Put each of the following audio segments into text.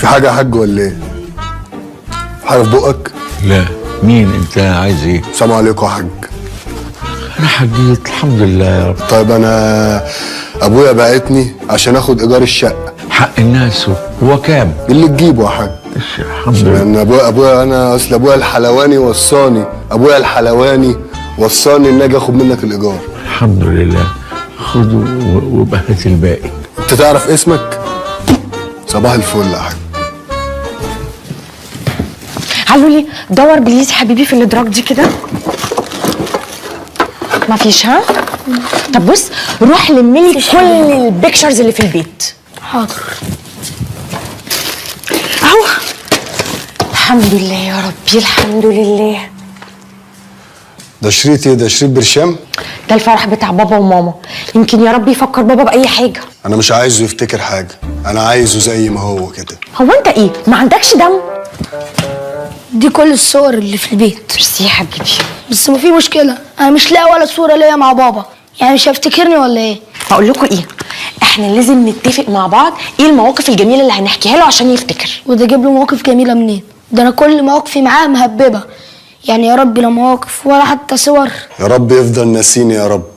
حاجة يا حاج ولا ايه؟ في حاجة في بقك؟ لا. مين انت؟ عايز ايه؟ السلام عليكم يا حاج. انا حجيت الحمد لله يا رب. طيب انا ابويا بعتني عشان اخد ايجار الشقة. حق الناس هو كام؟ اللي تجيبه يا حاج. الحمد لله. لان ابويا انا اصل ابويا الحلواني وصاني، ابويا الحلواني وصاني ان اجي اخد منك الايجار. الحمد لله. خده وبهات الباقي. انت تعرف اسمك؟ صباح الفل يا حاج. علولي دور please حبيبي في الادراج دي كده. مفيش؟ ها؟ طب بص، روح لملي كل ال pictures اللي في البيت. حاضر. اهو. الحمد لله يا ربي، الحمد لله. ده شريط ايه ده؟ شريط برشام؟ ده الفرح بتاع بابا وماما، يمكن يا رب يفكر بابا بأي حاجة. أنا مش عايزه يفتكر حاجة، أنا عايزه زي ما هو كده. هو أنت إيه؟ ما عندكش دم؟ دي كل الصور اللي في البيت. ميرسي يا حبيبي. بس ما في مشكلة، أنا مش لاقي ولا صورة ليا مع بابا، يعني مش هيفتكرني ولا إيه؟ هقول لكم إيه؟ إحنا لازم نتفق مع بعض إيه المواقف الجميلة اللي هنحكيها له عشان يفتكر. وده أجيب له مواقف جميلة منين؟ ده أنا كل مواقفي معاه مهببة، يعني يا رب لا مواقف ولا حتى صور. يا رب يفضل ناسيني يا رب،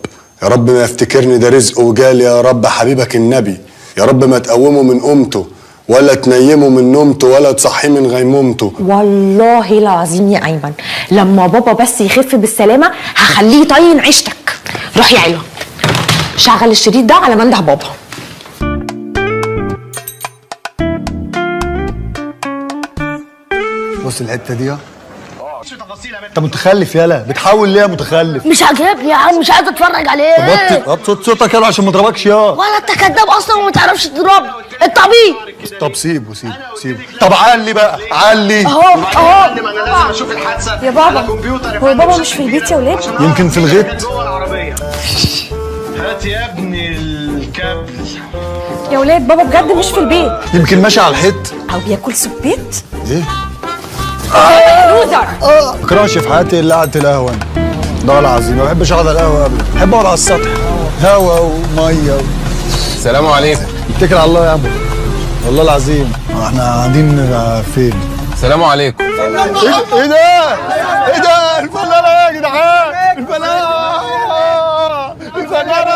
يا رب ما يفتكرني، ده رزق وجالي يا رب حبيبك النبي، يا رب ما تقومه من قومته ولا تنيمه من نومته ولا تصحيه من غيمومته. والله العظيم يا ايمن لما بابا بس يخف بالسلامة هخليه يطين عيشتك. روح يا علوه شغل الشريط ده على منده بابا. بص الحتة دي. انت متخلف يالا، بتحاول ليه يا متخلف؟ مش عاجبني يا عم، مش عايز اتفرج عليه. طب وطي صوتك يالا عشان ما اضربكش يا. ولا انت كداب اصلا وما تعرفش تضربني، انت عبيط. طب سيبه سيبه سيبه. طب علي بقى، علي. اهو اهو. انا لازم اشوف الحادثة يا بابا. هو بابا مش في البيت يا ولاد؟ يمكن في الغيط. جوه العربية. هات يا ابني الكابل. يا ولاد بابا بجد مش في البيت. يمكن ماشي على الحيط او بياكل سبيت. ايه؟ loser. ما بكرهش في حياتي الا قعدة القهوة انا. ده العظيم ما بحبش اقعد على القهوة ابدا، بحب اقعد على السطح، هوا ومية السلام عليكم. اتكل على الله يا عم. والله العظيم احنا قاعدين فين؟ السلام عليكم. ايه ده؟ ايه ده؟ الفنانة يا جدعان، الفنانة، الفنانة،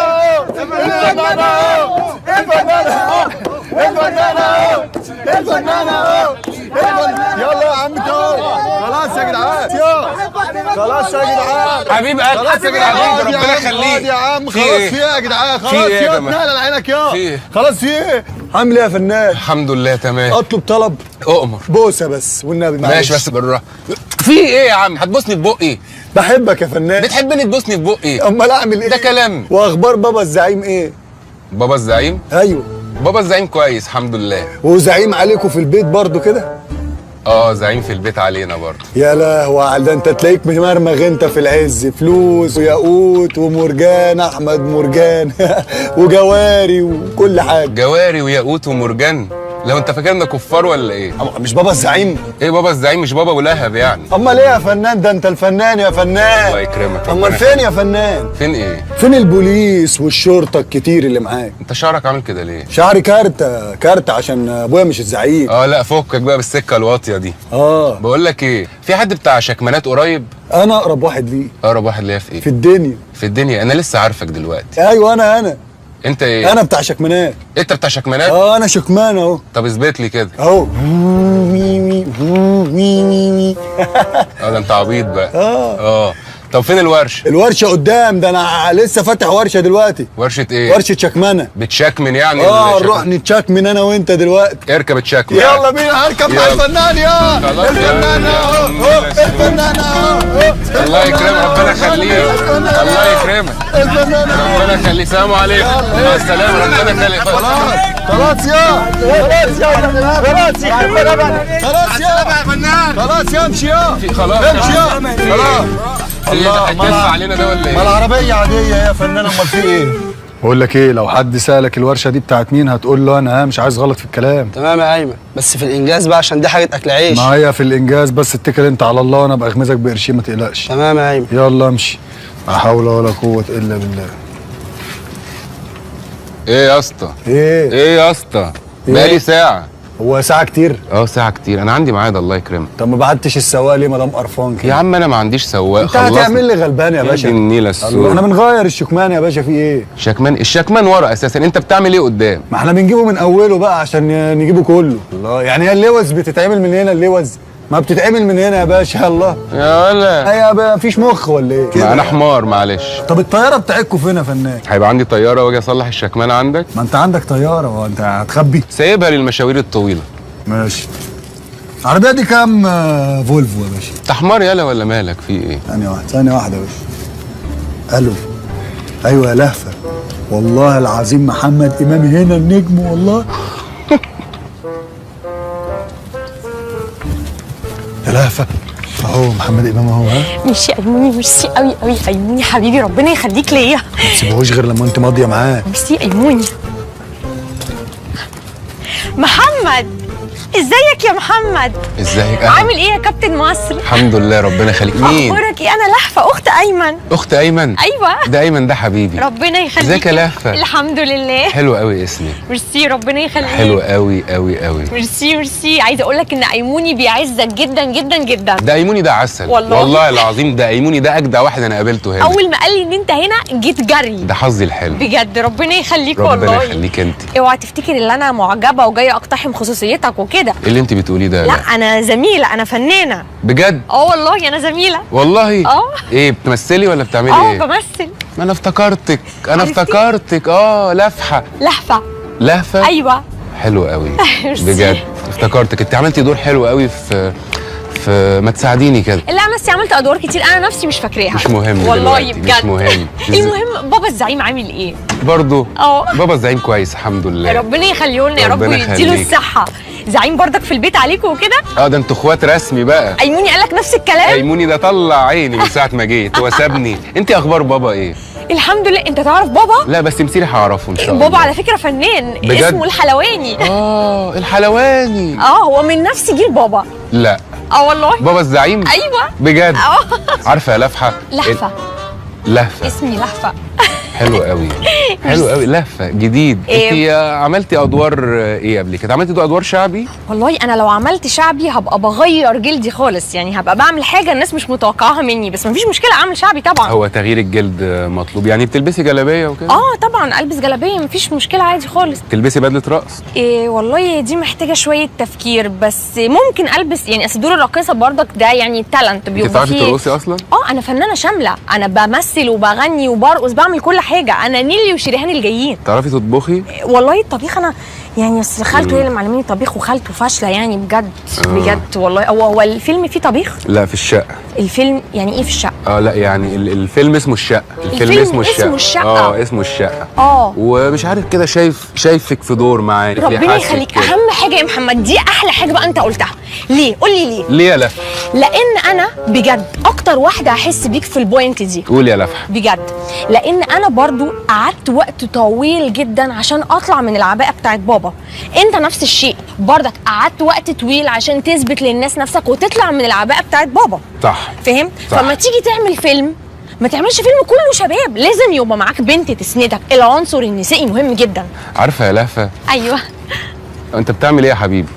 الفنانة، الفنانة، الفنانة، الفنانة. يلا يا عم تعال. خلاص يا جدعان، خلاص يا جدعان. حبيب قلبي، خلاص يا جدعان، ربنا يخليك يا عم. خلاص في ايه يا جدعان؟ خلاص يا اتنقل على عينك يا. خلاص في ايه؟ عامل ايه يا فنان؟ الحمد لله تمام. اطلب طلب؟ اؤمر. بوسه بس والنبي. معلش ماشي بس بالراحة. في ايه يا عم؟ هتبوسني في بقي؟ بحبك يا فنان. بتحبني تبوسني في بقي؟ امال اعمل ايه؟ ده كلام. واخبار بابا الزعيم ايه؟ بابا الزعيم؟ ايوه بابا الزعيم كويس الحمد لله. وزعيم عليكم في البيت برضو كده؟ اه زعيم في البيت علينا برضو. يا لهوي، ده انت تلاقيك ممرمغ انت في العز، فلوس وياقوت ومرجان، احمد مرجان وجواري وكل حاجة. جواري وياقوت ومرجان؟ لو انت فاكرنا كفار ولا ايه؟ مش بابا الزعيم؟ ايه بابا الزعيم مش بابا ولهب يعني. امال ايه يا فنان؟ ده انت الفنان يا فنان. الله يكرمك. امال فين يا فنان؟ فين ايه؟ فين البوليس والشرطة الكتير اللي معاك؟ انت شعرك عامل كده ليه؟ شعري كارتة كارتة عشان ابويا مش الزعيم. اه لا فكك بقى بالسكه الواطيه دي. اه بقول لك ايه، في حد بتاع شكمانات قريب؟ انا اقرب واحد ليه. اقرب واحد ليا في ايه؟ في الدنيا. في الدنيا؟ انا لسه عارفك دلوقتي. ايوه انا. انت ايه؟ انا بتاع شكمانات. انت بتاع شكمانات؟ اه انا شكمان اهو. طب اثبت لي كده. اهو. مي مي مي مي. اه ده انت عبيط بقى. اه طب فين الورشة؟ الورشة قدام، ده انا لسه فاتح ورشه دلوقتي. ورشه ايه؟ ورشه شكمانه. بتشكمن يعني؟ اه نروح نتشكمن انا وانت دلوقتي. اركب اتشكمن. يلا بينا، اركب مع الفنان يا الفنان اهو، الفنان اهو. الله يكرمك، ربنا يخليك. الله يكرمك، ربنا يخليك. السلام عليكم. مع السلامة، ربنا يخليك. خلاص خلاص يا خلاص يا خلاص يا خلاص يا فنان، خلاص يا امشي يا خلاص امشي يا خلاص. الله هتدفع علينا ده ولا ايه؟ ما العربية عادية يا فنان، امال في ايه؟ بقول لك ايه، لو حد سألك الورشة دي بتاعت مين هتقول له انا، مش عايز غلط في الكلام. تمام يا ايمن، بس في الانجاز بقى عشان دي حاجة اكل عيش. معايا في الانجاز، بس اتكل انت على الله وانا ابقى اغمزك بقرشين ما تقلقش. تمام يا ايمن. يلا امشي. لا حول ولا قوة الا بالله. ايه يا اسطى؟ ايه؟ ايه يا اسطى؟ بقالي ساعة. هو ساعة كتير؟ اه ساعة كتير، انا عندي ميعاد الله يكرمك. طب ما بعتش السواق ليه ما دام قرفان كده؟ يا عم انا ما عنديش سواق. انت هتعمل لي غلبان يا باشا. النيله السود. احنا بنغير الشكمان يا باشا، في ايه؟ شكمان؟ الشكمان ورا اساسا، انت بتعمل ايه قدام؟ ما احنا بنجيبه من اوله بقى عشان نجيبه كله. الله، يعني هي اللوز بتتعمل من هنا؟ اللوز ما بتتعمل من هنا يا باشا. الله يا ولا ايوه، مفيش مخ ولا ايه؟ ما انا حمار معلش. طب الطيارة بتاعتكم فين يا فنان؟ هيبقى عندي طيارة واجي اصلح الشكمان عندك؟ ما انت عندك طيارة وانت هتخبي؟ سايبها للمشاوير الطويلة. ماشي. العربية دي كام فولفو يا باشا؟ انت حمار يالا ولا مالك في ايه؟ ثانية واحدة، ثانية واحدة يا باشا. الو. ايوه يا لهفة، والله العظيم محمد امام هنا النجم والله. يا لهفة اهو محمد امام اهو. ها ميرسي ايموني، ميرسي قوي قوي ايموني حبيبي، ربنا يخليك ليا. ما تسيبهوش غير لما انت ماضيه معاه. ميرسي ايموني. محمد ازيك يا محمد؟ ازيك؟ عامل ايه يا كابتن مصر؟ الحمد لله ربنا يخليك. مين؟ اخبارك ايه؟ انا لهفة اخت ايمن. اخت ايمن؟ ايوه ده ايمن ده حبيبي. ربنا يخليك. ازيك يا لهفة؟ الحمد لله. حلو قوي اسمك. ميرسي ربنا يخليك. حلو قوي قوي قوي. ميرسي ميرسي. عايزه اقول لك ان ايموني بيعزك جدا جدا جدا. ده ايموني ده عسل والله، والله العظيم. ده ايموني ده اجدع واحد انا قابلته هنا. اول ما قال لي ان انت هنا جيت جري. ده حظي الحلو بجد، ربنا يخليك والله. ربنا يخليك. انت اوعى تفتكر ان انا معجبه وجاية اقتحم خصوصيتك وكده. ايه اللي انت بتقوليه ده؟ لا انا زميله، انا فنانة بجد. اه والله انا زميله والله. اه ايه بتمثلي ولا بتعملي ايه؟ اه بمثل. ما انا افتكرتك، انا افتكرتك. اه لفحه. لهفة. لهفة؟ ايوه. حلو قوي بجد، افتكرتك. انت عملتي دور حلو قوي في ما تساعديني كده. لا انا نفسي عملت ادوار كتير انا نفسي مش فاكراها. مش مهم والله بجد، مش مهم. المهم بابا الزعيم عامل ايه؟ برضه بابا الزعيم كويس الحمد لله، ربنا يخليه لنا يا رب ويديله الصحة. زعيم برضك في البيت عليكم وكده؟ اه ده انتوا اخوات رسمي بقى. ايموني قال لك نفس الكلام؟ ايموني ده طلع عيني من ساعة ما جيت وسابني. انت اخبار بابا ايه؟ الحمد لله. انت تعرف بابا؟ لا بس مسيري هعرفه ان شاء الله. بابا على فكرة فنان بجد؟ اسمه الحلواني. اه الحلواني. اه هو من نفس جيل بابا. لا اه والله. بابا الزعيم؟ ايوه بجد. اه عارفه يا لفحه؟ لهفة. لهفة اسمي لهفة. حلو قوي، حلو قوي. لهفة جديد. انت عملتي ادوار ايه قبل كده؟ عملتي ادوار شعبي؟ والله انا لو عملت شعبي هبقى بغير جلدي خالص، يعني هبقى بعمل حاجة الناس مش متوقعاها مني، بس مفيش مشكلة اعمل شعبي طبعا. هو تغيير الجلد مطلوب يعني؟ بتلبسي جلابية وكده؟ اه طبعا البس جلابية مفيش مشكلة عادي خالص. تلبسي بدله رقص؟ إيه والله دي محتاجه شوية تفكير، بس ممكن البس يعني. اصل دور الراقصه برضك ده يعني talent بيبقى. انت بتعرفي ترقصي اصلا؟ اه انا فنانة شاملة، انا بمثل وبغني وبرقص، بعمل كل حاجة. انا نيلي وشريهان الجايين. تعرفي تطبخي؟ والله الطبيخ انا يعني اصل خالته هي اللي معلميني طبيخ، وخالته فاشلة يعني بجد. بجد والله. هو الفيلم فيه طبيخ؟ لا في الشقة. الفيلم يعني ايه في الشقة؟ اه لا يعني الفيلم اسمه الشقة. الفيلم اسمه الشقة. اسمه الشقة. اه اسمه الشقة. اه ومش عارف كده، شايفك في دور معايا. ربنا يخليك. اهم حاجة يا محمد، دي احلى حاجة بقى انت قلتها. ليه؟ قول لي ليه؟ ليه يا لفحه؟ لان انا بجد اكتر واحدة هحس بيك في ال point دي. قول يا لفحه. بجد، لان انا برضو قعدت وقت طويل جدا عشان اطلع من العباءة بتاعت بابا. انت نفس الشيء برضك، قعدت وقت طويل عشان تثبت للناس نفسك وتطلع من العباءة بتاعت بابا. صح. فاهم؟ فما تيجي تعمل فيلم ما تعملش فيلم كله شباب، لازم يبقى معاك بنت تسندك. العنصر النسائي مهم جدا. عارفه يا لهفة؟ ايوه. انت بتعمل ايه يا حبيبي؟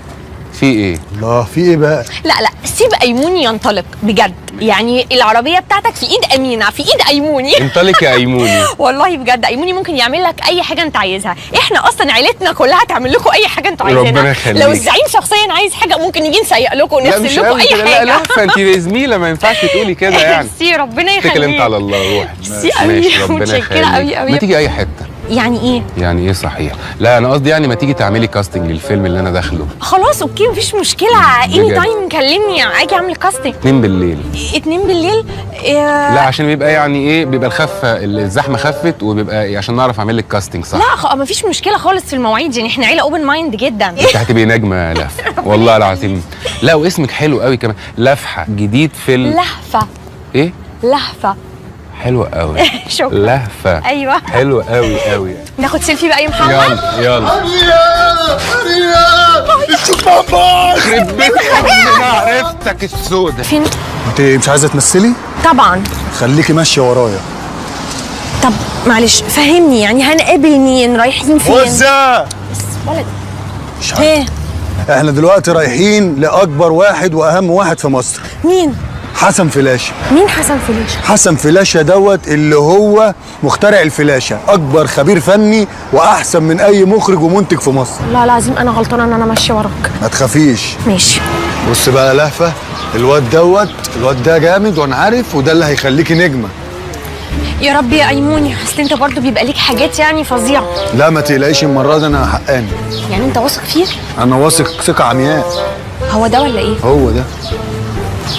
في ايه؟ الله، في ايه بقى؟ لا لا سيب ايموني ينطلق بجد، يعني العربية بتاعتك في ايد امينه، في ايد ايموني. انطلق يا ايموني. والله بجد ايموني ممكن يعمل لك اي حاجة انت عايزها، احنا اصلا عيلتنا كلها تعمل لكم اي حاجة انتوا عايزينها. ربنا يخليك. لو الزعيم شخصيا عايز حاجة ممكن نيجي نسيق لكم ونغسل لكم اي حاجة. لا لا انت زميله ما ينفعش تقولي كده يعني. ميرسي ربنا يخليك. اتكل انت على الله، روح. ميرسي قوي، متشكره قوي قوي. ما تيجي اي حتة. يعني ايه؟ يعني ايه صحيح؟ لا انا قصدي يعني ما تيجي تعملي casting للفيلم اللي انا داخله. خلاص okay مفيش مشكلة، any time كلمني اجي اعمل casting. 2 بالليل. 2 بالليل؟ إيه؟ لا عشان بيبقى يعني ايه، بيبقى الخفة الزحمة خفت، وبيبقى عشان نعرف اعمل لك casting صح. لا مفيش مشكلة خالص في المواعيد، يعني احنا عيله open mind جدا. انت هتبقي نجمه لفه والله العظيم. لا واسمك حلو قوي كمان، لفحه جديد في لهفة. ايه؟ لهفة. حلوة قوي. شكرا. لهفة. ايوه حلوة قوي قوي. ناخد سيلفي بقى يا محمد. يلا يلا. يخرب بيتك انا عرفتك السودة. فين؟ انت مش عايزة تمثلي؟ طبعا. خليكي ماشية ورايا. طب معلش فهمني، يعني هنقابل مين؟ رايحين فين؟ وزة. ولد. مش عارف. احنا دلوقتي رايحين لاكبر واحد واهم واحد في مصر. مين؟ حسن فلاشه. مين حسن فلاشه؟ حسن فلاشه دوت اللي هو مخترع الفلاشه، اكبر خبير فني واحسن من اي مخرج ومنتج في مصر. لا العظيم انا غلطانة ان انا ماشية وراك. ما تخافيش. ماشي. بص بقى لهفة، الواد دوت، الواد ده جامد وانا عارف، وده اللي هيخليكي نجمه. يا رب يا ايموني، اصل انت برضه بيبقى ليك حاجات يعني فظيعة. لا ما تقلقيش المرة دي انا حقاني. يعني انت واثق فيه؟ انا واثق ثقة عمياء. هو ده ولا ايه؟ هو ده،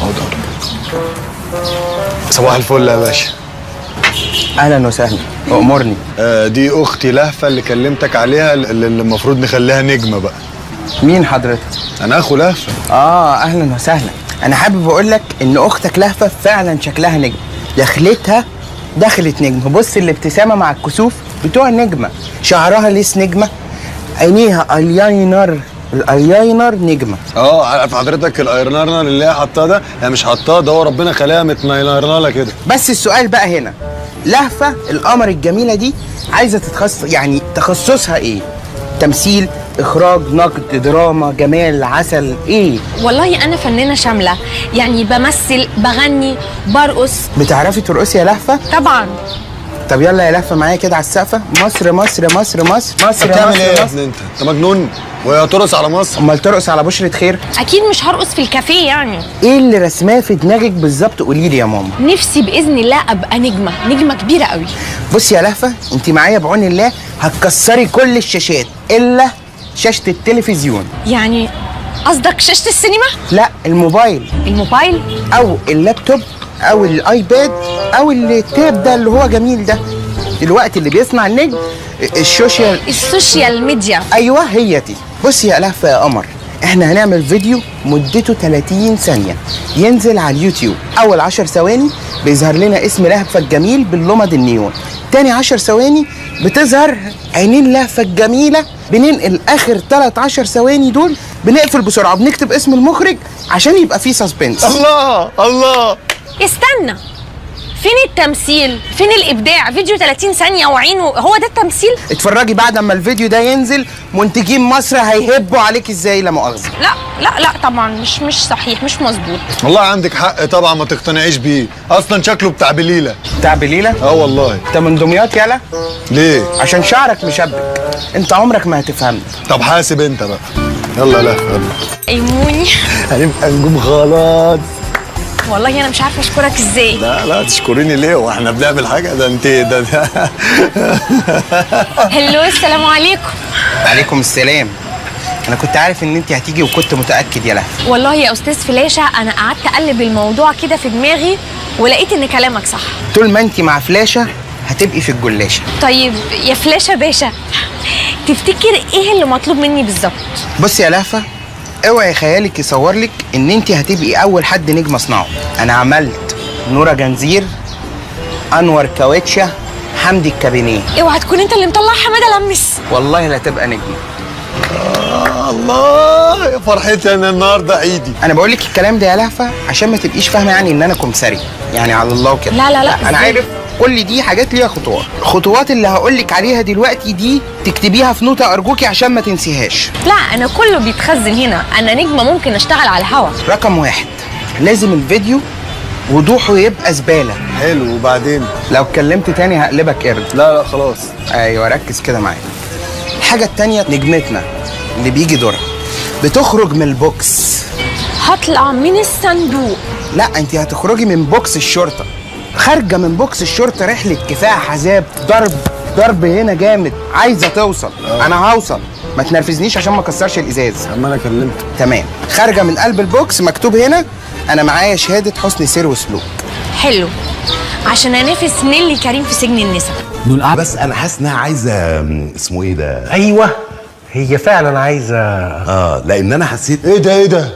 هو ده. صباح الفل يا باشا. اهلا وسهلا، امرني. دي اختي لهفة اللي كلمتك عليها، اللي المفروض نخليها نجمه بقى. مين حضرتك؟ انا اخو لهفة. اهلا وسهلا. انا حابب اقول لك ان اختك لهفة فعلا شكلها نجم، دخلتها دخلت نجمه. بص الابتسامة مع الكسوف بتوع النجمة، شعرها ليس نجمه، عينيها الايلاينر، الايلاينر نجمه. عارف حضرتك الايلاينر اللي هي حطاه ده؟ هي مش حطاه ده، هو ربنا خلاها متنايلرناله كده. بس السؤال بقى هنا، لهفة القمر الجميلة دي عايزه تتخصص، يعني تخصصها ايه؟ تمثيل، اخراج، نقد، دراما، جمال، عسل، ايه؟ والله انا فنانة شاملة، يعني بمثل، بغني، برقص. بتعرفي ترقصي يا لهفة؟ طبعا. طب يلا يا لهفة معايا كده على السقفه. مصر مصر مصر مصر مصر. بتعمل ايه يا ابني انت؟ انت مجنون؟ ويا ترقص على مصر؟ امال ترقص على بشرة خير؟ اكيد مش هرقص في الكافيه يعني. ايه اللي رسماه في دماغك بالظبط؟ قولي لي يا ماما. نفسي باذن الله ابقى نجمه، نجمه كبيرة قوي. بصي يا لهفة، انت معايا بعون الله هتكسري كل الشاشات الا شاشة التلفزيون. يعني قصدك شاشة السينما؟ لا، الموبايل. الموبايل؟ او اللابتوب او ال iPad او ال tab ده اللي هو جميل ده دلوقتي اللي بيصنع النجم، ال social media. ايوه هي دي. بصي يا لهفة يا قمر، احنا هنعمل فيديو مدته 30 ثانية ينزل على اليوتيوب. اول 10 ثواني بيظهر لنا اسم لهفة الجميل باللمض النيون، تاني 10 ثواني بتظهر عينين لهفة الجميلة، بننقل اخر 13 ثواني دول بنقفل بسرعة وبنكتب اسم المخرج عشان يبقى فيه suspense. الله الله. استنى، فين التمثيل؟ فين الابداع؟ فيديو 30 ثانية وعينه، هو ده التمثيل؟ اتفرجي بعد ما الفيديو ده ينزل منتجين مصر هيهبوا عليك ازاي، لا مؤاخذة. لا لا لا طبعا مش صحيح، مش مظبوط. والله عندك حق طبعا، ما تقتنعيش بيه، اصلا شكله بتاع بليلة. بتاع بليلة؟ اه والله. انت من دمياط يالا؟ ليه؟ عشان شعرك مشبك، انت عمرك ما هتفهمني. طب حاسب انت بقى. يلا لا يلا. ايموني هنبقى نجوم خلاص. والله انا مش عارفه اشكرك ازاي. لا لا تشكريني ليه واحنا بنعمل حاجة؟ ده انت ده هلو، السلام عليكم. وعليكم السلام. انا كنت عارف ان انت هتيجي وكنت متاكد يا لهفة. والله يا استاذ فلاشه انا قعدت اقلب الموضوع كده في دماغي ولقيت ان كلامك صح. طول ما انت مع فلاشه هتبقي في الجلاشه. طيب يا فلاشه باشا، تفتكر ايه اللي مطلوب مني بالظبط؟ بصي يا لهفة، اوعي خيالك يصور لك ان انت هتبقي اول حد نجم اصنعه. انا عملت نورة جنزير، انور كاوتشه، حمدي الكابينيه. اوعى تكون انت اللي مطلع حمادة لمس. والله لا تبقى نجمه. الله يا فرحتي انا النهارده عيدي. انا بقول لك الكلام ده يا لهفة عشان ما تبقيش فاهمه يعني ان انا كمسري يعني على الله وكده. لا لا لا، انا عارف كل دي حاجات ليها خطوات. الخطوات اللي هقول لك عليها دلوقتي دي تكتبيها في نوتة ارجوكي عشان ما تنسيهاش. لا انا كله بيتخزن هنا، انا نجمه ممكن اشتغل على الهوا. رقم 1، لازم الفيديو وضوحه يبقى زبالة. حلو، وبعدين؟ لو اتكلمت تاني هقلبك قرد. لا لا خلاص. ايوه ركز كده معايا. الحاجة التانية، نجمتنا اللي بيجي دورها بتخرج من ال box. هطلع من الصندوق؟ لا انت هتخرجي من box الشرطة. خارجه من box الشرطة رحله كفاح، عذاب، ضرب ضرب هنا جامد، عايزه توصل. انا هوصل، ما تنرفزنيش عشان ما اكسرش الازاز. اما انا كلمت. تمام. خارجه من قلب ال box مكتوب هنا انا معايا شهادة حسن سير وسلوك. حلو، عشان انافس نيلي كريم في سجن النساء. بس انا حاسس انها عايزه اسمه ايه ده؟ ايوه هي فعلا عايزه. لان انا حسيت. ايه ده ايه ده؟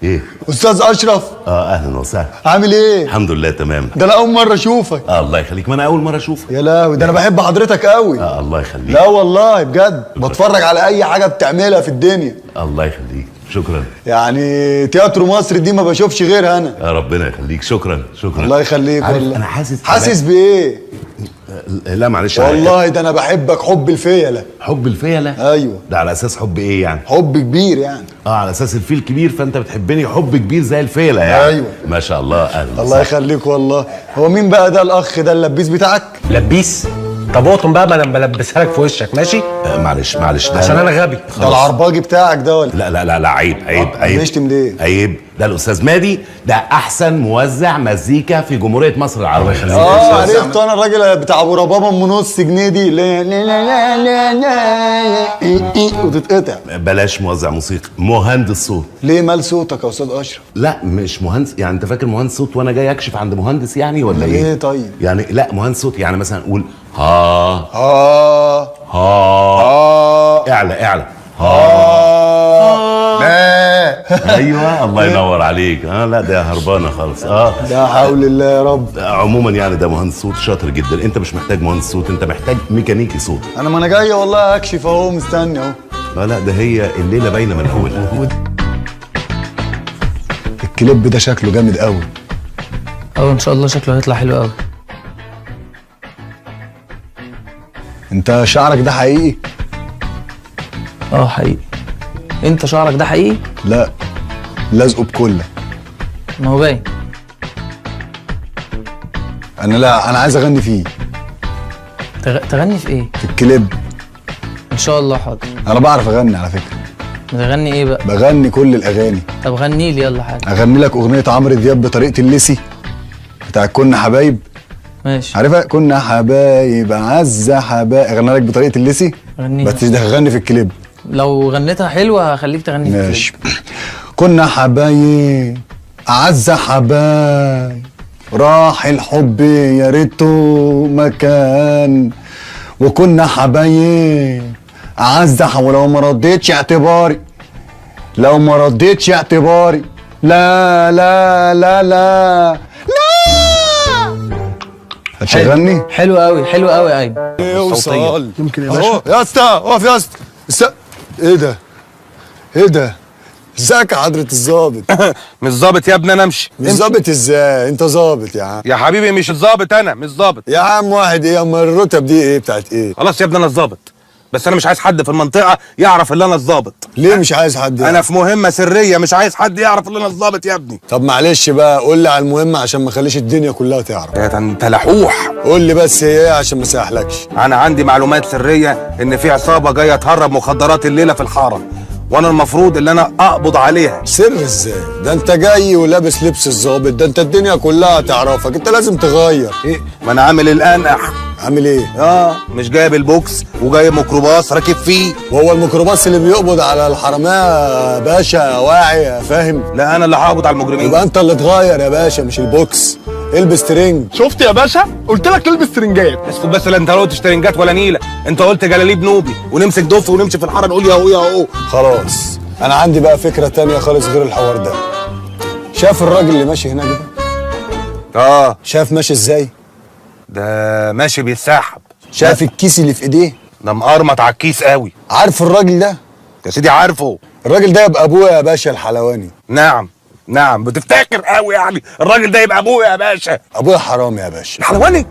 ايه؟ استاذ اشرف. اهلا وسهلا. عامل ايه؟ الحمد لله تمام. ده انا اول مرة اشوفك. الله يخليك، ما انا اول مرة اشوفك. يا لهوي، ده انا بحب حضرتك قوي. الله يخليك. لا والله بجد بتفرج على اي حاجة بتعملها في الدنيا. الله يخليك، شكرا. يعني تياترو مصر دي ما بشوفش غيرها انا. ربنا يخليك، شكرا شكرا. الله يخليك. عارف انا حاسس بايه؟ لا معلش، والله ده انا بحبك حب الفيلة. حب الفيلة؟ ايوه. ده على اساس حب ايه يعني؟ حب كبير يعني. على اساس الفيل كبير، فانت بتحبني حب كبير زي الفيلة يعني. ايوه. ما شاء الله. اهلا. الله يخليك والله. هو مين بقى ده الاخ ده اللبيس بتاعك؟ لبيس؟ طب اقطم بقى، ما انا بلبسها لك في وشك. ماشي؟ معلش معلش، ده عشان انا غبي. ده العرباجي بتاعك ده ولا؟ لا لا لا لا، عيب عيب عيب. بيشتم ليه؟ عيب. ده الاستاذ مادي، ده احسن موزع مزيكا في جمهورية مصر العربية. عرفته انا، الراجل بتاع ابو ربابه ام نص جنيه دي، لا لا لا لا لا وتتقطع. بلاش موزع موسيقي، مهندس صوت. ليه مال صوتك يا استاذ اشرف؟ لا مش مهندس، يعني انت فاكر مهندس صوت وانا جاي اكشف عند مهندس يعني ولا ايه؟ ايه طيب؟ يعني لا، مهندس صوت يعني مثلا قول ها ها ها ها، اعلى اعلى، ها ها. ايوه الله ينور عليك. لا ده هربانه خالص. لا حول الله يا رب. عموما يعني ده مهندس صوت شاطر جدا. انت مش محتاج مهندس صوت، انت محتاج ميكانيكي صوت. انا ما انا جاي والله اكشف اهو، مستني اهو. لا لا، ده هي الليلة باينة من اولها. الكليب ده شكله جامد قوي. ان شاء الله شكله هيطلع حلو قوي. انت شعرك ده حقيقي؟ حقيقي. انت شعرك ده حقيقي؟ لا، لازقه بكله. ما هو باين. انا لا، انا عايز اغني فيه. تغني في ايه؟ في الكليب. ان شاء الله حاضر. انا بعرف اغني على فكرة. بتغني ايه بقى؟ بغني كل الاغاني. طب غني لي يلا حاجة. اغني لك اغنية عمرو دياب بطريقة الليسي بتاع كنا حبايب. ماشي. عارفها؟ كنا حبايب عز حبايب. اغني لك بطريقة الليسي؟ غنيها. بس ده هغني في الكليب. لو غنيتها حلوة هخليك تغني في الكليب. ماشي. كنا حبايب اعز حبايب، راح الحب يا ريته مكان، وكنا حبايب اعز ولو ما رديتش اعتباري، لو ما رديتش اعتباري، لا لا لا لا لا. هتشغلني؟ حلو قوي، حلو قوي. ايوه اوصل. ممكن يا باشا؟ يا اسطى اقف يا اسطى. ايه ده؟ ايه ده؟ ازيك يا حضرة الظابط؟ مش ظابط يا ابني، انا امشي. مش ظابط ازاي؟ انت ظابط يا عم. يا حبيبي مش الظابط، انا مش ظابط يا عم. واحد ايه؟ امال الرتب دي ايه بتاعت ايه؟ خلاص يا ابني انا الظابط، بس انا مش عايز حد في المنطقة يعرف ان انا الظابط. ليه مش عايز حد يعرف؟ انا في مهمة سرية، مش عايز حد يعرف ان انا الظابط يا ابني. طب معلش بقى، قول لي على المهمة عشان ما اخليش الدنيا كلها تعرف. يا انت لحوح. قول لي بس هي ايه عشان ما اسيحلكش. انا عندي معلومات سرية ان في عصابة جاية تهرب مخدرات الليلة في الحارة، وانا المفروض ان انا اقبض عليها. سر ازاي؟ ده انت جاي ولابس لبس الظابط، ده انت الدنيا كلها تعرفك، انت لازم تغير. ايه؟ ما انا عامل الانقح. عامل ايه؟ مش جايب البوكس وجايب ميكروباص راكب فيه. وهو الميكروباص اللي بيقبض على الحرامية يا باشا واعي يا فاهم؟ لا انا اللي هقبض على المجرمين. يبقى انت اللي تغير يا باشا مش البوكس. البس ترنج. شفت يا باشا؟ قلت لك البس ترنجات. اسكت بس، لا انت قلت ترنجات ولا نيله، انت قلت جلاليب نوبي ونمسك دف ونمشي في الحارة نقول يا هو يا هو. خلاص انا عندي بقى فكرة تانية خالص غير الحوار ده. شاف الراجل اللي ماشي هناك ده؟ شاف ماشي ازاي؟ ده ماشي بيتسحب. شاف الكيس اللي في ايديه؟ ده مقرمط على الكيس قوي. عارف الراجل ده؟ يا سيدي عارفه. الراجل ده يبقى ابويا يا باشا الحلواني. نعم نعم، بتفتكر قوي يعني الراجل ده يبقى ابويا يا باشا؟ ابويا حرامي يا باشا. الحلواني؟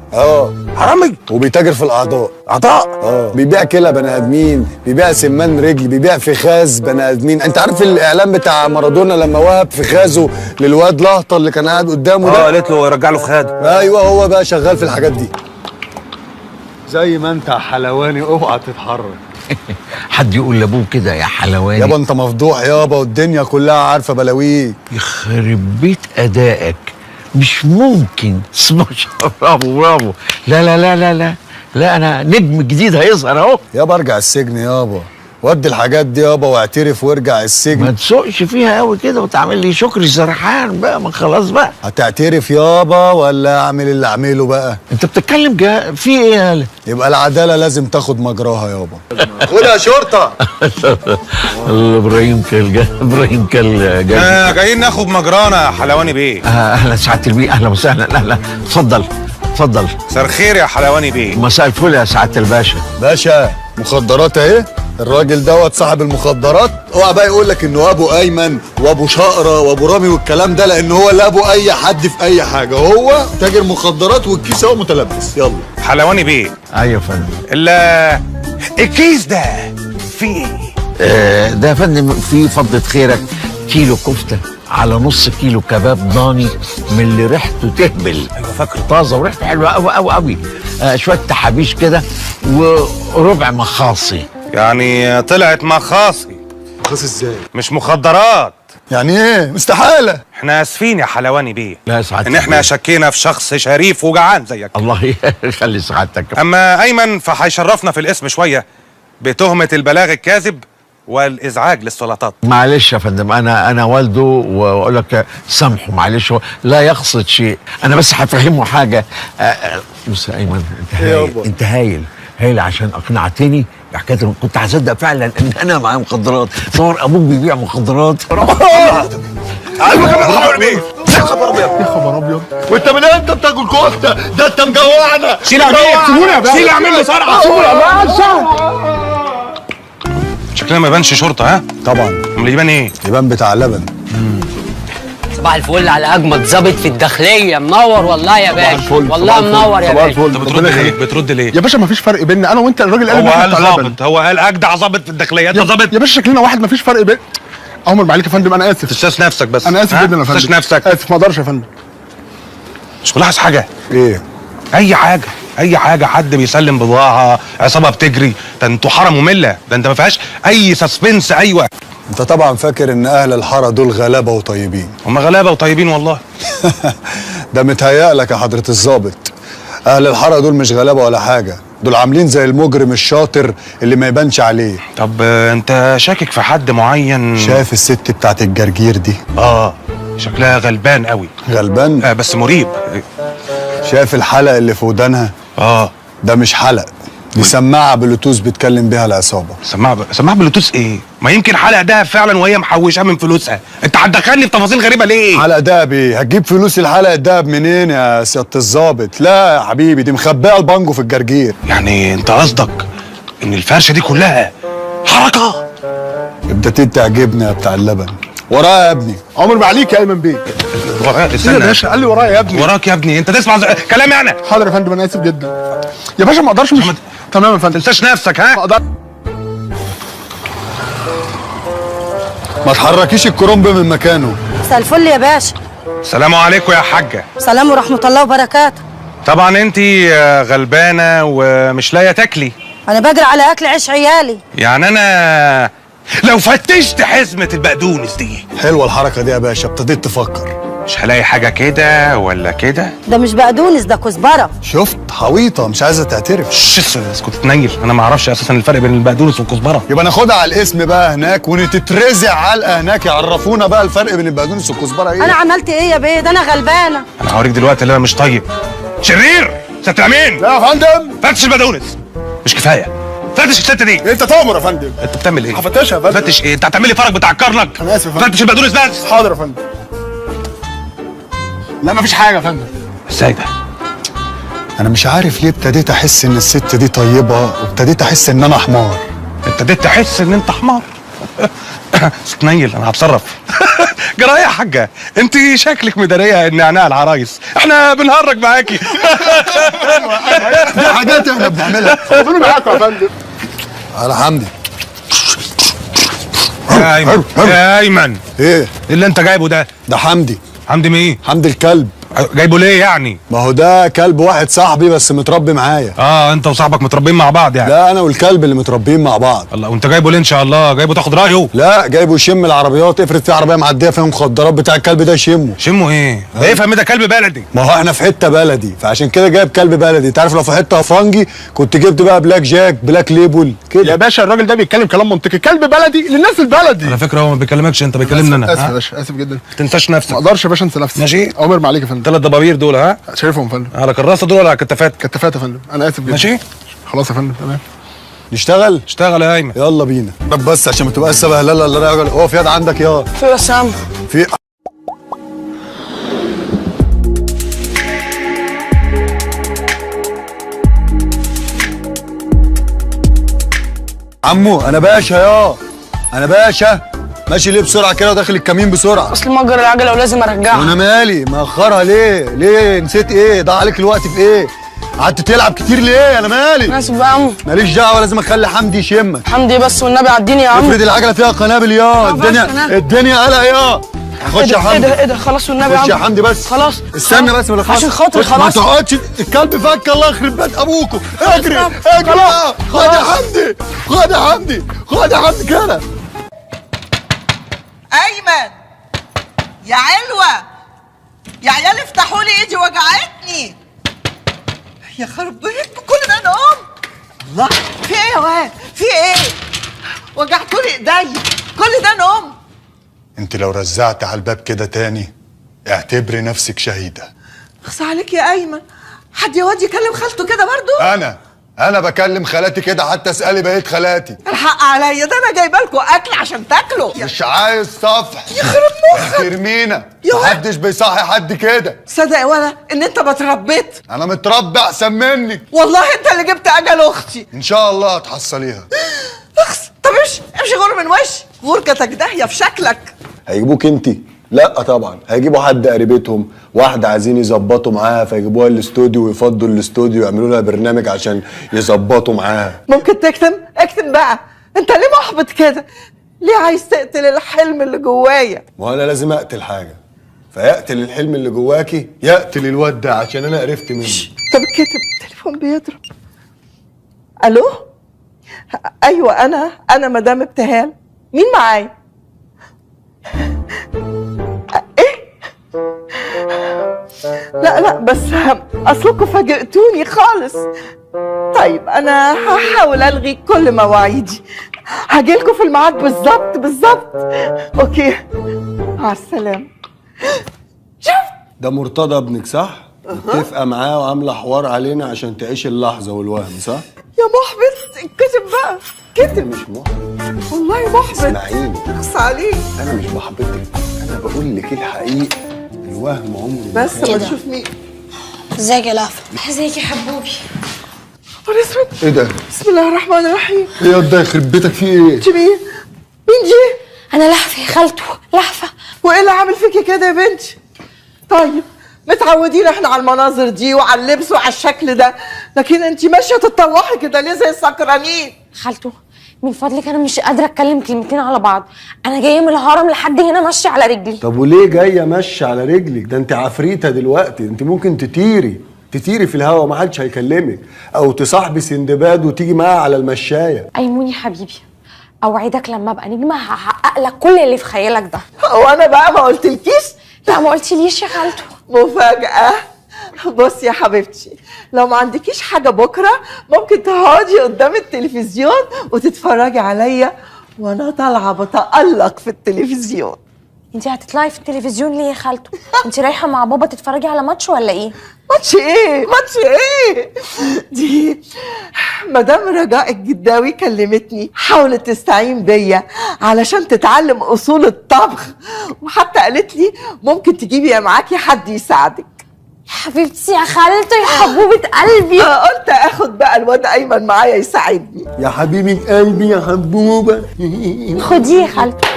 حرامي وبيتاجر في الاعضاء. اعضاء؟ بيبيع كلى بني ادمين، بيبيع سمان رجل، بيبيع فخاذ بني ادمين. انت عارف الاعلان بتاع مارادونا لما وهب فخاذه للواد لهطه اللي كان قاعد قدامه ده؟ قالت له رجع له فخاده. ايوه هو بقى شغال في الحاجات دي. زي ما انت يا حلواني اوعى تتحرك. حد يقول لابوه كده يا حلواني؟ يابا انت مفضوح يابا، والدنيا كلها عارفه بلاويك. يخرب بيت ادائك، مش ممكن. برافو برافو. لا لا لا لا لا لا، انا نجم جديد هيظهر اهو. يابا ارجع السجن يابا، ودي الحاجات دي يابا واعترف وارجع السجن. ما تسوقش فيها قوي كده وتعمل لي شكري سرحان بقى، ما خلاص بقى. هتعترف يابا ولا اعمل اللي اعمله بقى؟ انت بتتكلم في ايه يا يبقى العدالة لازم تاخد مجراها يابا. خدها شرطه. ابراهيم كل ابراهيم كل جايين ناخد مجرانا يا حلواني بيه. اهلا سعادة البيه، اهلا وسهلا. اهلا، اتفضل اتفضل. مساء الخير يا حلواني بيه. مساء الفل يا سعادة الباشا. باشا مخدرات اهي، الراجل دوت صاحب المخدرات اوعى بقى يقول لك انه ابو ايمن وابو شقرة وابو رامي والكلام ده، لان هو لا ابو اي حد في اي حاجة، هو تاجر مخدرات والكيس هو متلبس. يلا حلواني بيه. ايوه يا فندم. الكيس ده فيه ايه؟ ده يا فندم فيه فضة خيرك كيلو كفته على نص كيلو كباب ضاني من اللي ريحته تهبل. ايوه فاكره، طازة وريحته حلوة قوي قوي قوي. شوية تحابيش كده وربع مخاصي. يعني طلعت مخاصي. مخاصي ازاي؟ مش مخدرات يعني ايه؟ مستحاله. احنا اسفين يا حلواني بيه. لا سعادتك ان احنا شكينا في شخص شريف وجعان زيك. الله يخلي سعادتك. اما ايمن فهيشرفنا في الاسم شوية بتهمه البلاغ الكاذب والازعاج للسلطات. معلش يا فندم، انا والده واقول لك سامحه، معلش هو لا يقصد شيء، انا بس هفهمه حاجة. بص يا ايمن، انت هايل، انت هايل هايل، عشان اقنعتني بحكاية كنت هصدق فعلا ان انا معايا مخدرات. صور ابوك بيبيع مخدرات. ايوه يا خبر ابيض، يا خبر ابيض. وانت من امتى بتاكل كفته؟ ده انت مجوعنا. شيل عميل، شيل عميل بسرعة. سيبونا يا باشا. شكلنا ما يبانش شرطه. ها؟ طبعا. امال يبان ايه؟ يبان بتاع لبن. صباح الفل على اجمد ظابط في الداخلية. منور والله يا باشا، والله منور يا باشا. انت بترد ليه؟ بترد ليه؟ يا باشا ما فيش فرق بيننا انا وانت. الراجل قال هو قال ظابط، هو قال اجدع ظابط في الداخلية. انت ظابط يا باشا، شكلنا واحد، ما فيش فرق بين. عمر معلك يا فندم، انا اسف. تنساش نفسك بس. انا اسف جدا يا فندم. تنساش نفسك. اسف، ما اقدرش يا فندم. مش ملاحظ حاجة؟ ايه؟ اي حاجة، اي حاجة، حد بيسلم بضاعة، عصابة بتجري، ده انتوا حارة مملة، ده انت ما فيهاش اي suspense. ايوه. انت طبعا فاكر ان اهل الحارة دول غلابة وطيبين. هم غلابة وطيبين والله. ده متهيألك يا حضره الظابط. اهل الحارة دول مش غلابة ولا حاجة، دول عاملين زي المجرم الشاطر اللي ما يبانش عليه. طب انت شاكك في حد معين؟ شايف الست بتاعت الجرجير دي؟ اه شكلها غلبان قوي. غلبان؟ بس مريب. شايف الحلق اللي في ودانها؟ اه ده مش حلق، دي سماعه بلوتوث بتكلم بيها العصابة. سماعه بلوتوث ايه؟ ما يمكن حلق دهب فعلا وهي محوشاه من فلوسها. انت هتدخلني في تفاصيل غريبة ليه؟ حلق دهب ايه؟ هتجيب فلوس الحلق الدهب منين يا سيادة الظابط؟ لا يا حبيبي، دي مخبيه البانجو في الجرجير. يعني انت قصدك ان الفرشة دي كلها حركة؟ ابتديت تعجبني يا بتاع اللبن. ورايا يا ابني. عمر ما عليك يا ايمن بيه. ورايا؟ استنى يا باشا، قال لي ورايا يا ابني. وراك يا ابني، انت تسمع كلامي انا. حاضر يا فندم، انا اسف جدا يا باشا، ما اقدرش. مش تمام يا فندم. ما تنساش نفسك. ها؟ ما اقدرش. ما تحركيش الكرنب من مكانه. مساء الفل يا باشا. السلام عليكم يا حاجة. سلام ورحمة الله وبركاته. طبعا انت غلبانه ومش لاقيه تاكلي. انا بجري على اكل عيش عيالي. يعني انا لو فتشت حزمه البقدونس دي. حلوة الحركة دي يا باشا، ابتديت تفكر. مش هلاقي حاجة كده ولا كده. ده مش بقدونس، ده كزبره. شفت؟ حويطه مش عايزه تعترف. اسكت تنيل، انا ما اعرفش اساسا الفرق بين البقدونس والكزبره. يبقى ناخدها على الاسم بقى هناك ونتترزع علقه هناك، يعرفونا بقى الفرق بين البقدونس والكزبره ايه. انا عملت ايه يا بيه؟ ده انا غلبانه. انا هوريك دلوقتي اللي انا مش طيب. شرير سيادة الامين. لا يا فندم. فتش البقدونس. مش كفاية، فتش الست دي. انت تؤمر يا فندم. انت بتعمل ايه؟ هفتشها يا فندم. فتش ايه؟ انت هتعمل لي فرج بتاع الكرنك. انا اسف يا فندم. فتش البقدونس بس. حاضر يا فندم. لا مفيش حاجة يا فندم. ازاي ده؟ انا مش عارف ليه ابتديت احس ان الست دي طيبة، وابتديت احس ان انا حمار. ابتديت تحس ان انت حمار؟ ستنيل، انا هتصرف. جرايه يا حاجة، انت شكلك مداريه النعناع العرايس، احنا بنهرج معاكي. دي حاجات احنا بنعملها. ربنا معاكم يا فندم. على حمدي. يا ايمن، يا ايمن، ايه اللي انت جايبه ده؟ ده حمدي. حمدي مين؟ حمدي الكلب. جايبه ليه يعني؟ ما هو ده كلب واحد صاحبي بس متربي معايا. اه انت وصاحبك متربيين مع بعض يعني؟ لا انا والكلب اللي متربيين مع بعض. الله، وانت جايبه ليه ان شاء الله؟ جايبه تاخد رايه؟ لا جايبه يشم العربيات، افرض في عربية معدية فيها مخدرات بتاع الكلب ده يشمه. شمه ايه؟ ده يفهم ده كلب بلدي. ما هو احنا في حتة بلدي فعشان كده جايب كلب بلدي، انت عارف لو في حتة فرنجي كنت جبت بقى Black Jack Black Label كده. يا باشا الراجل ده بيتكلم كلام منطقي، كلب بلدي للناس البلدي. على فكرة هو ما بيكلمكش انت، بيكلمني انا. اسف يا باشا، اسف جدا. ما تنساش نفسك. ما اقدرش يا باشا انسى نفسي. ماشي؟ عمر ما عليك يا فندم. ثلاث دبابير دول ها؟ شايفهم يا فندم. على كراسة دول ولا على كتافات؟ كتافات يا فندم، انا اسف جدا. ماشي؟ خلاص يا فندم تمام. نشتغل؟ اشتغل يا ايمن. يلا بينا. طب بس عشان ما تبقاش سبهلله اللي رايح. اقف ياد عندك يا. في يا سام. في عمو انا باشا يا. انا باشا ماشي ليه بسرعة كده وداخل الكمين بسرعة؟ اصل مأجر العجلة ولازم ارجعها. وانا مالي مأخرها ليه؟ ليه نسيت ايه؟ ضاع عليك الوقت في ايه؟ قعدت تلعب كتير ليه؟ انا مالي؟ انا اسف بقى يا عم. ماليش دعوه، لازم اخلي حمدي يشمك. حمدي بس والنبي عديني يا عم. افرض العجلة فيها قنابل يا الدنيا قلق يا. خش يا حمدي. ايه ده خلاص والنبي يا عم. خش يا حمدي بس. خلاص استنى بس ما عشان خاطري خلاص. ما تقعدش، الكلب فك الله يخرب بيت ابوكوا. اجري اجري. خد يا حمدي، خد يا حمدي، خد يا حمدي كده. ايمن يا علوه يا عيال افتحوا لي ايدي وجعتني. يا خرب بيتكم كل ده انا قمت. الله في ايه يا واد؟ في ايه؟ وجعتوا لي ايديا كل ده انا قمت. انت لو رزعت على الباب كده تاني اعتبري نفسك شهيده. اخص عليك يا ايمن، حد يا واد يكلم خالته كده برضو؟ انا بكلم خالاتي كده، حتى اسالي بقية خالاتي. الحق عليا، ده انا جايبه لكم اكل عشان تاكلوا. مش عايز صفح. يخرب مخك. ترمينا، محدش بيصحي حد كده. صدق يا ولا ان انت ما اتربيت. انا متربي احسن منك والله. انت اللي جبت اجل اختي. ان شاء الله هتحصليها. اخس. طب امشي امشي غور من وشي، غور كتك داهية في شكلك. هيجيبوك انت؟ لا طبعا، هيجيبوا حد قريبتهم، واحدة عايزين يظبطوا معاها فيجيبوها الاستوديو ويفضوا الاستوديو ويعملوا لها برنامج عشان يظبطوا معاها. ممكن تكتم؟ اكتم بقى. انت ليه محبط كده؟ ليه عايز تقتل الحلم اللي جوايا؟ ما انا لازم اقتل حاجة، فيقتل الحلم اللي جواكي يقتل الواد ده عشان انا قرفت منه. طب كتب، التليفون بيضرب. الو؟ ايوه انا مدام ابتهال. مين معايا؟ لا لا بس اصلكم فاجئتوني خالص. طيب انا هحاول الغي كل مواعيدي، هاجيلكم في الميعاد بالظبط بالظبط. okay مع السلامة. شفت ده مرتضى ابنك صح؟ متفقه معاه وعامله حوار علينا عشان تعيش اللحظة والوهم صح؟ يا محبط اتكتب بقى كتب. مش محبط والله محبط. اسمعيني. اخص عليك. انا مش بحبطك، انا بقول لك الحقيقة. الوهم عمره بس ما تشوف مين. ازيك يا لهفة؟ ازيك يا حبوبي؟ نهار اسود. ايه ده؟ بسم الله الرحمن الرحيم. ايه يا ده يخرب بيتك في ايه؟ انت مين؟ مين دي؟ انا لهفة يا خالته، لهفة. وايه اللي عامل فيكي كده يا بنتي؟ طيب متعودين احنا على المناظر دي وعلى اللبس وعلى الشكل ده، لكن انت ماشية تتطوحي كده ليه زي السكرانين؟ خالته من فضلك انا مش قادرة اتكلم كلمتين على بعض، انا جاية من الهرم لحد هنا ماشية على رجلي. طب وليه جاية ماشية على رجلك؟ ده انت عفريته دلوقتي، انت ممكن تطيري في الهوا ما حدش هيكلمك، او تصاحبي سندباد وتيجي معاها على المشايه. ايموني حبيبي، اوعدك لما ابقى نجمه هحقق لك كل اللي في خيالك ده. هو انا بقى ما قلتلكيش؟ لا ما قلتليش يا خالته. مفاجأة. بصي يا حبيبتي، لو ما عندكيش حاجة بكرة ممكن تقعدي قدام التلفزيون وتتفرجي عليا وانا طالعة بتألق في التلفزيون. انت هتطلعي في التلفزيون ليه يا خالته؟ انت رايحة مع بابا تتفرجي على ماتش ولا ايه؟ ماتش ايه؟ ماتش ايه؟ دي مدام رجاء الجداوي كلمتني، حاولت تستعين بيا علشان تتعلم اصول الطبخ، وحتى قالت لي ممكن تجيبي معاكي حد يساعدك. يا حبيبتي يا خالته يا حبوبة قلبي. قلت اخد بقى الواد ايمن معايا يساعدني. يا حبيبة قلبي يا حبوبة. خديه يا خالته.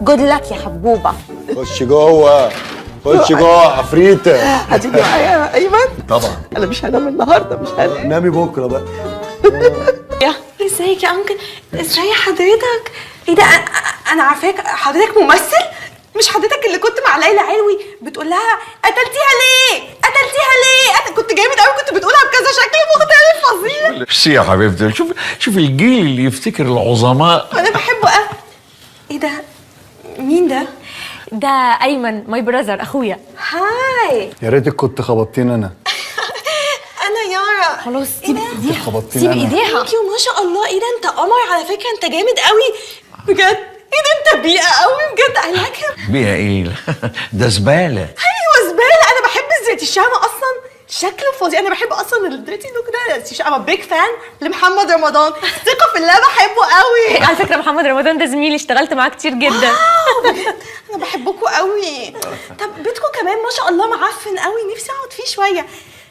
good luck يا حبوبة. خش جوه، خش جوه عفريتة. هتيجي معايا يا ايمن؟ طبعا. انا مش هنام النهارده، مش هنام. نامي بكره بقى. ازيك يا uncle؟ ازاي حضرتك؟ ايه ده؟ انا عارفاك حضرتك ممثل؟ مش حضرتك اللي كنت مع ليلى علوي بتقول لها قتلتيها ليه؟ قتلتيها ليه؟ كنت جامد قوي، كنت بتقولها بكذا شكل مختلف فظيع. ميرسي يا حبيبتي. شوف شوف الجيل اللي يفتكر العظماء. انا بحبه قوي. ايه ده؟ مين ده؟ ده ايمن my brother، اخويا. hi. يا ريتك كنت خبطتيني انا. انا يارا. خلاص سيب ايديها، سيب ايديها. thank you ما شاء الله. ايه ده انت قمر على فكرة، انت جامد قوي بجد. ايه ده انت بيئة قوي بجد. I like him. بيئة ايه؟ ده زبالة. ايوه زبالة. انا بحب الزيت الشامه اصلا، شكله فظيع. انا بحب اصلا ال dirty look ده. انا big fan لمحمد رمضان، ثقة في الله بحبه قوي. على فكرة محمد رمضان ده زميلي، اشتغلت معاه كتير جدا. انا بحبكم قوي. طب بيتكم كمان ما شاء الله معفن قوي، نفسي اقعد فيه شوية.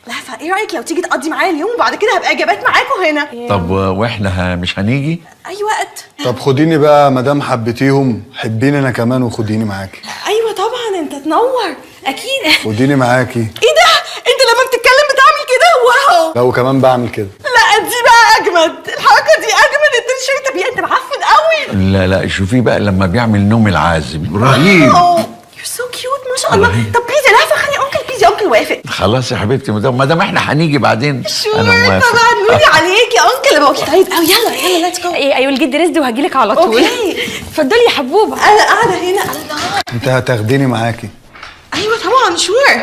لهفة ايه رايك لو تيجي تقضي معايا اليوم وبعد كده هبقى اجابات معاكم هنا؟ طب واحنا مش هنيجي؟ اي وقت. طب خديني بقى، ما دام حبيتيهم حبيني انا كمان وخديني معاكي. ايوه طبعا، انت تنور اكيد. خديني معاكي. ايه ده؟ انت لما بتتكلم بتعمل كده؟ wow. لو كمان بعمل كده. لا دي بقى اجمد، الحركة دي اجمد. انت مش شايف؟ انت معفن قوي. لا لا، شوفيه بقى لما بيعمل نوم العازب رهيب. you're so cute ما شاء الله. طب please يا لهفة خلي uncle، please يا uncle وافق. خلاص يا حبيبتي، ما دام احنا هنيجي بعدين. sure طبعا، نوري عليك يا uncle. بقى طيب قوي، يلا يلا let's go. ايه ايوه الجد رزق وهجيلك على طول. okay اتفضلي يا حبوبه. انا قاعدة هنا. الله، انت هتاخديني معاكي؟ ايوه طبعا sure.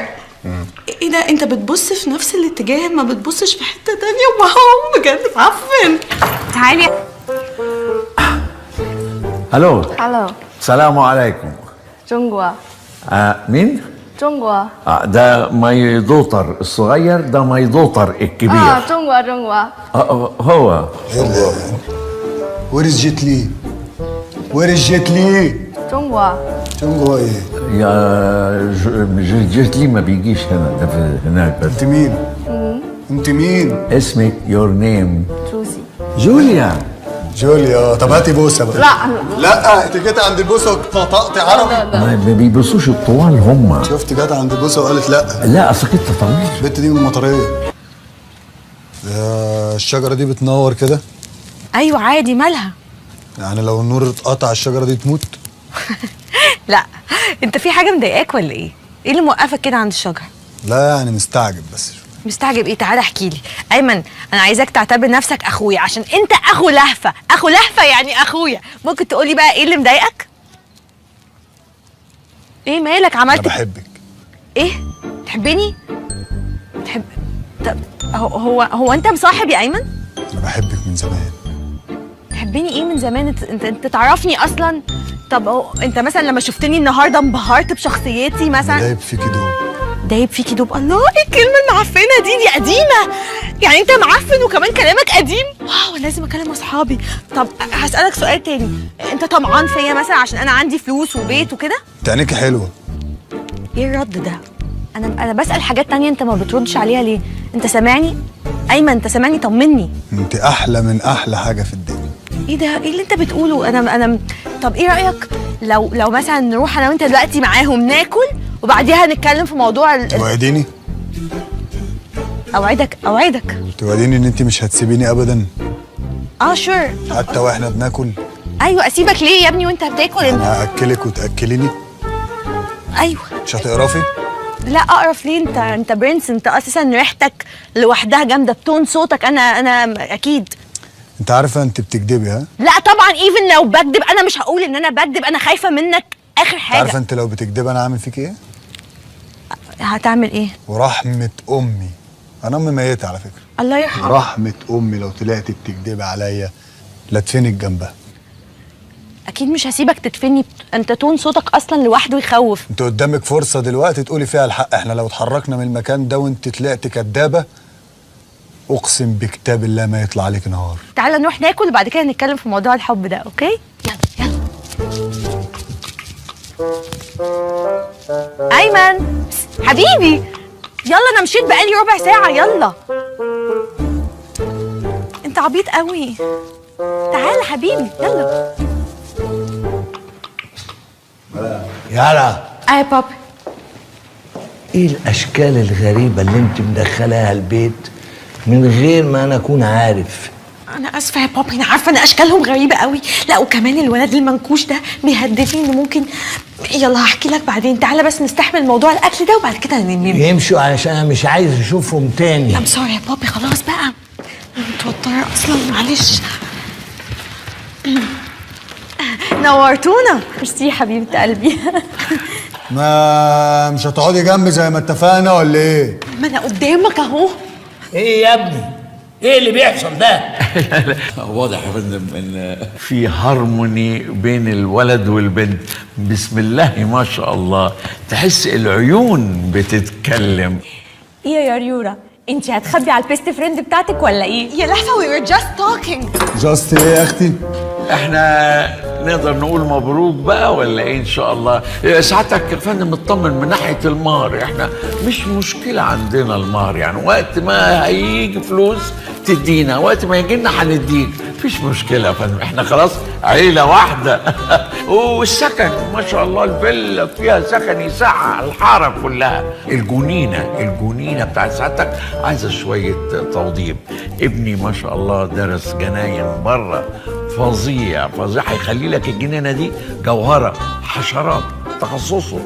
ايه ده؟ انت بتبص في نفس الاتجاه، ما بتبصش في حتة تانية. wow بجد معفن. تعالي. الو. الو. السلام عليكم. 中国. مين؟ 中国. ده my daughter الصغير، ده my daughter الكبير. 中国 中国. هو where is جيت لي؟ where is جيت لي؟ 中国. 中国 ايه؟ يا جيت لي ما بيجيش هنا، ده في هناك بس. انت مين؟ انت مين؟ اسمك your name؟ جوزي. جوليا. جوليا. طب هاتي بوسه بقى. لا لا، انت جيت عند البوسه واتنطقتي عربي. ما بيبصوش الطوال هم. شفت؟ جت عند البوسه وقالت لا. لا اصل انت طويل. البت دي من المطريه. الشجرة دي بتنور كده؟ ايوه عادي، مالها؟ يعني لو النور اتقطع الشجرة دي تموت؟ لا انت في حاجة مضايقاك ولا ايه؟ ايه اللي موقفك كده عند الشجرة؟ لا يعني مستعجب بس. مستعجب ايه؟ تعالى احكي لي. ايمن انا عايزاك تعتبر نفسك اخويا، عشان انت اخو لهفة، اخو لهفة يعني اخويا. ممكن تقولي بقى ايه اللي مضايقك؟ ايه مالك عملت؟ انا بحبك. ايه؟ تحبني؟ تحب؟ طب هو انت مصاحب يا ايمن؟ انا بحبك من زمان. تحبني ايه من زمان؟ انت تعرفني اصلا؟ طب انت مثلا لما شفتني النهارده انبهرت بشخصيتي مثلا؟ دايب فيكي دوب. دايب فيكي دوب. الله، ايه الكلمة المعفنه دي قديمة. يعني انت معفن وكمان كلامك قديم. wow، لازم اكلم اصحابي. طب هسالك سؤال تاني، انت طمعان فيا مثلا عشان انا عندي فلوس وبيت وكده؟ انت عينيكي حلوة. ايه الرد ده؟ انا بسال حاجات تانية انت ما بتردش عليها ليه؟ انت سامعني؟ ايمن انت سامعني؟ طمني. انت احلى من احلى حاجة في الدنيا. ايه ده؟ ايه اللي انت بتقوله؟ انا طب ايه رايك لو مثلا نروح انا وانت دلوقتي معاهم ناكل وبعديها نتكلم في موضوع توعديني؟ اوعدك. اوعدك. توعديني ان انت مش هتسيبيني ابدا؟ sure. حتى واحنا بناكل؟ ايوه. اسيبك ليه يا ابني وانت بتاكل؟ انت انا هاكلك وتاكليني. ايوه. مش هتقرفي؟ لا اقرف ليه؟ انت برنس، انت اساسا ريحتك لوحدها جامدة، ب tone صوتك. انا اكيد. انت عارفه انت بتكدبي ها؟ لا طبعا، even لو بكدب انا مش هقول ان انا بكدب، انا خايفة منك اخر حاجة. عارفه انت لو بتكدبي انا هعمل فيك ايه؟ هتعمل ايه؟ ورحمة امي، انا امي ميته على فكرة. الله يرحمها. رحمه امي لو طلعتي بتكدبي عليا لا تدفنك جنبها. اكيد مش هسيبك تدفني، انت tone صوتك اصلا لوحده يخوف. انت قدامك فرصة دلوقتي تقولي فيها الحق. احنا لو اتحركنا من المكان ده وانت طلعتي كدابه اقسم بكتاب الله ما يطلع عليك نهار. تعالى نروح ناكل وبعد كده نتكلم في موضوع الحب ده، okay؟ يلا يلا. ايمن حبيبي يلا، انا مشيت بقالي ربع ساعة. يلا انت عبيط قوي. تعالى حبيبي يلا. يلا. اي بابي. ايه الاشكال الغريبة اللي انت مدخلاها البيت من غير ما انا اكون عارف؟ انا اسفه يا بابي، انا عارفه ان اشكالهم غريبة قوي. لا وكمان الولد المنكوش ده بيهددني انه ممكن. يلا هحكي لك بعدين، تعالى بس نستحمل موضوع الاكل ده وبعد كده ننام. يمشوا علشان انا مش عايز اشوفهم تاني. I'm sorry يا بابي، خلاص بقى انا متوترة اصلا، معلش. نورتونا. ميرسي حبيبه قلبي. ما مش هتقعدي جنبي زي ما اتفقنا ولا ايه؟ ما انا قدامك اهو. ايه يا ابني؟ ايه اللي بيحصل ده؟ واضح يا فندم ان في هارموني بين الولد والبنت، بسم الله ما شاء الله، تحس العيون بتتكلم. ايه يا ريورا، انت هتخبي على ال best friend بتاعتك ولا ايه؟ يا لهفة we were just talking. just ايه يا اختي؟ احنا نقدر نقول مبروك بقى ولا ايه؟ ان شاء الله. ساعتك يا فندم اطمن من ناحية المهر، احنا مش مشكلة عندنا المهر، يعني وقت ما هيجي فلوس تدينا، وقت ما يجي لنا هنديك، مفيش مشكلة يا فندم، احنا خلاص عيله واحدة. والسكن ما شاء الله الفيلا فيها سكن يسع الحارة كلها. الجنينة بتاعت سعادتك عايزه شوية توضيب. ابني ما شاء الله درس جناين بره، فظيع فظيع، هيخلي لك الجنينة دي جوهره. حشرات تخصصه،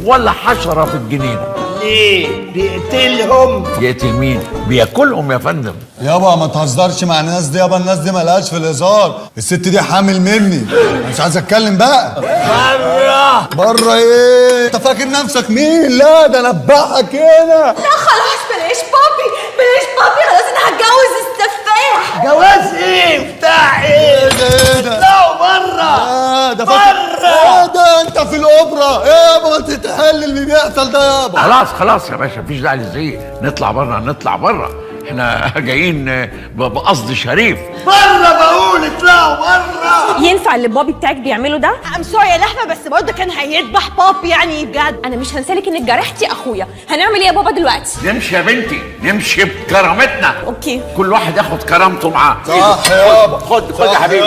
ولا حشرة في الجنينة. ليه؟ بيقتلهم. يقتل مين؟ بياكلهم يا فندم. يابا ما تهزرش مع الناس دي يابا، الناس دي مالهاش في الهزار، الست دي حامل مني، انا مش عايز اتكلم بقى. بره بره ايه؟ انت فاكر نفسك مين؟ لا ده انا اذبحك هنا. لا خلاص بلاش بابي، بلاش بابي، خلاص انا هتجوز السفاح. جواز ايه؟ بتاع ايه؟ ايه ده؟ اطلعوا بره. ده فاكر ايه ده؟ انت في الاوبرا ايه يابا؟ ما تتحل اللي بيحصل ده يابا. خلاص خلاص يا باشا، مفيش داعي للزعيق، نطلع بره نطلع بره، احنا جايين بقصد شريف. بره بقول، اطلعوا بره. ينفع اللي بابي بتاعك بيعمله ده؟ I'm sorry يا لهفة، بس برضه كان هيذبح بابي يعني بجد. انا مش هنسالك انك جرحتي اخويا. هنعمل ايه يا بابا دلوقتي؟ نمشي يا بنتي، نمشي بكرامتنا. okay، كل واحد ياخد كرامته معاه. صح يابا، خد خد يا حبيبي،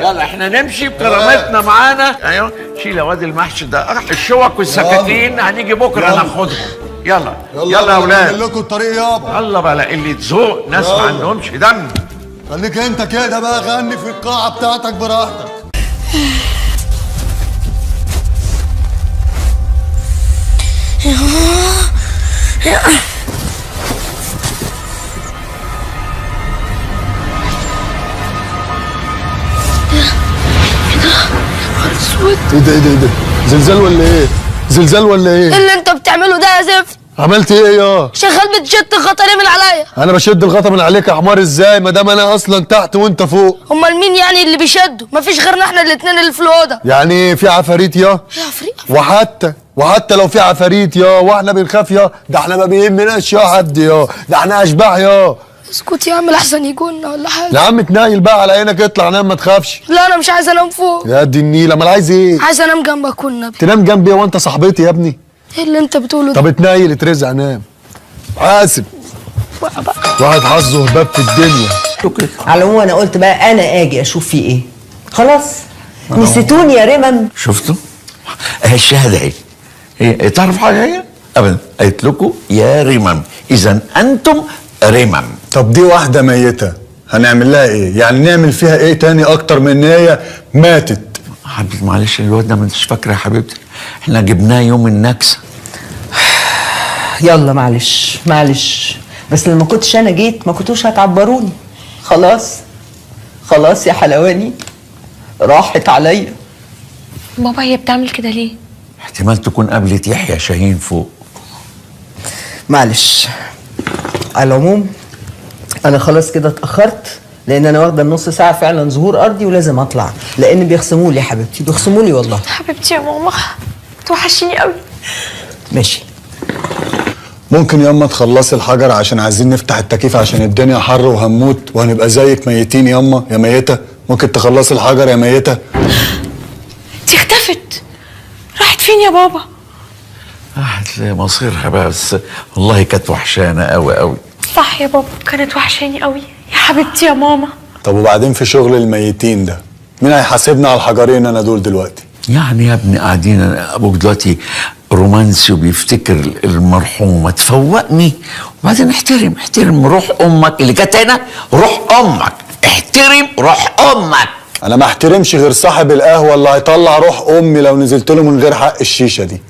يلا احنا نمشي بكرامتنا معانا. ايوه شيل يا واد المحشي ده، الشوك والسكاكين هنيجي بكره ناخدهم. يلا يلا يا اولاد، لكم الطريق يابا. يلا بقى اللي تذوق، ناس ما عندهمش دم. خليك انت كده بقى، غني في القاعة بتاعتك براحتك. ايه ده ايه ده ايه ده؟ زلزال ولا ايه؟ زلزال ولا ايه؟ ايه اللي انت بتعمله ده يا زفت؟ عملت ايه يا؟ شغال بتشد الغطا ليه من عليا؟ انا بشد الغطا من عليك يا حمار ازاي؟ ما دام انا اصلا تحت وانت فوق. امال مين يعني اللي بيشده؟ مفيش غيرنا احنا الاثنين اللي في الاوضة. يعني في عفاريت يا؟ في عفريت؟ وحتى لو في عفاريت يا، واحنا بنخاف يا، ده احنا ما بيهمناش يا حد يا، ده احنا اشباح يا. اسكت يا عم لحسن يجونا ولا حاجة. يا عم تنايل بقى على عينك، اطلع نام ما تخافش. لا انا مش عايز انام فوق. يا دي النيله، امال عايز ايه؟ عايز انام جنبك والنبي. تنام جنبي ايه وانت صاحبتي يا ابني؟ ايه اللي انت بتقوله ده؟ طب اتنيل اترزع نام. حاسب. واحد حظه هباب في الدنيا. على العموم انا قلت بقى انا اجي اشوف فيه ايه. خلاص نسيتوني يا رمم. شفتوا؟ اهي الشهادة اهي. هي تعرف حاجة هي؟ ابدا، قالت لكم يا رمم، اذا انتم رمم. طب دي واحدة ميته، هنعمل لها ايه؟ يعني نعمل فيها ايه تاني اكتر من ان هي ماتت؟ حبيبتي معلش الواد ده ما انتش فاكره يا حبيبتي، احنا جبناه يوم النكسه. يلا معلش معلش، بس لما كنتش انا جيت ما كنتوش هتعبروني. خلاص خلاص يا حلواني، راحت عليا. بابا هي بتعمل كده ليه؟ احتمال تكون قابلت يحيى شاهين فوق. معلش على العموم انا خلاص كده اتاخرت، لان انا واخده النص ساعة فعلا ظهور ارضي ولازم اطلع، لان بيخصموا لي يا حبيبتي، بيخصموا لي والله. حبيبتي يا ماما توحشيني قوي. ماشي. ممكن ياما تخلصي الحجر عشان عايزين نفتح التكييف عشان الدنيا حر وهنموت وهنبقى زيك ميتين ياما يا ميته. ممكن تخلصي الحجر يا ميته؟ دي اختفت، راحت فين يا بابا؟ راحت لمصيرها بس، والله كانت وحشانه قوي قوي. صح يا بابا كانت وحشاني قوي يا حبيبتي يا ماما. طب وبعدين في شغل الميتين ده مين هيحاسبنا على الحجرين انا دول دلوقتي؟ يعني يا ابني قاعدين ابوك دلوقتي رومانسي وبيفتكر المرحومة، تفوقني. وبعدين احترم احترم روح امك اللي كانت هنا، روح امك، احترم روح امك. انا ما احترمش غير صاحب القهوة اللي هيطلع روح امي لو نزلت له من غير حق الشيشة دي.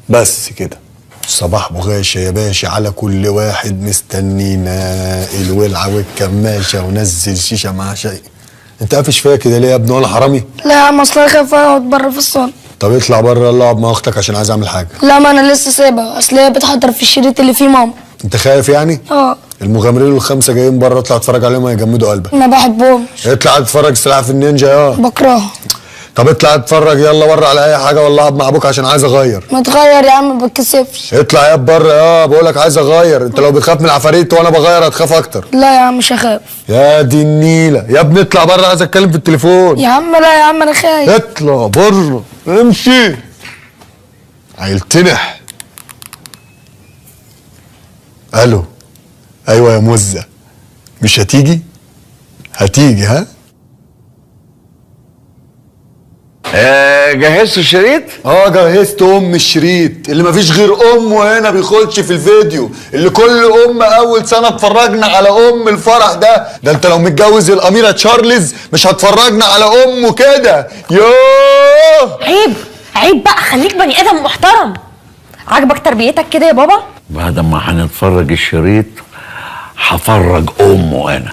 بس كده. صباح بغاشة يا باشا على كل واحد مستنينا، الولعة والكماشة ونزل شيشة مع شيء. انت قافش فيا كده ليه يا ابني ولا حرامي؟ لا يا عم اصل انا خايف اقعد بره في الصاله. طب اطلع بره يلا اقعد مع اختك عشان عايز اعمل حاجة. لا ما انا لسه سايبها، اصل هي بتحضر في الشريط اللي فيه ماما. انت خايف يعني؟ اه. المغامرين الخمسة جايين بره، اطلع اتفرج عليهم هيجمدوا قلبك. ما بحبهم. اطلع اتفرج سلاحف النينجا يا. بكرهها. طب اطلع اتفرج يلا بره على اي حاجة، ولا اقعد مع ابوك عشان عايز اغير. ما تغير يا عم ما بتكسفش. اطلع يا بره. بقول لك عايز اغير، انت لو بتخاف من العفاريت وانا بغير هتخاف اكتر. لا يا عم مش هخاف. يا دي النيله يا ابني، اطلع بره عايز اتكلم في التليفون. يا عم لا يا عم انا خايف. اطلع بره امشي. عيلتنح. الو. ايوه يا مزه، مش هتيجي؟ هتيجي ها؟ جهزت الشريط؟ جهزت ام الشريط اللي مفيش غير امه هنا بيخش في الفيديو، اللي كل ام اول سنة اتفرجنا على ام الفرح ده. ده انت لو متجوز الاميرة تشارلز مش هتفرجنا على امه كده. يوه عيب عيب بقى، خليك بني ادم محترم. عاجبك تربيتك كده يا بابا؟ بعد ما هنتفرج الشريط هفرج امه انا.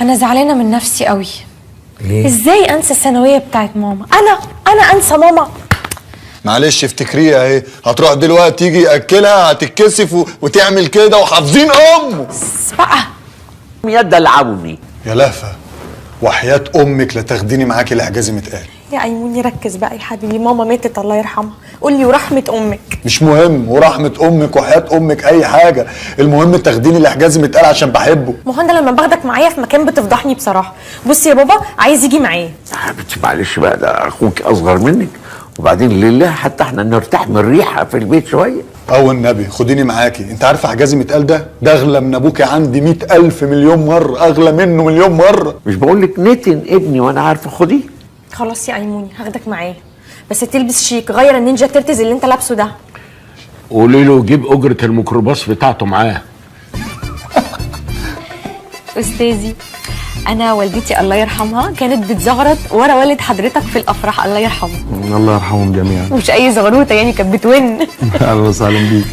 انا زعلانة من نفسي قوي. ليه؟ ازاي انسى الثانوية بتاعت ماما؟ انا انسى ماما؟ معلش افتكريها اهي، هتروح دلوقتي يجي ياكلها هتتكسف وتعمل كده وحافظين امه. بس بقى يا دلعوني يا لهفة، وحياه امك لا تاخديني معاكي لحجازي متقال. يا ايموني ركز بقى يا حبيبي، ماما ماتت الله يرحمها. قول لي ورحمة امك. مش مهم ورحمة امك وحياه امك اي حاجة، المهم تاخديني لحجازي متقال عشان بحبه. ما هو انا لما باخدك معايا في مكان بتفضحني بصراحة. بصي يا بابا عايز يجي معايا. يا حبيبتي معلش بقى، ده اخوك اصغر منك، وبعدين لله حتى احنا نرتاح من الريحة في البيت شوية. او النبي خديني معاكي، انت عارفه حجازي متقال ده اغلى من ابوكي عندي 100,000 مليون مرة، اغلى منه مليون مرة. مش بقول لك نتن ابني وانا عارفه، خديه. خلاص يا ايموني هاخدك معايا، بس تلبس شيك، غير ال Ninja Turtles اللي انت لابسه ده. قولي له جيب اجره الميكروباص بتاعته معاه. استاذي انا والدتي الله يرحمها كانت بتزغرط ورا والد حضرتك في الافراح، الله يرحمه. الله يرحمهم جميعا. مش اي زغروطه يعني، كانت بتون. اهلا وسهلا بيك.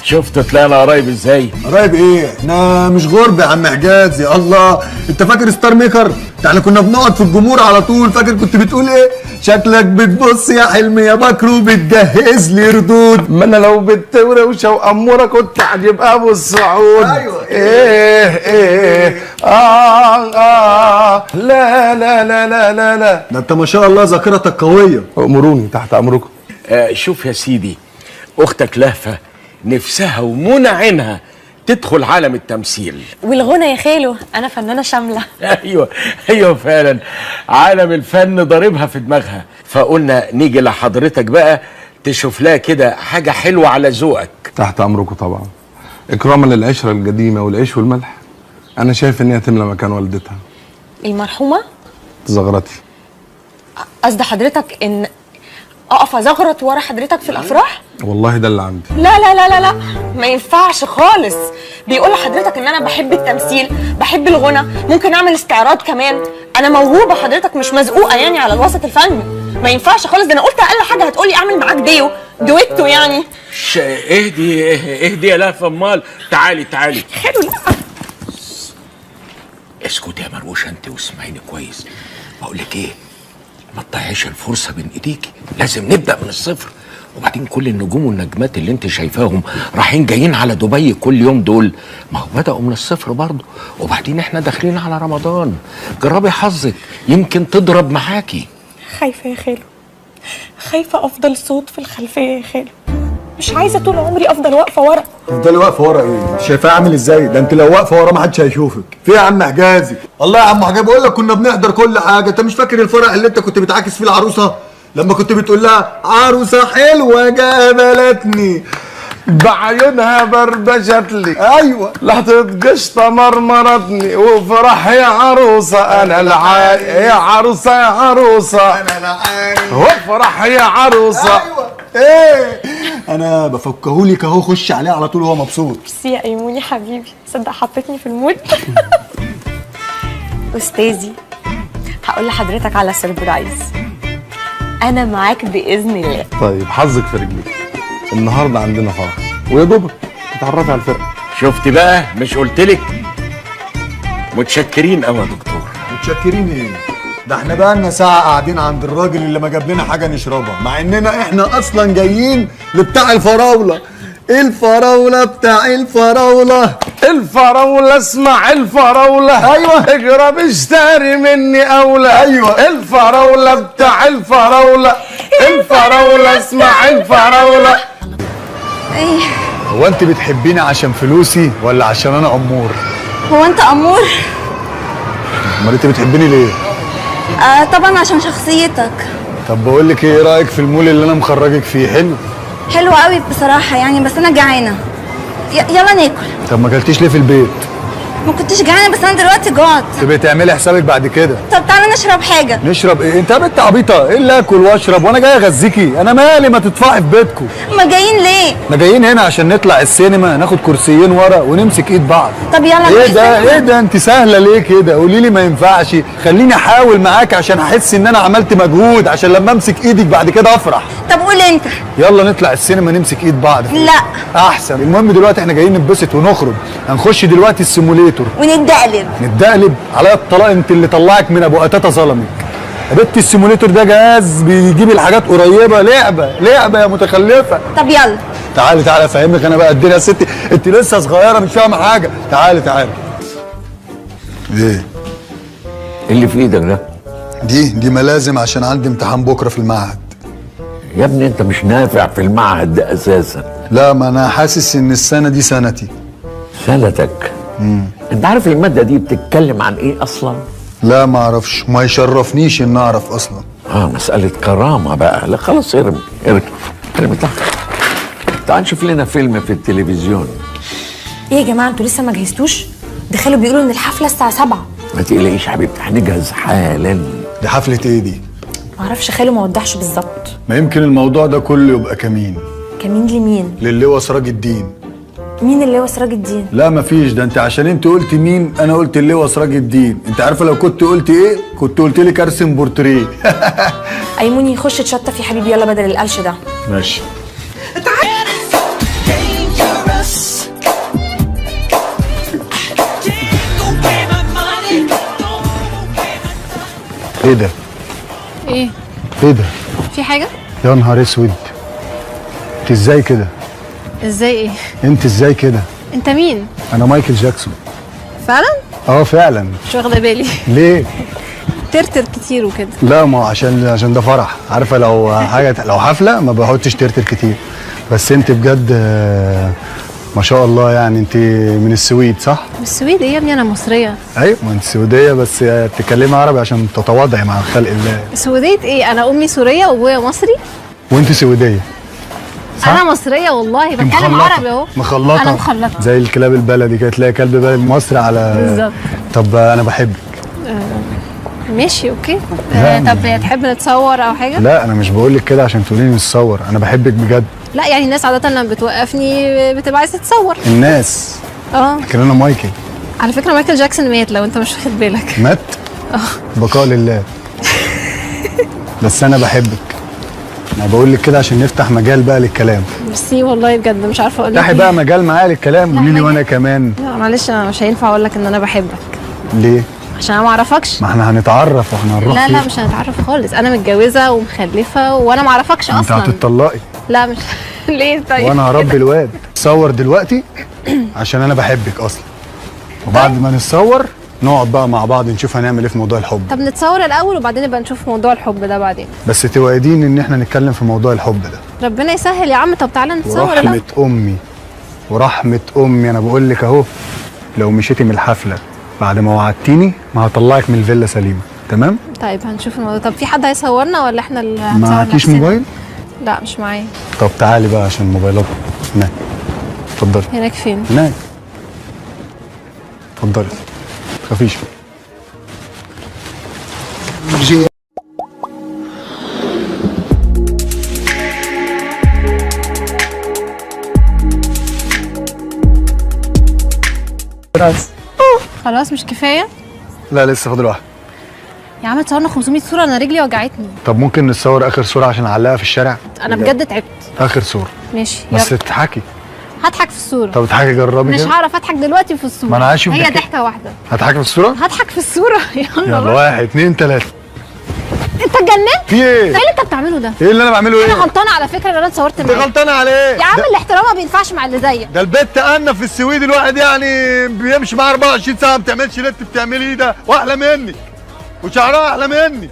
شفت طلعنا قرايب ازاي؟ قرايب ايه؟ احنا مش غرب يا عم حجازي. الله، انت فاكر Star Maker؟ ده احنا كنا بنقعد في الجمهور على طول. فاكر كنت بتقول ايه؟ شكلك بتبص يا حلمي يا بكر وبتجهز لي ردود. ما انا لو بنت وروشه واموره كنت هجيب ابو السعود. ايوه. ايه ايه لا لا لا لا لا لا. ده انت ما شاء الله ذاكرتك قوية. امروني تحت امركم. شوف يا سيدي، اختك لهفة نفسها ومنى عينها تدخل عالم التمثيل والغنى يا خالو، انا فنانة شاملة. ايوه ايوه فعلا، عالم الفن ضاربها في دماغها، فقلنا نيجي لحضرتك بقى تشوف لها كده حاجة حلوة على ذوقك. تحت امركم طبعا. اكراما للعشرة القديمة والعيش والملح، انا شايف ان هي تملى مكان والدتها المرحومة. زغرتي. قصد حضرتك ان اقف ازغرط ورا حضرتك في الافراح؟ والله ده اللي عندي. لا لا لا لا لا، ما ينفعش خالص. بيقول لحضرتك ان انا بحب التمثيل، بحب الغنى، ممكن اعمل استعراض كمان، انا موهوبه حضرتك، مش مزقوقه يعني على الوسط الفني. ما ينفعش خالص، ده انا قلت اقل حاجة هتقولي اعمل معاك دويتو يعني. اهدي اهدي يا لهفة، امال تعالي تعالي. حلو. لا اسكتي يا مروشه انت واسمعيني كويس. بقول لك ايه، ما تضيعيش الفرصة بين ايديكي، لازم نبدا من الصفر. وبعدين كل النجوم والنجمات اللي انت شايفاهم رايحين جايين على دبي كل يوم دول، ما هو بداوا من الصفر برضه. وبعدين احنا داخلين على رمضان، جربي حظك يمكن تضرب معاكي. خايفة يا خالو، خايفة افضل صوت في الخلفية يا خالو، مش عايزه طول عمري افضل واقفة ورا. تفضلي واقفة ورا ايه؟ انت شايفاه عامل ازاي؟ ده انت لو واقفة ورا ما حدش هيشوفك. في يا عم حجازي؟ الله يا عم حجازي، بقول لك كنا بنحضر كل حاجة، انت مش فاكر الفرح اللي انت كنت بتعاكس فيه العروسة؟ لما كنت بتقول لها عروسه حلوة جملتني بعيونها بربشت لي. ايوه. لحظة قشطة مرمرتني وفرح يا عروسة انا العاري يا عروسة يا عروسة انا العاري وفرح يا عروسة. ايوه. ايه انا بفكهولك اهو، خش عليه على طول وهو مبسوط. ميرسي يا ايموني حبيبي، صدق حطيتني في ال mood. استاذي هقول لحضرتك على surprise، انا معاك باذن الله. طيب حظك في رجليك، النهارده عندنا فرح ويا دوبك تتعرفي على الفرقة. شفت بقى، مش قلتلك؟ متشكرين قوي يا دكتور. متشكرين ايه؟ ده احنا بقى لنا ساعة قاعدين عند الراجل اللي ما جاب لنا حاجة نشربها، مع اننا احنا اصلا جايين لبتاع الفراوله. الفراوله بتاع الفراوله، الفراوله اسمع الفراوله، ايوه اجرب اشتري مني اولى، ايوه الفراوله بتاع الفراوله، الفراوله اسمع الفراوله. ايه هو انت بتحبيني عشان فلوسي ولا عشان انا امور؟ هو انت امور؟ امال انت بتحبيني ليه؟ طبعا عشان شخصيتك. طب بقول لك ايه رايك في المول اللي انا مخرجك فيه؟ حلو؟ حلو قوي بصراحة يعني، بس انا جعانة. يلا ناكل. طب ما اكلتيش ليه في البيت؟ ما كنتش جعانة بس انا دلوقتي جعت. تبقي تعملي حسابك بعد كده. طب تعالى نشرب حاجة. نشرب ايه؟ انت يا بنت عبيطه، ايه اللي اكل واشرب وانا جاي اغذيكي؟ انا مالي، ما تدفعي في بيتكم. ما جايين ليه؟ ما جايين هنا عشان نطلع السينما، ناخد كرسيين ورا ونمسك ايد بعض. طب يلا. ايه ده؟ ايه ده؟ انت سهلة ليه كده؟ قولي لي ما ينفعش، خليني احاول معاك عشان احس ان انا عملت مجهود، عشان لما امسك ايدك بعد كده افرح. طب قول انت. يلا نطلع السينما نمسك ايد بعض. لا احسن. المهم دلوقتي احنا جايين نتبسط ونخرج، هنخش دلوقتي ال simulator ونتدقلب. نتدقلب؟ عليا الطلاق انت اللي طلعك من ابو قتاته ظلمك. يا بنتي ال simulator ده جهاز بيجيب الحاجات قريبه، لعبه لعبه يا متخلفة. طب يلا تعالي تعالي افهمك انا بقى الدنيا يا ستي، انت لسه صغيرة مش فاهمه حاجة. تعالي تعالي. ايه اللي في ايدك ده؟ دي ملازم عشان عندي امتحان بكره في المعهد. يا ابني انت مش نافع في المعهد ده اساسا. لا ما انا حاسس ان السنة دي سنتي. سنتك؟ انت عارف المادة دي بتتكلم عن ايه اصلا؟ لا ما اعرفش، ما يشرفنيش ان اعرف اصلا. مسألة كرامة بقى. لا خلاص ارمي ارمي ارمي. تعال نشوف لنا فيلم في التلفزيون. ايه يا جماعة انتوا لسه ما جهزتوش؟ دخلوا بيقولوا ان الحفلة الساعة 7. ما تقلقيش حبيبتي هنجهز حالا. دي حفلة ايه دي؟ ما اعرفش، خاله ما وضحش بالظبط. ما يمكن الموضوع ده كله يبقى كمين. كمين لمين؟ للواء سراج الدين. مين اللواء سراج الدين؟ لا مفيش، ده انت عشان انت قلت مين انا قلت اللواء سراج الدين. انت عارفه لو كنت قلت ايه كنت قلت لك ارسم بورتريه. ايموني خش اتشطف يا حبيبي يلا بدل القلش ده. ماشي. ايه ده؟ ايه؟ ايه ده؟ في حاجة؟ يا نهار اسود، انت ازاي كده؟ ازاي ايه؟ انت ازاي كده؟ انت مين؟ انا مايكل جاكسون. فعلا؟ اه فعلا. مش واخده بالي. ليه؟ ترتر كتير وكده. لا ما هو عشان ده فرح، عارفه لو حاجة لو حفلة ما بحطش ترتر كتير. بس انت بجد ما شاء الله، يعني انت من السويد صح؟ من السويد ايه يا ابني، انا مصرية. ايوه ما انت سويديه بس بتتكلمي عربي عشان تتواضعي مع خلق الله. سويديه ايه؟ انا امي سورية وابويا مصري. وانت سويديه؟ صح؟ انا مصرية والله، بتكلم عربي اهو. مخلطه. انا مخلطه زي الكلاب البلدي كده، تلاقي كلب بلدي مصري على بالظبط. طب انا بحبك. ماشي okay. طب تحب نتصور او حاجة؟ لا انا مش بقول لك كده عشان تقولي لي نتصور، انا بحبك بجد. لا يعني الناس عادة لما بتوقفني بتبقى عايزه تتصور. الناس؟ لكن انا مايكل. على فكرة مايكل جاكسون مات لو انت مش واخد بالك. مات؟ بقاء لله. بس انا بحبك. انا بقول لك كده عشان نفتح مجال بقى للكلام. ميرسي والله بجد مش عارفه اقول لك. افتحي بقى مجال معايا للكلام، قولي لي وانا كمان. لا معلش انا مش هينفع اقول لك ان انا بحبك. ليه؟ عشان انا ما اعرفكش. ما احنا هنتعرف واحنا هنروح. لا لا مش هنتعرف خالص، انا متجوزة ومخلفه وانا ما اعرفكش اصلا. انت هتتطلقي. لا مش ليه طيب؟ وانا هربي الواد. اتصور دلوقتي عشان انا بحبك اصلا. وبعد ما نتصور نقعد بقى مع بعض نشوف هنعمل ايه في موضوع الحب. طب نتصور الاول وبعدين نبقى نشوف موضوع الحب ده بعدين. بس توعديني ان احنا نتكلم في موضوع الحب ده. ربنا يسهل يا عم. طب تعالى نتصور الاول. ورحمة امي، ورحمة امي انا بقول لك اهو، لو مشيتي من الحفلة بعد ما وعدتيني ما هطلعك من الفيلا سليمة، تمام؟ طيب هنشوف الموضوع. طب في حد هيصورنا ولا احنا اللي هنصور؟ معكيش موبايل؟ لا مش معايا. طب تعالي بقى عشان موبايلات هناك. اتفضلي. هناك فين؟ هناك. اتفضلي. متخافيش. خلاص مش كفاية؟ لا لسه فاضل واحدة. يا عم اتصورنا 500 صوره، انا رجلي وجعتني. طب ممكن نتصور اخر صوره عشان اعلقها في الشارع؟ انا بجد تعبت. اخر صوره. ماشي بس تضحكي. هضحك في الصورة. طب اضحكي جربي مش كده. هعرف اضحك دلوقتي في الصورة. ما انا عايز اشوف. هي ضحكه واحدة. هتضحكي في الصورة؟ هضحك في الصورة. يلا يلا 1 2 3. انت اتجننت؟ في ايه؟ ايه اللي انت بتعمله ده؟ ايه اللي انا بعمله ايه؟ انا غلطانة على فكرة ان انا اتصورت معاك. انت غلطانة على ايه؟ يا عم الاحترام ما بينفعش مع اللي زيك. ده البت انا في السويد الواحد يعني بيمشي معاها 24 ساعة، ما بتعملش اللي انت بتعمليه ده، واحلى مني وشعرها احلى مني.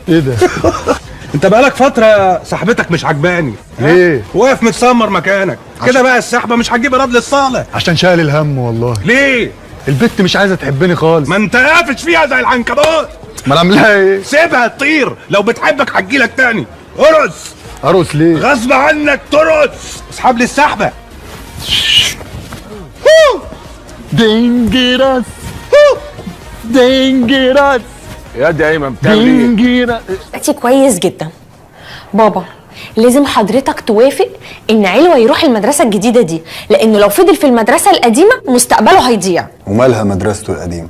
ايه ده؟ انت بقالك فترة صاحبتك مش عجباني. ليه؟ واقف متسمر مكانك كده بقى، السحبه مش هتجيب ايراد للصاله. عشان شايل الهم والله. ليه؟ البت مش عايزه تحبني خالص. ما انت قافش فيها زي العنكبوت. ما انا اعملها ايه؟ سيبها تطير، لو بتحبك هتجيلك تاني. ارقص. ارقص ليه؟ غصب عنك ترقص. اسحب لي السحبه. dangerous dangerous. يا دي ايمن بتعمل ايه؟ دلوقتي كويس جدا. بابا لازم حضرتك توافق ان علوة يروح المدرسة الجديدة دي، لانه لو فضل في المدرسة القديمة مستقبله هيضيع. ومالها مدرسته القديمة؟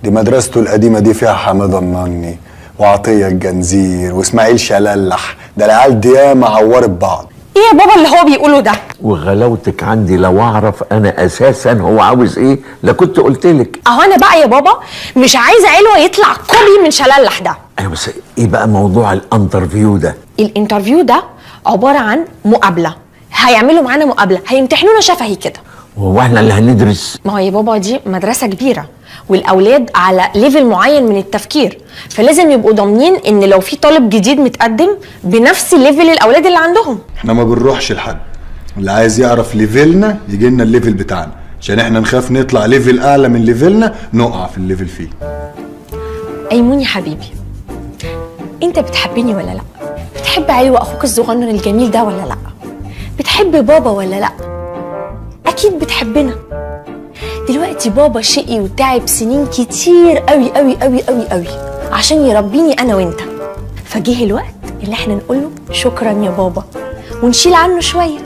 دي مدرسته القديمة دي فيها حمادة النني وعطية الجنزير واسماعيل شلالح، ده العيال دي ياما عورت بعض. ايه يا بابا اللي هو بيقوله ده؟ وغلاوتك عندي لو اعرف انا اساسا هو عاوز ايه لكنت قلت لك. اهو انا بقى يا بابا مش عايزه علوة يطلع copy من شلالح ده. ايوه بس ايه بقى موضوع ال interview ده؟ ال interview ده عبارة عن مقابله، هيعملوا معانا مقابله، هيمتحنونا شفهي كده. وهو احنا اللي هندرس؟ ما هو يا بابا دي مدرسه كبيرة والاولاد على level معين من التفكير، فلازم يبقوا ضامنين ان لو في طالب جديد متقدم بنفس level الاولاد اللي عندهم. احنا ما بنروحش لحد، اللي عايز يعرف level نا يجي لنا ال level بتاعنا، عشان احنا نخاف نطلع level اعلى من level نا نقع في ال level فيه. ايمون يا حبيبي، انت بتحبني ولا لا؟ بتحب علوة اخوك الصغنن الجميل ده ولا لا؟ بتحب بابا ولا لا؟ اكيد بتحبنا. دلوقتي بابا شقي وتعب سنين كتير قوي قوي قوي قوي قوي عشان يربيني انا وانت، فجه الوقت اللي احنا نقوله شكرا يا بابا ونشيل عنه شوية،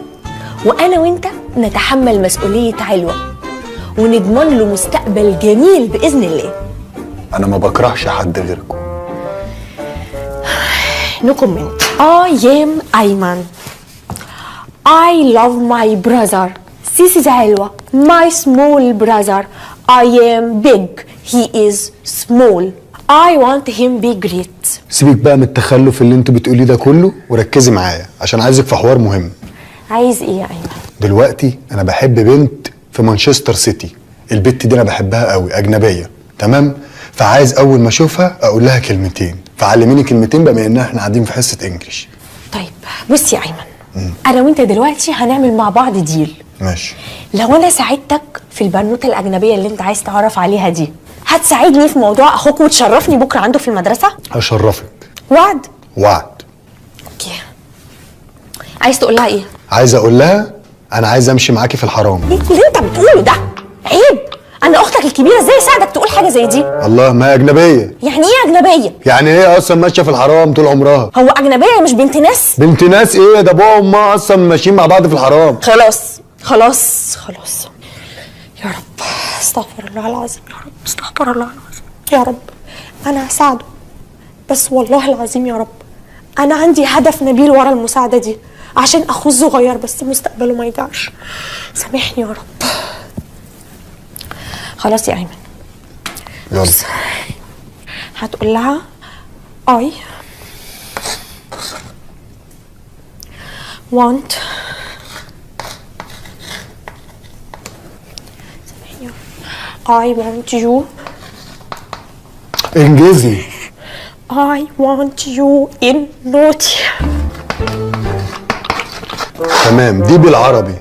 وانا وانت نتحمل مسؤولية علوة ونضمن له مستقبل جميل باذن الله. انا ما بكرهش حد غيركم. No comment. I am Ayman. I love my brother. This is علوة, my small brother. I am big. He is small. I want him be great. سيبك بقى من التخلف اللي انت بتقوليه ده كله وركزي معايا عشان عايزك في حوار مهم. عايز ايه يا ايمن؟ دلوقتي انا بحب بنت في مانشستر سيتي، البت دي انا بحبها قوي، اجنبية، تمام؟ فعايز اول ما اشوفها اقول لها كلمتين، فعلميني كلمتين بما ان احنا قاعدين في حصة English. طيب بصي يا ايمن، انا وانت دلوقتي هنعمل مع بعض deal. ماشي. لو انا ساعدتك في البنوته الاجنبية اللي انت عايز تعرف عليها دي، هتساعدني في موضوع اخوك وتشرفني بكره عنده في المدرسة؟ هشرفك. وعد؟ وعد. okay. عايز تقول لها ايه؟ عايز اقول لها انا عايز امشي معاكي في الحرام. ايه اللي انت بتقوله ده؟ عيب، انا اختك الكبيرة ازاي اساعدك تقول حاجة زي دي؟ الله، ما هي اجنبية. يعني ايه اجنبية؟ يعني ايه اصلا ماشية في الحرام طول عمرها؟ هو اجنبية مش بنت ناس؟ بنت ناس ايه ده؟ ابوها وامها اصلا ماشيين مع بعض في الحرام. خلاص خلاص خلاص يا رب، استغفر الله العظيم يا رب، استغفر الله العظيم يا رب. انا هساعده بس والله العظيم يا رب انا عندي هدف نبيل ورا المساعدة دي، عشان اخوه الصغير بس مستقبله ما يضيعش. سامحني يا رب. خلاص يا ايمن، يلا هتقول لها I want I want you. انجزي. I want you in naughty. تمام، دي بالعربي.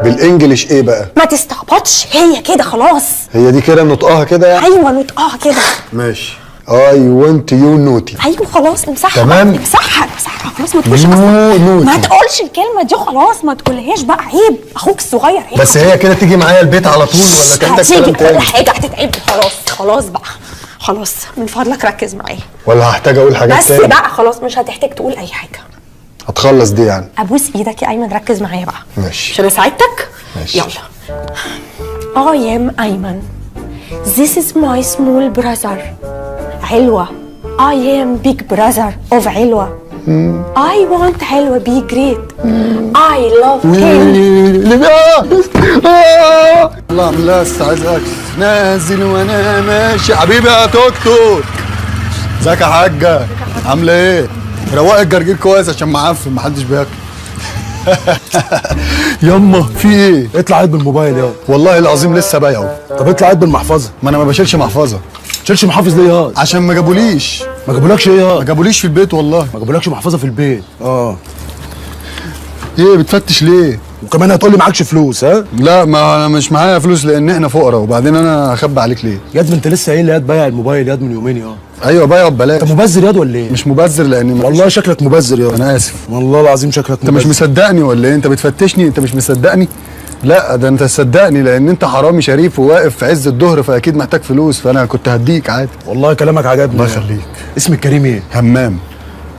بالانجلش ايه بقى؟ ما تستعبطش، هي كده خلاص. هي دي كده نطقها كده يعني؟ ايوه نطقها كده. ماشي. I want you naughty. ايوه خلاص امسحها. تمام، امسحها امسحها خلاص، ما تقولش اصلا، ما تقولش الكلمة دي خلاص، ما تقولهاش بقى، عيب، اخوك الصغير عيب. بس هي كده تيجي معايا البيت على طول ولا تحتاج كلام تاني؟ كل حاجة هتتعب. خلاص خلاص بقى، خلاص من فضلك ركز معايا. ولا هحتاج اقول حاجات بس تاني؟ بقى خلاص مش هتحتاج تقول اي حاجة. هتخلص دي يعني؟ ابوس ايدك يا ايمن، ركز معايا بقى. ماشي. عشان اساعدك. ماشي يلا. I am ايمن. This is my small brother. علوة. I am big brother of علوة. I want علوة be great. I love him. الله ملاس، عايز اكل. نازل وانا ماشي حبيبي يا توك توك. ازيك يا حاجة؟ عامله ايه؟ رواق الجرجير كويس عشان معفن محدش بياكل. يما في ايه؟ اطلع عيد بالموبايل يا والله العظيم لسه بايعه. طب اطلع عيد بالمحفظه. ما انا ما بشيلش محفظة. تشيلش محافظ ليه يا؟ عشان ما جابوليش. ما جابولكش ايه يا؟ ما جابوليش في البيت والله. ما جابولكش محفظة في البيت. اه ايه بتفتش ليه؟ وكمان هتقول لي معكش فلوس؟ ها؟ لا ما انا مش معايا فلوس لان احنا فقراء، وبعدين انا هخبي عليك ليه؟ ياد ما انت لسه قايل لي ياد بايع الموبايل ياد من يومين يا. ايوه بايعه ببلاش. انت مبذر ياد ولا ايه؟ مش مبذر لان والله شكلك مبذر ياد. انا اسف والله العظيم شكلك مبذر. انت مش مصدقني ولا ايه؟ انت بتفتشني انت مش مصدقني؟ لا ده انت تصدقني لان انت حرامي شريف وواقف في عز الظهر فاكيد محتاج فلوس، فانا كنت هديك عادي. والله كلامك عجبني. الله يخليك. اسم الكريم ايه؟ همام.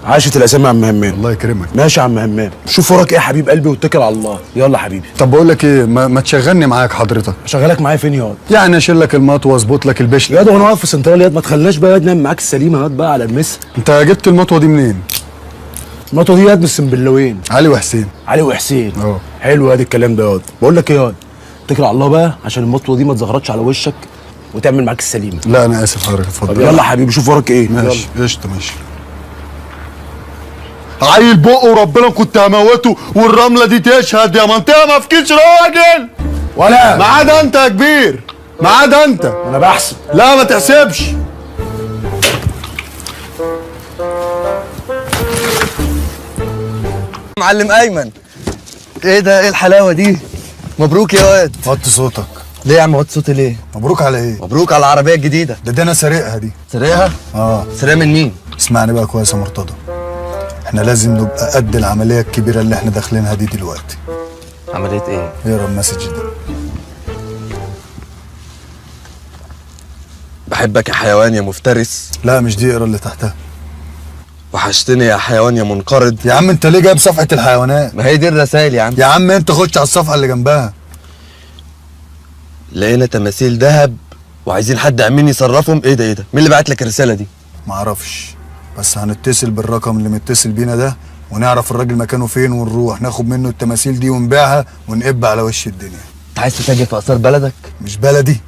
عاشت الاسامي يا عم همام. الله يكرمك. ماشي يا عم همام، شوف وراك ايه يا حبيب قلبي واتكل على الله. يلا حبيبي. طب بقول لك ايه، ما تشغلني معاك حضرتك. اشغلك معايا فين ياض؟ يعني اشيل لك المطوه واظبط لك البشله. ياض وانا واقف في سنترال ياض، ما تخليناش بقى ياض نعمل معاك السليمة ياض بقى على المس. انت جبت المطوه دي منين؟ المطوه دي ياض من السنبلاوين. علي وحسين. علي وحسين. اه حلو ياض الكلام ده ياض. بقول لك ايه ياض، اتكل على الله بقى عشان المطوه دي ما تزغرطش على وشك وتعمل معاك السليمة. لا انا اسف حضرتك، اتفضل. يلا حبيبي شوف وراك ايه. ماشي قشطه. ماشي. عيل بقه وربنا كنت هموته، والرمله دي تشهد يا منطقة ما فيكيش راجل ولا ما عدا انت يا كبير، ما عدا انت. انا بحسب. لا ما تحسبش. معلم ايمن، ايه ده؟ ايه الحلاوة دي؟ مبروك يا واد. وطي صوتك. ليه يا عم وطي صوتي ليه؟ مبروك على ايه؟ مبروك على العربية الجديدة. ده انا سارقها دي. سارقها؟ اه. سارقها من مين؟ اسمعني بقى كويس يا مرتضى، احنا لازم نبقى قد العملية الكبيرة اللي احنا داخلينها دي دلوقتي. عملية ايه؟ اقرا ال message ده. بحبك يا حيوان يا مفترس. لا مش دي، اقرا اللي تحتها. وحشتني يا حيوان يا منقرض. يا عم انت ليه جايب صفحة الحيوانات؟ ما هي دي الرسائل يا عم. يا عم انت خش على الصفحة اللي جنبها. لقينا تماثيل ذهب وعايزين حد امين يصرفهم. ايه ده ايه ده؟ مين اللي بعت لك الرسالة دي؟ معرفش، بس هنتصل بالرقم اللي متصل بينا ده ونعرف الراجل مكانه فين ونروح ناخد منه التماثيل دي ونبيعها ونقب على وش الدنيا. انت عايز تتاجر في اثار بلدك؟ مش بلدي،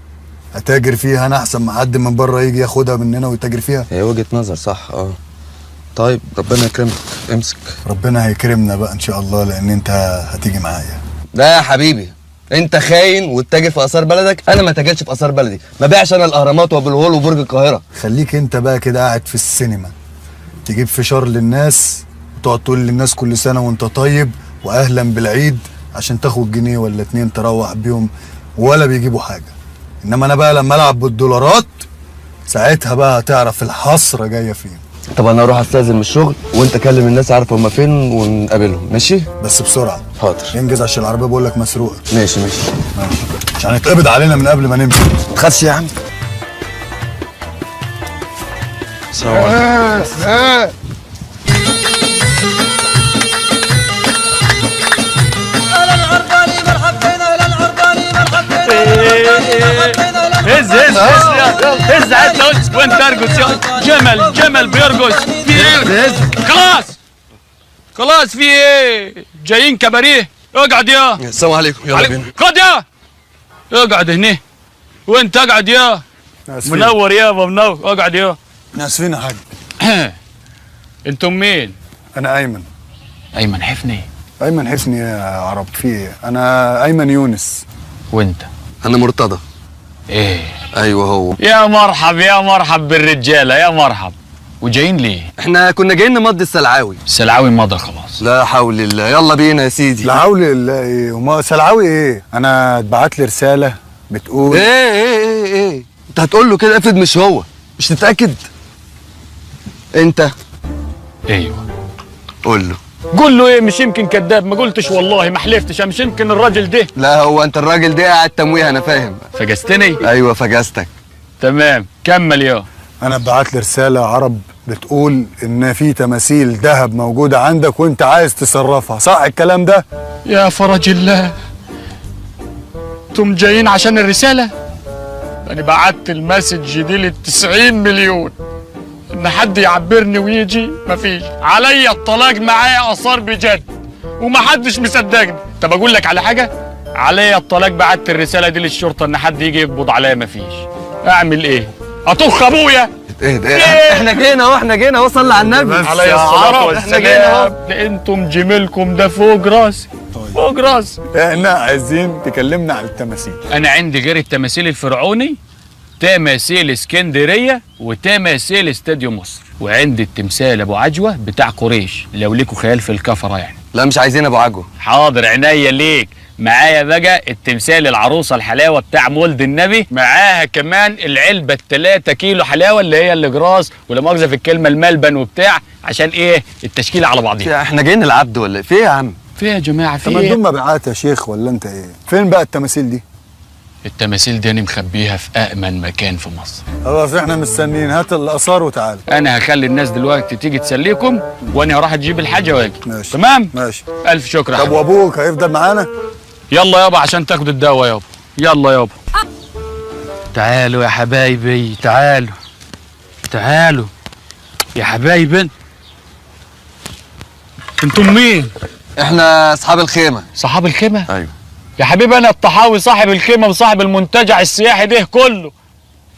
اتاجر فيها انا احسن ما حد من بره يجي ياخدها مننا ويتاجر فيها. هي وجهة نظر صح. اه طيب ربنا يكرمك. امسك. ربنا هيكرمنا بقى ان شاء الله لان انت هتيجي معايا. لا يا حبيبي، انت خاين وتتاجر في اثار بلدك. انا ما تاجرش في اثار بلدي، ما بيعش انا الاهرامات وابو الهول وبرج القاهرة. خليك انت بقى كده قاعد في السينما تجيب فشار للناس وتقعد تقول للناس كل سنة وانت طيب واهلا بالعيد عشان تاخد جنيه ولا اتنين تروح بيهم ولا بيجيبوا حاجة. انما انا بقى لما العب بالدولارات ساعتها بقى هتعرف الحسرة جاية فين. طب انا اروح استاذن من الشغل وانت كلم الناس عارف هما فين ونقابلهم. ماشي؟ بس بسرعة. حاضر. انجز عشان العربية بقول لك مسروقه. ماشي ماشي ماشي، عشان هيتقبض علينا من قبل ما نمشي. ما تخافش يا عم. السلام عليكم. هز هز هز هز عدل وانت ارقص يا جمل. جمل بيرقص في ايه؟ خلاص خلاص في ايه؟ جايين كباريه. اقعد يا. السلام عليكم. يلا بينا. خد يا، اقعد هنا وانت اقعد يا. منور يابا منور. اقعد يا. اسفين يا حاج. انتم مين؟ انا ايمن. ايمن حفني. ايمن حفني يا عرب في ايه؟ انا ايمن يونس. وانت؟ انا مرتضى. ايه؟ ايوه هو. يا مرحب يا مرحب بالرجاله يا مرحب. وجايين ليه؟ احنا كنا جايين نمضي السلعاوي. السلعاوي مضى خلاص. لا حول الله. يلا بينا يا سيدي. لا حول الله. ايه وما سلعاوي ايه؟ انا اتبعت لي رسالة بتقول ايه ايه ايه ايه؟ انت هتقول له كده؟ افرض مش هو، مش تتاكد؟ انت ايوه قول له. قول له ايه؟ مش يمكن كذاب؟ ما قلتش والله، ما حلفتش. مش يمكن الراجل ده. لا هو انت الراجل ده قاعد تمويه، انا فاهم. فجستني؟ ايوه فجستك. تمام كمل يا. انا بعت لي رسالة عرب بتقول ان في تماثيل ذهب موجودة عندك وانت عايز تصرفها، صح الكلام ده؟ يا فرج الله، انتم جايين عشان الرسالة؟ انا بعت ال message دي لل 90 مليون ان حد يعبرني ويجي، مفيش. عليا الطلاق معايا اثار بجد ومحدش مصدقني. طب اقول لك على حاجة، عليا الطلاق بعت الرسالة دي للشرطة ان حد يجي يقبض عليا، مفيش. اعمل ايه؟ اطخ ابويا؟ اهدى احنا جينا اهو، احنا جينا اهو، صلي على النبي عليه الصلاة والسلام. ده انتم جميلكم ده فوق راسي. طيب. فوق راسي. احنا عايزين تكلمنا على التماثيل. انا عندي غير التماثيل الفرعوني تماثيل اسكندرية وتماثيل استاديوم مصر، وعندي التمثال ابو عجوه بتاع قريش لو ليكوا خيال في الكفرة يعني. لا مش عايزين ابو عجوه. حاضر عينيا ليك. معايا بقى التمثال العروسة الحلاوة بتاع مولد النبي، معاها كمان العلبة 3 كيلو حلاوة اللي هي الاجراس ولا مؤاخذة في الكلمة الملبن وبتاع، عشان ايه التشكيلة على بعضيها. احنا جايين العبد ولا ايه؟ في ايه يا عم؟ في ايه يا جماعة؟ في طب ايه؟ دول مبيعات يا شيخ ولا انت ايه؟ فين بقى التماثيل دي؟ التماثيل دي انا مخبيها في امن مكان في مصر. خلاص احنا مستنيين، هات الاثار وتعالى. انا هخلي الناس دلوقتي تيجي تسليكم وانا هروح اجيب الحاجة واجي. ماشي تمام؟ ماشي. الف شكر. طب وابوك هيفضل معانا؟ يلا يابا عشان تاخد الدواء يابا. يلا يابا. تعالوا يا حبايبي، تعالوا تعالوا يا حبايبي. انتم مين؟ احنا اصحاب الخيمة. صحاب الخيمة؟ ايوه يا حبيبي، انا الطحاوي صاحب الخيمة وصاحب المنتجع السياحي ده كله.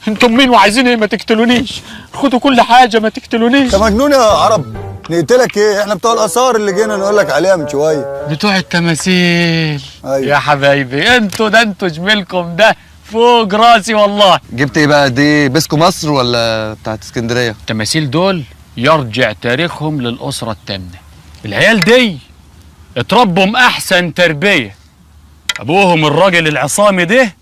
انتم مين وعايزين ايه؟ ما تقتلونيش، خدوا كل حاجة ما تقتلونيش. انت مجنون يا عرب، نقتلك ايه؟ احنا بتوع الاثار اللي جينا نقول لك عليها من شوية. بتوع التماثيل. أيوة. يا حبايبي انتوا ده، انتوا جميلكم ده فوق راسي والله. جبت ايه بقى دي؟ بيسكو مصر ولا بتاعت اسكندرية؟ التماثيل دول يرجع تاريخهم للاسرة الثامنة. العيال دي اتربوا احسن تربيه. ابوهم الراجل العصامي ده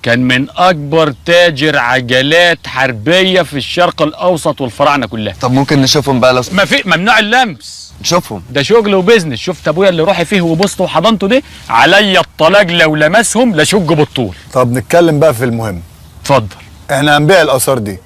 كان من اكبر تاجر عجلات حربيه في الشرق الاوسط والفراعنه كلها. طب ممكن نشوفهم بقى لو ما في؟ ممنوع اللمس. نشوفهم، ده شغل و business. شفت ابويا اللي روحي فيه وبوسته وحضنته ده، عليا الطلاق لو لمسهم لشج بالطول. طب نتكلم بقى في المهم. اتفضل. احنا هنبيع الاثار دي.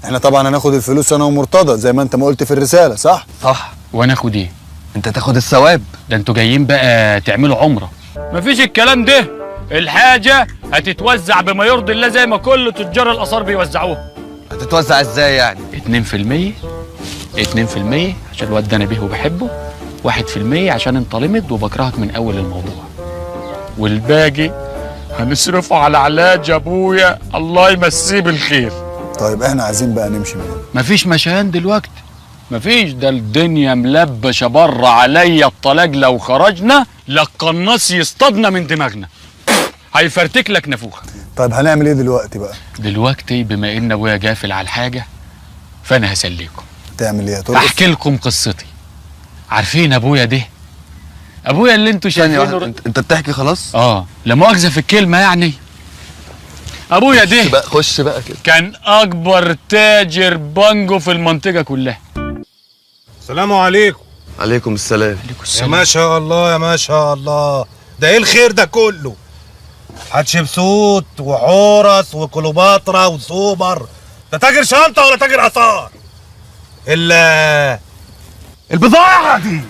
احنا طبعا هناخد الفلوس انا ومرتضى زي ما انت ما قلت في الرسالة، صح؟ صح. وانا اخد ايه؟ انت تاخد الثواب. ده انتوا جايين بقى تعملوا عمره. مفيش الكلام ده، الحاجة هتتوزع بما يرضي الله زي ما كل تجار الآثار بيوزعوها. هتتوزع ازاي يعني؟ 2% 2% عشان الواد ده انا بيه وبحبه، 1% عشان انت لمد وبكرهك من أول الموضوع، والباقي هنصرفه على علاج أبويا الله يمسيه بالخير. طيب احنا عايزين بقى نمشي من هنا. مفيش مشيان دلوقتي، مفيش، ده الدنيا ملبشه بره. عليا الطلاق لو خرجنا للقناص يصطادنا من دماغنا، هيفرتك لك نافوخه. طيب هنعمل ايه دلوقتي بقى؟ دلوقتي بما ان ابويا جافل على الحاجة فانا هسليكم. تعمل ايه؟ ترقص؟ احكي لكم قصتي. عارفين ابويا ده؟ ابويا اللي انتوا شايفينه. انت بتحكي خلاص؟ اه لا مؤاخذة في الكلمة يعني. ابويا ده بقى خش بقى كده، كان اكبر تاجر بانجو في المنطقة كلها. السلام عليكم. عليكم السلام. عليكم السلام. يا ما شاء الله، يا ما شاء الله، ده ايه الخير ده كله؟ حتشبسوت وحورس وكليوباترا وسوبر، ده تاجر شنطه ولا تاجر اثار؟ البضاعة دي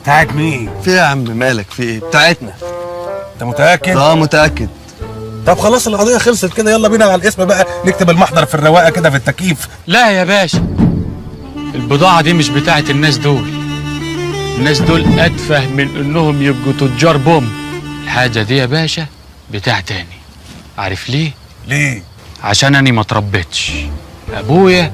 بتاعت مين؟ في ايه يا عم مالك؟ في ايه؟ بتاعتنا. انت متاكد؟ اه متاكد. طب خلاص القضية خلصت كده، يلا بينا على الاسم بقى، نكتب المحضر في الرواقه كده في التكييف. لا يا باشا، البضاعة دي مش بتاعت الناس دول. الناس دول أتفه من إنهم يبقوا تجار بوم. الحاجة دي يا باشا بتاع تاني. عارف ليه؟ ليه؟ عشان أنا ما تربيتش. أبويا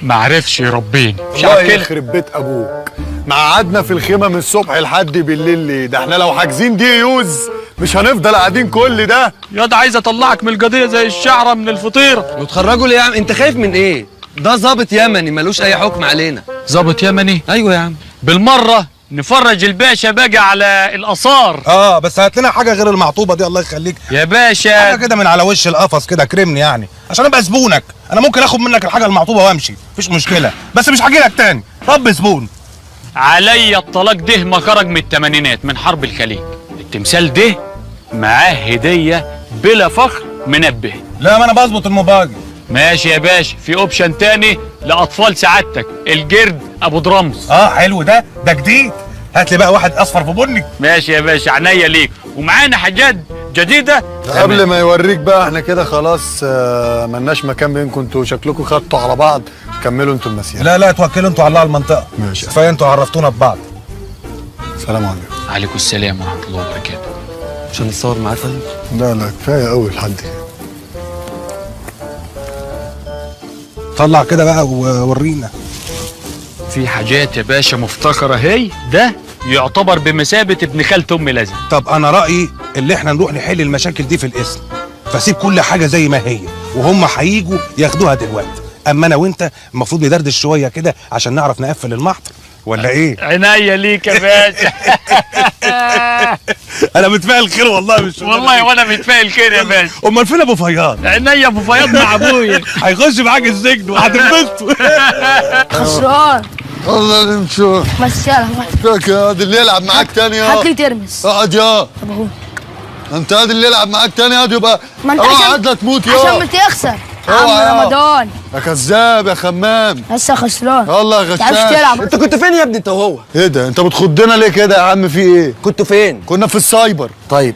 ما عرفش يربيني. مش الله يخرب بيت أبوك، مقعدنا في الخيمة من الصبح لحد بالليل ليه؟ ده احنا لو حاجزين day use مش هنفضل قاعدين كل ده. ياض عايز أطلعك من القضية زي الشعرة من الفطيرة. وتخرجوا ليه يا عم؟ أنت خايف من إيه؟ ده ظابط يمني ملوش اي حكم علينا. ظابط يمني؟ ايوه يا عم. بالمرة نفرج الباشا بقى على الاثار. اه بس هات لنا حاجة غير المعطوبه دي الله يخليك يا باشا، حاجة كده من على وش القفص كده كرمني يعني، عشان ابقى زبونك. انا ممكن اخد منك الحاجة المعطوبه وامشي مفيش مشكلة، بس مش هاجي لك تاني. رب زبون. عليا الطلاق ده ما خرج من الثمانينات من حرب الخليج. التمثال ده معاه هديه بلا فخر منبه. لا ما انا بظبط الموبايل. ماشي يا باشا، في option تاني لاطفال سعادتك، الجرد ابو درمز. اه حلو ده، ده جديد. هات لي بقى واحد اصفر في بني. ماشي يا باشا عينيا ليك. ومعانا حاجات جديدة. قبل ما يوريك بقى احنا كده خلاص ملناش مكان بينكم، انتوا شكلكم خدتوا على بعض، كملوا انتوا المسيرة. لا لا توكلوا انتوا على المنطقة. ماشي كفاية انتوا عرفتونا ببعض. السلام عليكم. عليكم السلام ورحمة الله وبركاته. مش هنتصور معاه طيب؟ لا لا كفاية قوي لحد كده. طلع كده بقى وورينا. في حاجات يا باشا مفتكره هي ده يعتبر بمثابة ابن خالة امي لازم. طب انا رايي اللي احنا نروح نحل المشاكل دي في القسم، فسيب كل حاجة زي ما هي وهم هيجوا ياخدوها دلوقتي، اما انا وانت المفروض ندردش شوية كده عشان نعرف نقفل المحضر ولا ايه؟ عينيا ليك يا باشا. انا متفائل خير والله. مش والله وانا متفائل خير يا باشا. امال فين ابو فياض؟ عينيا ابو فياض مع ابويا. هيخش معاك السجن وهتنبسطوا. خسران الله نمشي. بس يلا فاك يا واد اللي يلعب معاك تاني. يا هات لي ترمس. اقعد يا طب اهو انت قاعد اللي يلعب معاك تاني ياض يبقى ما انت عشان تموت يا عشان بتخسر. عم رمضان يا كذاب يا خمام لسه خسران. يلا يا غشاش. تعرفش تلعب. انت كنت فين يا ابني انت وهو؟ ايه ده انت بتخضنا ليه كده يا عم؟ في ايه؟ كنتوا فين؟ كنا في السايبر. طيب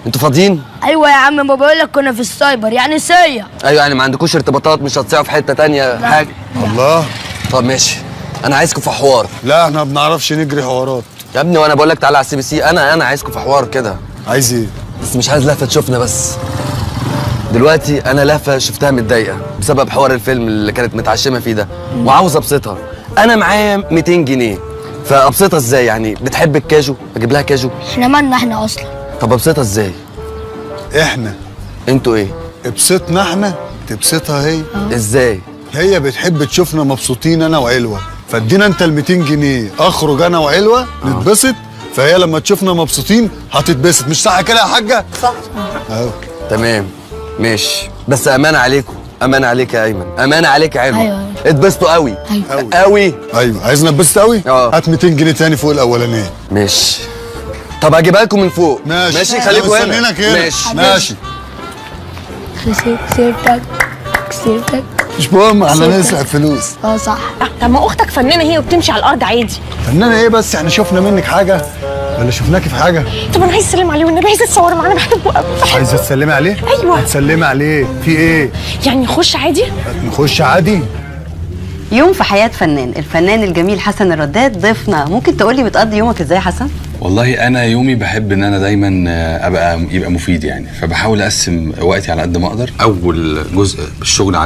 انتوا فاضيين؟ ايوه يا عم، ما بقول لك كنا في السايبر يعني سيا. ايوه يعني ما عندكوش ارتباطات، مش هتصيعوا في حتة ثانية حاجة؟ الله. طب ماشي، انا عايزكم في حوار. لا احنا ما بنعرفش نجري حوارات يا ابني، وانا بقول لك تعالى على ال CBC. انا عايزكم في حوار كده. عايز ايه؟ بس مش عايز لهفة تشوفنا. بس دلوقتي انا لهفة شفتها متضايقة بسبب حوار الفيلم اللي كانت متعشمه فيه ده، وعاوز ابسطها. انا معايا 200 جنيه، فابسطها ازاي يعني؟ بتحب الكاجو؟ اجيب لها كاجو؟ احنا مالنا احنا اصلا؟ طب ابسطها ازاي؟ احنا انتوا ايه؟ ابسطنا احنا تبسطها هي. ازاي؟ هي بتحب تشوفنا مبسوطين انا وعلوه، فادينا انت ال 200 جنيه اخرج انا وعلوه نتبسط، فهي لما تشوفنا مبسوطين هتتبسط. مش صح كده يا حاجة؟ صح. اهو تمام ماشي. بس امانه عليكم، امانه عليك يا ايمن، امانه عليك يا علوه. أيوة. اتبسطوا قوي. أيوة. قوي. ايوه عايزنا نتبسط قوي؟ هات 200 جنيه تاني فوق الاولانية. ماشي. طب هجيبها لكم من فوق. ماشي ماشي خليكم هنا. ماشي ماشي. كسبتك كسبتك. مش مهم احنا نسرق فلوس. اه صح. طب ما اختك فنانة هي وبتمشي على الارض عادي. فنانة ايه بس؟ احنا شفنا منك حاجة ولا شفناكي في حاجة؟ طب انا عايز اسلم عليه والنبي، عايزه اتصور معاه، انا بحبه قوي. عايزه تسلمي عليه؟ ايوه. هتسلمي عليه في ايه؟ يعني نخش عادي؟ نخش عادي؟ يوم في حياة فنان، الفنان الجميل حسن الرداد ضيفنا. ممكن تقولي بتقضي يومك ازاي يا حسن؟ والله انا يومي بحب ان انا دايما ابقى يبقى مفيد يعني، فبحاول اقسم وقتي على قد ما اقدر. اول جزء بالشغل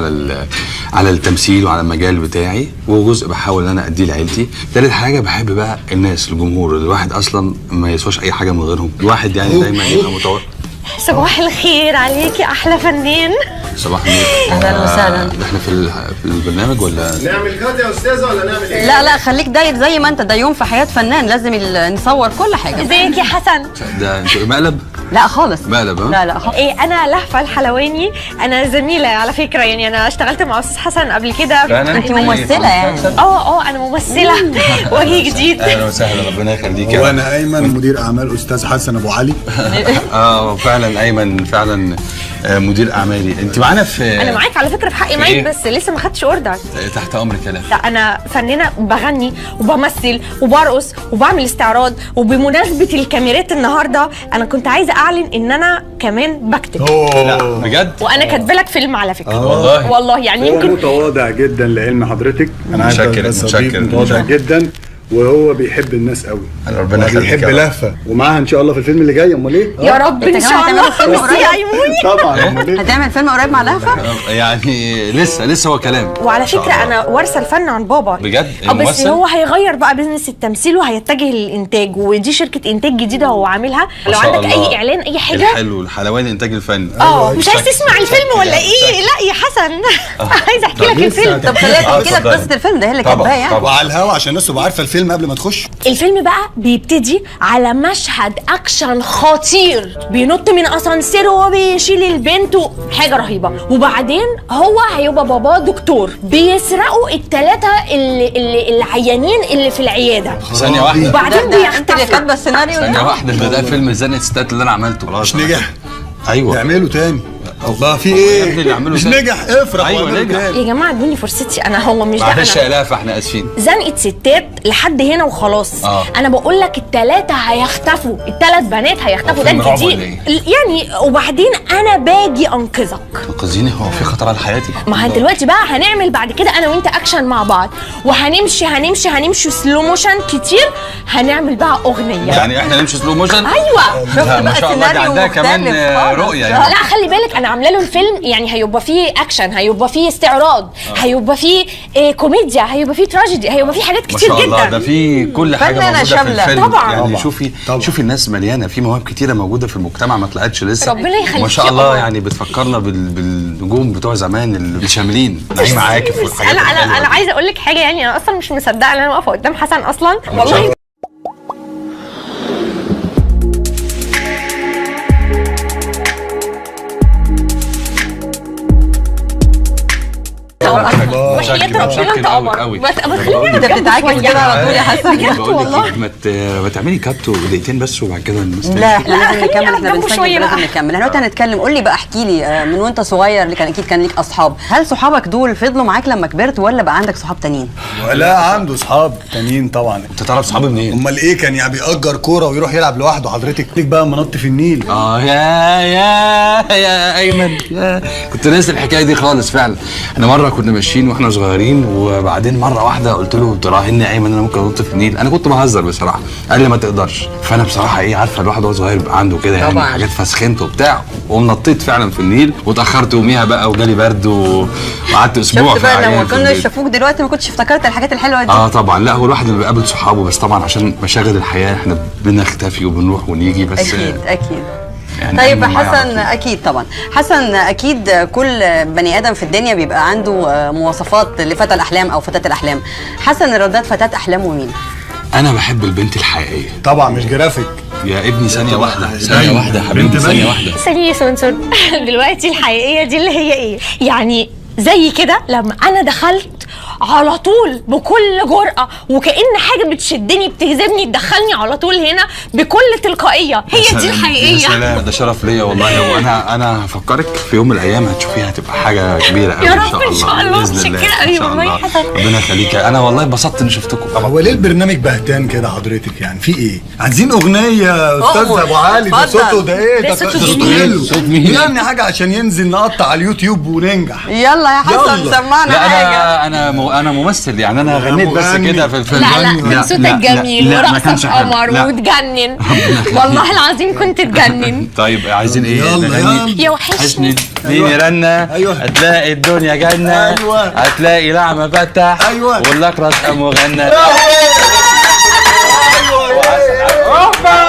على التمثيل وعلى المجال بتاعي، وجزء بحاول ان انا اديه لعيلتي. ثالث حاجة بحب بقى الناس، الجمهور، الواحد اصلا ما يسواش اي حاجة من غيرهم، الواحد يعني دايما يبقى متوتر. صباح الخير عليك يا احلى فنان. صباح النور. اهلا وسهلا. احنا في البرنامج ولا نعمل cut يا استاذه ولا نعمل ايه؟ لا لا خليك داير زي ما انت، ده يوم في حياة فنان لازم نصور كل حاجة. ازيك يا حسن؟ ده انتوا مقلب؟ لا خالص. مقلب؟ ها؟ لا لا خالص. ايه انا لهفة الحلواني، انا زميله على فكرة، يعني انا اشتغلت مع استاذ حسن قبل كده. انت ممثلة يعني؟ اه انا ممثلة وجه جديد. اهلا وسهلا، ربنا يخليك. وانا ايمن مدير اعمال استاذ حسن ابو علي. فعلا ايمن فعلا مدير اعمالي. انت معانا في؟ انا معاك على فكرة في حقي ميت، بس لسه ما خدتش order. تحت امرك يا لهفة. لا انا فنانة بغني وبمثل وبرقص وبعمل استعراض، وبمناسبة الكاميرات النهارده انا كنت عايزه اعلن ان انا كمان بكتب. لا بجد؟ وانا كاتبه لك فيلم على فكرة. والله والله يعني يمكن متواضع جدا لعلم حضرتك. انا عايز متشكر. متواضع جدا، وهو بيحب الناس قوي. ربنا يخليك. بيحب لهفة، ومعاها ان شاء الله في الفيلم اللي جاي. امال ايه؟ يا رب ان شاء الله. بس يا ايموني طبعا. امال ايه؟ هتعمل فيلم قريب مع لهفة؟ يعني لسه هو كلام. وعلى فكرة انا وارثه الفن عن بابا. بجد؟ بس هو هيغير بقى business التمثيل وهيتجه للانتاج، ودي شركة انتاج جديدة هو عاملها. لو عندك اي اعلان اي حاجة. الحلو الحلواني الانتاج الفني. مش عايز تسمع الفيلم ولا ايه؟ لا يا حسن عايز احكي لك الفيلم. طب خليها تحكي لك قصة الفيلم ده، هي اللي كاتباه يعني. وعلى الهوا عشان الناس تبقى عارفه الفيلم قبل ما تخش. الفيلم بقى بيبتدي على مشهد اكشن خطير، بينط من اسانسير وهو بيشيل البنت، حاجة رهيبة. وبعدين هو هيبقى باباه دكتور، بيسرقوا الثلاثة اللي العيانين اللي في العيادة. ثانية واحدة. وبعدين بيختفوا. انت اللي كاتبه السيناريو؟ ثانية واحدة، ده فيلم زنقه ستات اللي انا عملته. مش نجح؟ ايوه نعمله تاني. الله في ايه؟ مش نجح؟ افرح. ايوه نجح. يا جماعة ادوني فرصتي انا، هو مش ده. معلش يا لهفة احنا اسفين. زنقه ستات لحد هنا وخلاص. انا بقول لك الثلاثة هيختفوا، الثلاث بنات هيختفوا، ده الجديد يعني. وبعدين انا باجي انقذك. تنقذيني؟ هو في خطر على حياتي؟ ما دلوقتي بقى هنعمل بعد كده انا وانت اكشن مع بعض، وهنمشي هنمشي هنمشي slow motion كتير، هنعمل بقى اغنية. يعني احنا نمشي slow motion؟ ايوه. ما شاء الله دي عندها كمان رؤية يعني. لا خلي بالك انا عامله له الفيلم يعني هيبقى فيه اكشن، هيبقى فيه استعراض، هيبقى فيه كوميديا، هيبقى فيه تراجيدي، هيبقى فيه حاجات كتير جدا. ما شاء الله، ده في كل حاجة موجودة في الفيلم. طبعا يعني شوفي طبعا. شوفي الناس مليانة في مواهب كتيرة موجودة في المجتمع ما طلعتش لسه، ربنا يخليك. ما شاء الله، يعني بتفكرنا بالنجوم بتوع زمان اللي شاملين نعيمة عاكف والحاجات. انا عايزه اقول لك حاجة، يعني انا اصلا مش مصدقه ان انا واقفة قدام حسن اصلا والله. وحياة ربنا انت قمر. بس خليني انت بتتعاكس كده على طول يا حسن بجد والله. ما تعملي كات ودقيقتين بس وبعد كده لا احنا لازم نكمل، احنا بنسجل لازم نكمل. احنا دلوقتي هنتكلم، قول لي بقى، احكي لي من وانت صغير اللي كان اكيد كان ليك اصحاب، هل صحابك دول فضلوا معاك لما كبرت ولا بقى عندك صحاب تانيين؟ لا عنده صحاب تانيين طبعا. انت تعرف صحابي منين؟ امال ايه، كان يعني بيأجر كورة ويروح يلعب لوحده. حضرتك ليك بقى منط في النيل. يا يا يا ايمن، كنت ناسي الحكاية دي خالص فعلا. انا مرة كنا ماشيين واحنا صغيرين، وبعدين مرة واحدة قلت له تراهني ايمن انا ممكن انط في النيل. انا كنت بهزر بصراحة، قال لي ما تقدرش. فانا بصراحة ايه، عارفه الواحد وهو صغير بيبقى عنده كده يعني حاجات فسخنته وبتاع، ونطيت فعلا في النيل واتاخرت يوميها بقى وجالي برد وقعدت اسبوع. شفت بقى لو كنا شافوك دلوقتي ما كنتش افتكرت الحاجات الحلوة دي. طبعا. لا هو الواحد لما بيقابل صحابه، بس طبعا عشان مشاغل الحياة احنا بنختفي وبنروح ونيجي بس. اكيد اكيد. يعني طيب حسن، اكيد طبعا حسن، اكيد كل بني ادم في الدنيا بيبقى عنده مواصفات لفتى الاحلام او فتاة الاحلام. حسن الرداد فتاة احلامه مين؟ انا بحب البنت الحقيقية طبعا، مش جرافيك يا ابني. ثانية واحدة، ثانية واحدة يا حبيبي، ثانية واحدة. ثانية سونسون. دلوقتي الحقيقية دي اللي هي ايه يعني؟ زي كده لما انا دخلت على طول بكل جرأة وكأن حاجة بتشدني بتجذبني تدخلني على طول هنا بكل تلقائية، هي دي الحقيقية. يا سلام، ده شرف ليا والله. وانا هفكرك في يوم من الايام هتشوفيها هتبقى حاجة كبيرة قوي يا رب ان شاء الله. متشكرة قوي والله يا حسن، ربنا يخليك. انا والله اتبسطت اني شفتكم. هو ليه البرنامج بهتان كده حضرتك؟ يعني في ايه؟ عايزين اغنية يا استاذ ابو علي. ده صوته ده ايه؟ ده صوته حلو، نغني حاجة عشان ينزل نقطع على اليوتيوب وننجح. يلا يا حسن سمعنا حاجة. انا ممثل يعني، انا غنيت بس كده في الفيلم. لا لا، صوتك جميل ورقصك قمر وتجنن والله العظيم، كنت تجنن. طيب عايزين ايه؟ يلا يا وحشني اديني رنه. ايوه هتلاقي الدنيا جنة. ايوه هتلاقي لعمه فتح. ايوه والاقرص قام وغنى. ايوه ايوه يلا هوبا.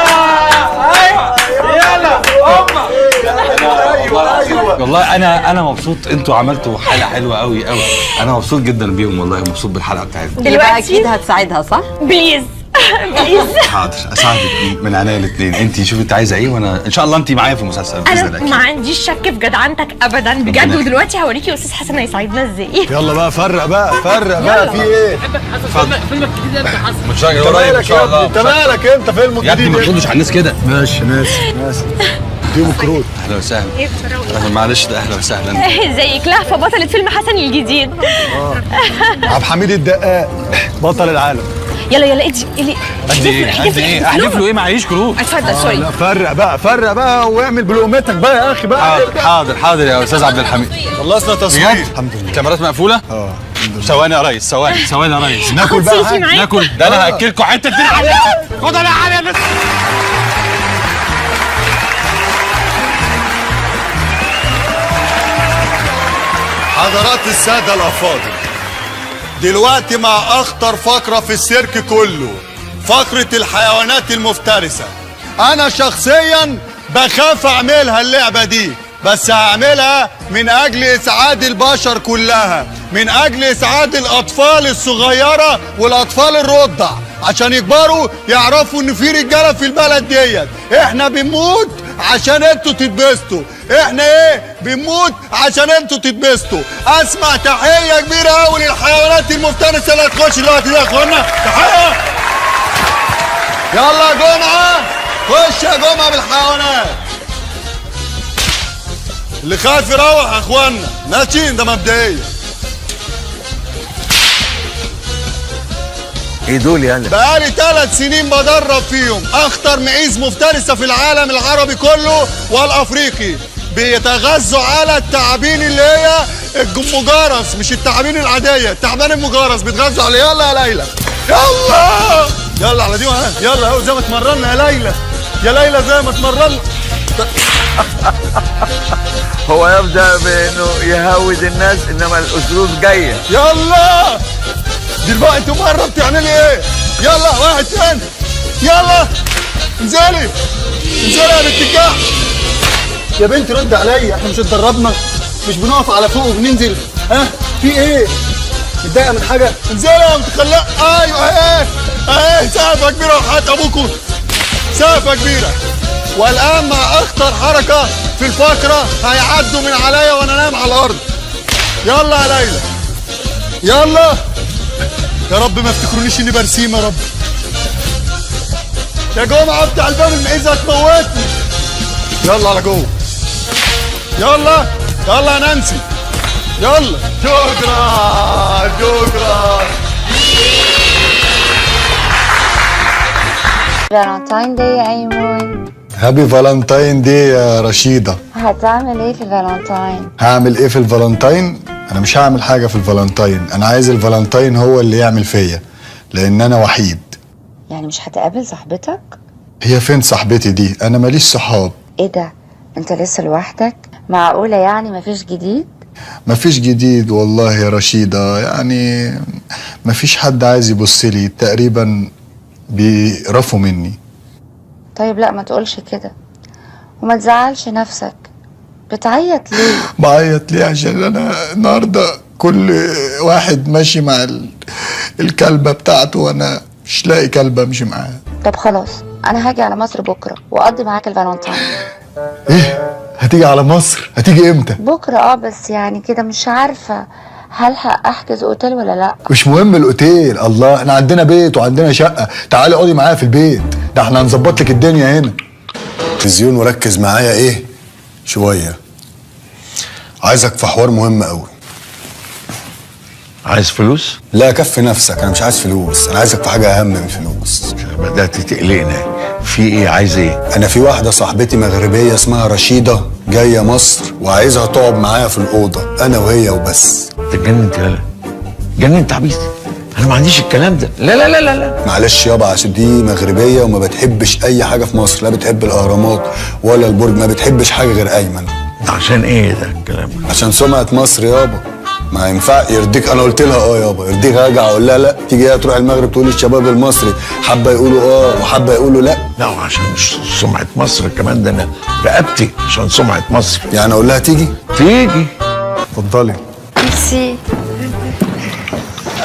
والله انا مبسوط، انتوا عملتوا حلقة حلوة قوي قوي، انا مبسوط جدا بيهم والله، مبسوط بالحلقة بتاعتكم. دلوقتي اكيد هتساعدها صح؟ please please. حاضر اساعدك من عينيا الاثنين. انت شوفي انت عايزه ايه، وانا ان شاء الله انت معايا في المسلسل باذن الله. انا ما عنديش شك في جدعنتك ابدا بجد، ودلوقتي هوريكي استاذ حسن هيساعدنا ازاي. يلا بقى فرق بقى، فرق بقى في ايه؟ فيلمك الجديد امتى يا حسن؟ مش قريب ان شاء الله. انت مالك انت فيلمك الجديد يا ابني؟ ما تردش على الناس كده. ماشي ماشي ماشي. اديهم كروت. اهلا وسهلا. معلش ده اهلا وسهلا. ازيك؟ لهفة بطلة فيلم حسن الجديد. عبد الحميد الدقاق بطل العالم. يلا يلا ادي اللي قد ايه؟ قد ايه؟ احلف له ايه؟ معيش كروت. اتفضل sorry. لا فرق بقى، فرق بقى واعمل بلقمتك بقى يا اخي بقى. حاضر حاضر حاضر يا استاذ عبد الحميد. خلصنا تصوير الحمد لله. الكاميرات مقفولة؟ ثواني يا ريس، ثواني ثواني يا ريس. ناكل بقى، ناكل. ده انا هاكلكوا حتة دي. خدها يا علي بس. حضرات السادة الأفاضل، دلوقتي مع أخطر فقرة في السيرك كله، فقرة الحيوانات المفترسة. أنا شخصيا بخاف أعملها اللعبة دي، بس هعملها من أجل إسعاد البشر كلها، من أجل إسعاد الأطفال الصغيرة والأطفال الرضع، عشان يكبروا يعرفوا إن في رجالة في البلد ديت. إحنا بنموت عشان انتوا تتبسطوا، احنا ايه بنموت عشان انتوا تتبسطوا. اسمع تحية كبيرة قوي للحيوانات المفترسة اللي هتخش دلوقتي دي يا اخوانا، تحية. يلا يا جمعه، خش يا جمعه بالحيوانات. اللي خايف يروح يا اخوانا، ماشي ده مبدئيا. ايه دول يعني؟ بقالي 3 سنين بدرب فيهم، اخطر معيز مفترسة في العالم العربي كله والافريقي، بيتغذوا على التعابين اللي هي المجارس، مش التعابين العادية، التعبان المجارس بيتغذوا عليه. يلا يا ليلى، يلا يلا على دي، يلا اهو زي ما اتمرنا يا ليلى، يا ليلى زي ما اتمرنا. هو يبدا بانه يهود الناس، انما الاسلوب جاية. يلا دلوقتي انت مرة بتعملي ايه؟ يلا واحد تاني، يلا انزلي انزلي يا بنت الجحش. يا بنت رد عليا، احنا مش اتدربنا؟ مش بنقف على فوق وبننزل؟ ها في ايه؟ متضايقة من حاجة؟ انزلي يا متخلقه. ايوه اهي اهي، سقفه كبيرة وحياه ابوكم، سقفه كبيرة. والان مع اخطر حركة في الفقرة، هيعدوا من عليا وانا نايم على الارض. يلا يا ليلى يلا. يا رب ما افتكرونيش اني برسيم يا رب. يا جمعه افتح الباب، المعيزه هتموتني. يلا على جوه، يلا يلا يا نانسي، يلا. شكرا شكرا. Valentine Day يا ايمون. Happy Valentine Day يا رشيده. هتعمل ايه في الفالنتاين؟ هعمل ايه في الفالنتاين؟ انا مش هعمل حاجة في الفالنتاين، انا عايز الفالنتاين هو اللي يعمل فيا، لان انا وحيد. يعني مش هتقابل صاحبتك؟ هي فين صاحبتي دي؟ انا ماليش صحاب. ايه ده؟ انت لسه لوحدك؟ معقولة يعني مفيش جديد؟ مفيش جديد والله يا رشيده، يعني مفيش حد عايز يبص لي، تقريبا بيقرفوا مني. طيب لا ما تقولش كده وما تزعلش نفسك. بتعيط ليه؟ بعيط ليه؟ عشان انا النهارده كل واحد ماشي مع الكلبة بتاعته وانا مش لاقي كلبه امشي معاها. طب خلاص انا هاجي على مصر بكره واقضي معاك الفالنتاين. ايه؟ هتيجي على مصر؟ هتيجي امتى؟ بكره. بس يعني كده مش عارفه هلحق احجز اوتيل ولا لا. مش مهم الاوتيل، الله احنا عندنا بيت وعندنا شقه، تعالي اقعدي معايا في البيت، ده احنا هنظبط لك الدنيا هنا. تلفزيون وركز معايا ايه شوية، عايزك في حوار مهم قوي. عايز فلوس؟ لا كفي نفسك، انا مش عايز فلوس، انا عايزك في حاجة اهم من فلوس. بدات تقلقنا، في ايه؟ عايز ايه؟ انا في واحدة صاحبتي مغربية اسمها رشيده جاية مصر وعايزها تقعد معايا في الاوضة، انا وهي وبس. انت اتجننت يالا، جننت عبيط، انا ما عنديش الكلام ده. لا لا لا لا لا معلش يابا، عشان دي مغربية وما بتحبش اي حاجة في مصر، لا بتحب الاهرامات ولا البرج، ما بتحبش حاجة غير ايمن. ده عشان ايه ده الكلام؟ عشان سمعه مصر يابا. ما ينفع يرضيك؟ انا قلت لها يابا، يرضيك ارجع اقول لها لا؟ تيجي هي تروح المغرب تقول للشباب المصري حبه يقولوا وحبه يقولوا لا. لا وعشان سمعه مصر كمان، ده انا رقبتي عشان سمعه مصر. يعني اقول لها تيجي؟ تيجي. اتفضلي. ميرسي.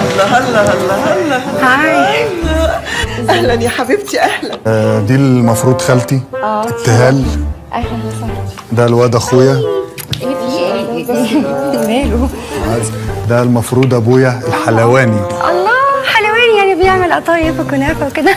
الله الله الله الله. Hi. اهلا يا حبيبتي، اهلا. دي المفروض خالتي ابتهال. اهلا وسهلا. ده الواد اخويا. ايه في ايه؟ ماله؟ ده المفروض ابويا الحلواني. الله، حلواني يعني بيعمل قطايف وكنافه وكده.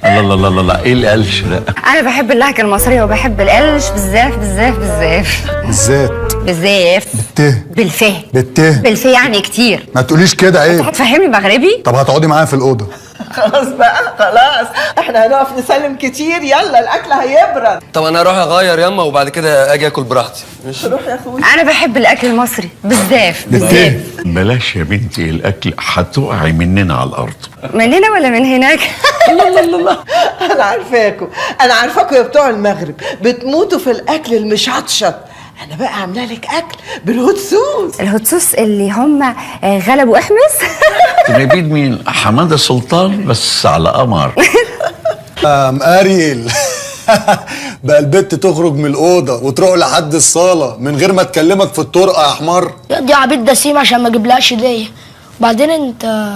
الله الله الله الله، ايه القلش ده؟ انا بحب اللهجة المصرية وبحب القلش بزاف بزاف بزاف. بالذات بزاف بالته بالفه بالته بالفه يعني كتير. ما تقوليش كده عيب. هتفهمني مغربي؟ طب هتقعدي معايا في الاوضة. خلاص بقى خلاص، احنا هنقف نسلم كتير، يلا الاكل هيبرد. طب انا اروح اغير يما وبعد كده اجي اكل براحتي. ماشي روح يا اخويا. انا بحب الاكل المصري بزاف بزاف. بلاش يا بنتي الاكل، هتقعي مننا على الارض. مننا ولا من هناك؟ الله الله الله، انا عارفاكم، انا عارفاكم يا بتوع المغرب بتموتوا في الاكل المشطشط. انا بقى عامله لك اكل بال hot sauce. ال hot sauce اللي هم غلبوا احمس. تنبيد مين؟ حمادة سلطان بس على قمر. ام اريل. بقى البت تخرج من الاوضة وتروح لحد الصاله من غير ما تكلمك في الطرقه يا حمار. يا دي عبيط دسيم عشان ما اجيبلهاش هديه. وبعدين انت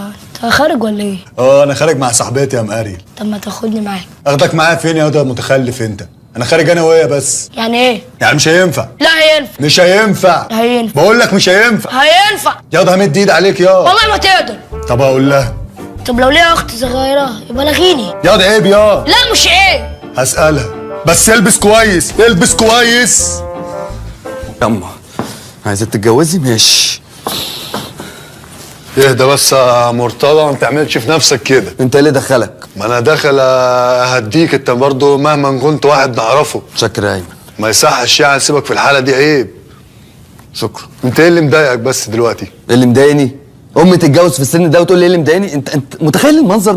خارج ولا ايه؟ انا خارج مع صاحبتي يا ام اريل. طب ما تاخدني معاك. اخدك معايا فين يا واد متخلف انت؟ انا خارج انا وهي بس. يعني ايه؟ يعني مش هينفع. لا هينفع. مش هينفع. هينفع. بقول لك مش هينفع. هينفع. ياض همد ايد عليك ياض. والله ما تقدر. طب اقول لها. طب لو ليها اخت صغيرة يبقى لغيني. ياض عيب ياض. لا مش عيب. هسألها بس البس كويس، البس كويس. يما عايزه تتجوزي؟ ماشي. اهدى بس يا مرتضى، ما تعملش في نفسك كده. انت اللي دخلك؟ ما انا داخل اهديك، انت برضه مهما كنت واحد نعرفه. شكرا يا ايمن. ما يصحش يعني سيبك في الحالة دي، عيب. شكرا. انت ايه اللي مضايقك بس دلوقتي؟ ايه اللي مضايقني؟ امي تتجوز في السن ده وتقول لي ايه اللي مضايقني؟ انت متخيل المنظر؟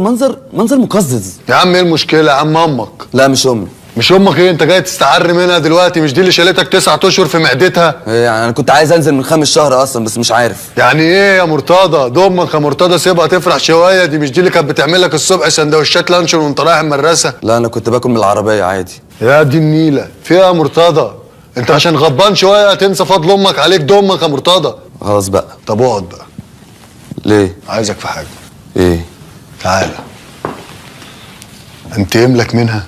منظر مقزز. يا عم ايه المشكلة يا عم؟ امك. لا مش امي، مش امك ايه؟ انت جاي تستعر منها دلوقتي؟ مش دي اللي شالتك 9 اشهر في معدتها؟ ايه يعني انا كنت عايز انزل من 5 شهر اصلا بس مش عارف. يعني ايه يا مرتضى؟ دي امك يا مرتضى، سيبها تفرح شوية. دي مش دي اللي كانت بتعمل لك الصبح سندوتشات لانشون وانت رايح المدرسة؟ لا انا كنت باكل من العربية عادي. يا دي النيله، في ايه يا مرتضى؟ انت عشان غضبان شوية تنسى فضل امك عليك؟ دي امك يا مرتضى. خلاص بقى. طب اقعد بقى. ليه؟ عايزك في حاجة. ايه؟ تعالى. انتقم لك منها؟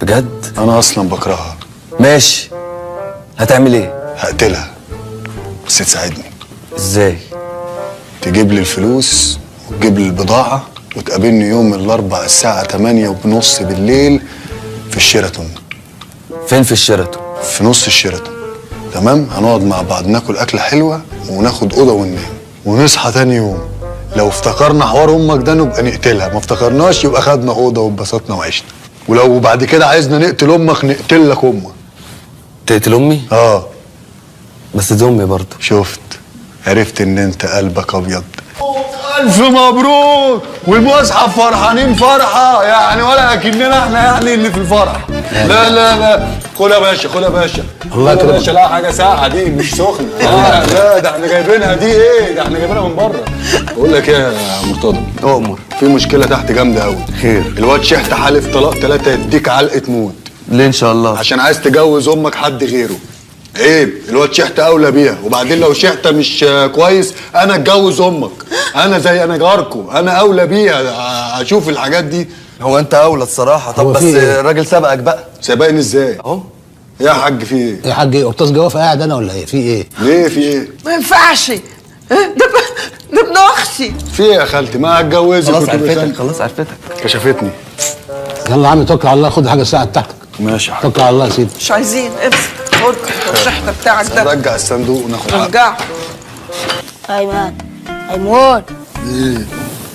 بجد؟ انا اصلا بكرهها. ماشي، هتعمل ايه؟ هقتلها بس تساعدني. ازاي؟ تجيب لي الفلوس وتجيب لي البضاعة وتقابلني يوم الاربعاء الساعة 8:30 بالليل في الشيراتون. فين في الشيراتون؟ في نص الشيراتون. تمام؟ هنقعد مع بعض ناكل اكله حلوة وناخد اوضة وننام ونصحى تاني يوم. لو افتكرنا حوار امك ده نبقى نقتلها، ما افتكرناش يبقى خدنا اوضة واتبسطنا وعشنا. ولو بعد كده عايزنا نقتل امك نقتل لك امك. تقتل امي؟ اه بس دي امي برضه. شفت؟ عرفت ان انت قلبك ابيض. الف مبروك. والمصحف فرحانين فرحه يعني ولا اكننا احنا يعني اللي في الفرح. لا لا لا، خد يا باشا، خد يا باشا. الله يا يكرمك. باشا، لا حاجة ساقعه دي مش سخنة. لا لا، ده احنا جايبينها دي ايه؟ ده احنا جايبينها من بره. بقول لك ايه يا مرتضى؟ اؤمر. في مشكلة تحت جامدة قوي. خير؟ الواد شحت حالف طلاق 3 يديك علقه موت. ليه ان شاء الله؟ عشان عايز تجوز امك حد غيره. عيب، الواد شحت اولى بيها. وبعدين لو شحت مش كويس انا اتجوز امك. انا زي انا جاركو، انا اولى بيها، اشوف الحاجات دي. هو انت اولى الصراحة. طب بس إيه؟ الراجل سبقك بقى. سبقني ازاي؟ اهو يا حاج في ايه؟ يا حاج ايه؟ قرطاس جوافه قاعد انا ولا ايه؟ في ايه؟ ليه في ايه؟ ما ينفعش، ده ابن اختي. في ايه يا خالتي؟ ما هتجوزك. خلاص عرفتك، خلاص عرفتك، كشفتني. يلا يا عم توكل على الله، خد حاجة الساعة بتاعتك. ماشي يا حاج، توكل على الله يا سيدي. مش عايزين، امسك خد الشحته بتاعك ده. رجع الصندوق وناخد حقك. رجعه. ايمن، ايمون. ايه؟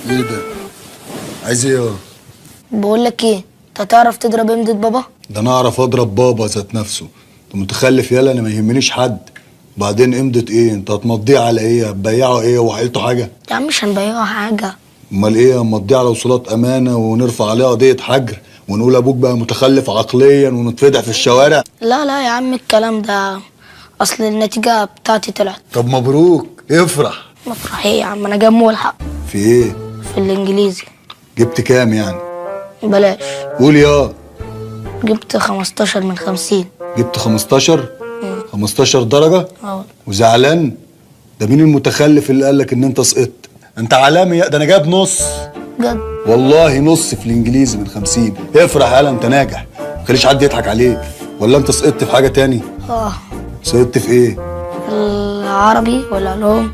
ايه ده؟ عايز ايه؟ بقول لك ايه، انت هتعرف تضرب امضة بابا؟ ده انا اعرف اضرب بابا ذات نفسه. انت متخلف يالا، انا ما يهمنيش حد. بعدين امضة ايه؟ انت هتمضيه على ايه؟ هتبيعه ايه؟ هو حيلته حاجة؟ يا عم مش هنبيعه حاجة. امال ايه؟ هنمضيه على وصولات امانه ونرفع عليه قضية حجر ونقول ابوك بقى متخلف عقليا ونتفضح في الشوارع؟ لا لا يا عم الكلام ده، اصل النتيجة بتاعتي طلعت. طب مبروك، افرح. مفرح ايه يا عم، انا جايب ملحق. في ايه؟ في الانجليزي. جبت كام يعني؟ بلاش. قول يا. جبت 15 من 50. جبت 15؟ 15 درجة؟ اه. وزعلان؟ ده مين المتخلف اللي قالك ان انت سقطت؟ انت عالمي، ده انا جايب نص. بجد؟ والله نص في الانجليزي من 50. افرح يالا، انت ناجح، ما تخليش حد يضحك عليك. ولا انت سقطت في حاجة تاني؟ اه. سقطت في ايه؟ العربي والعلوم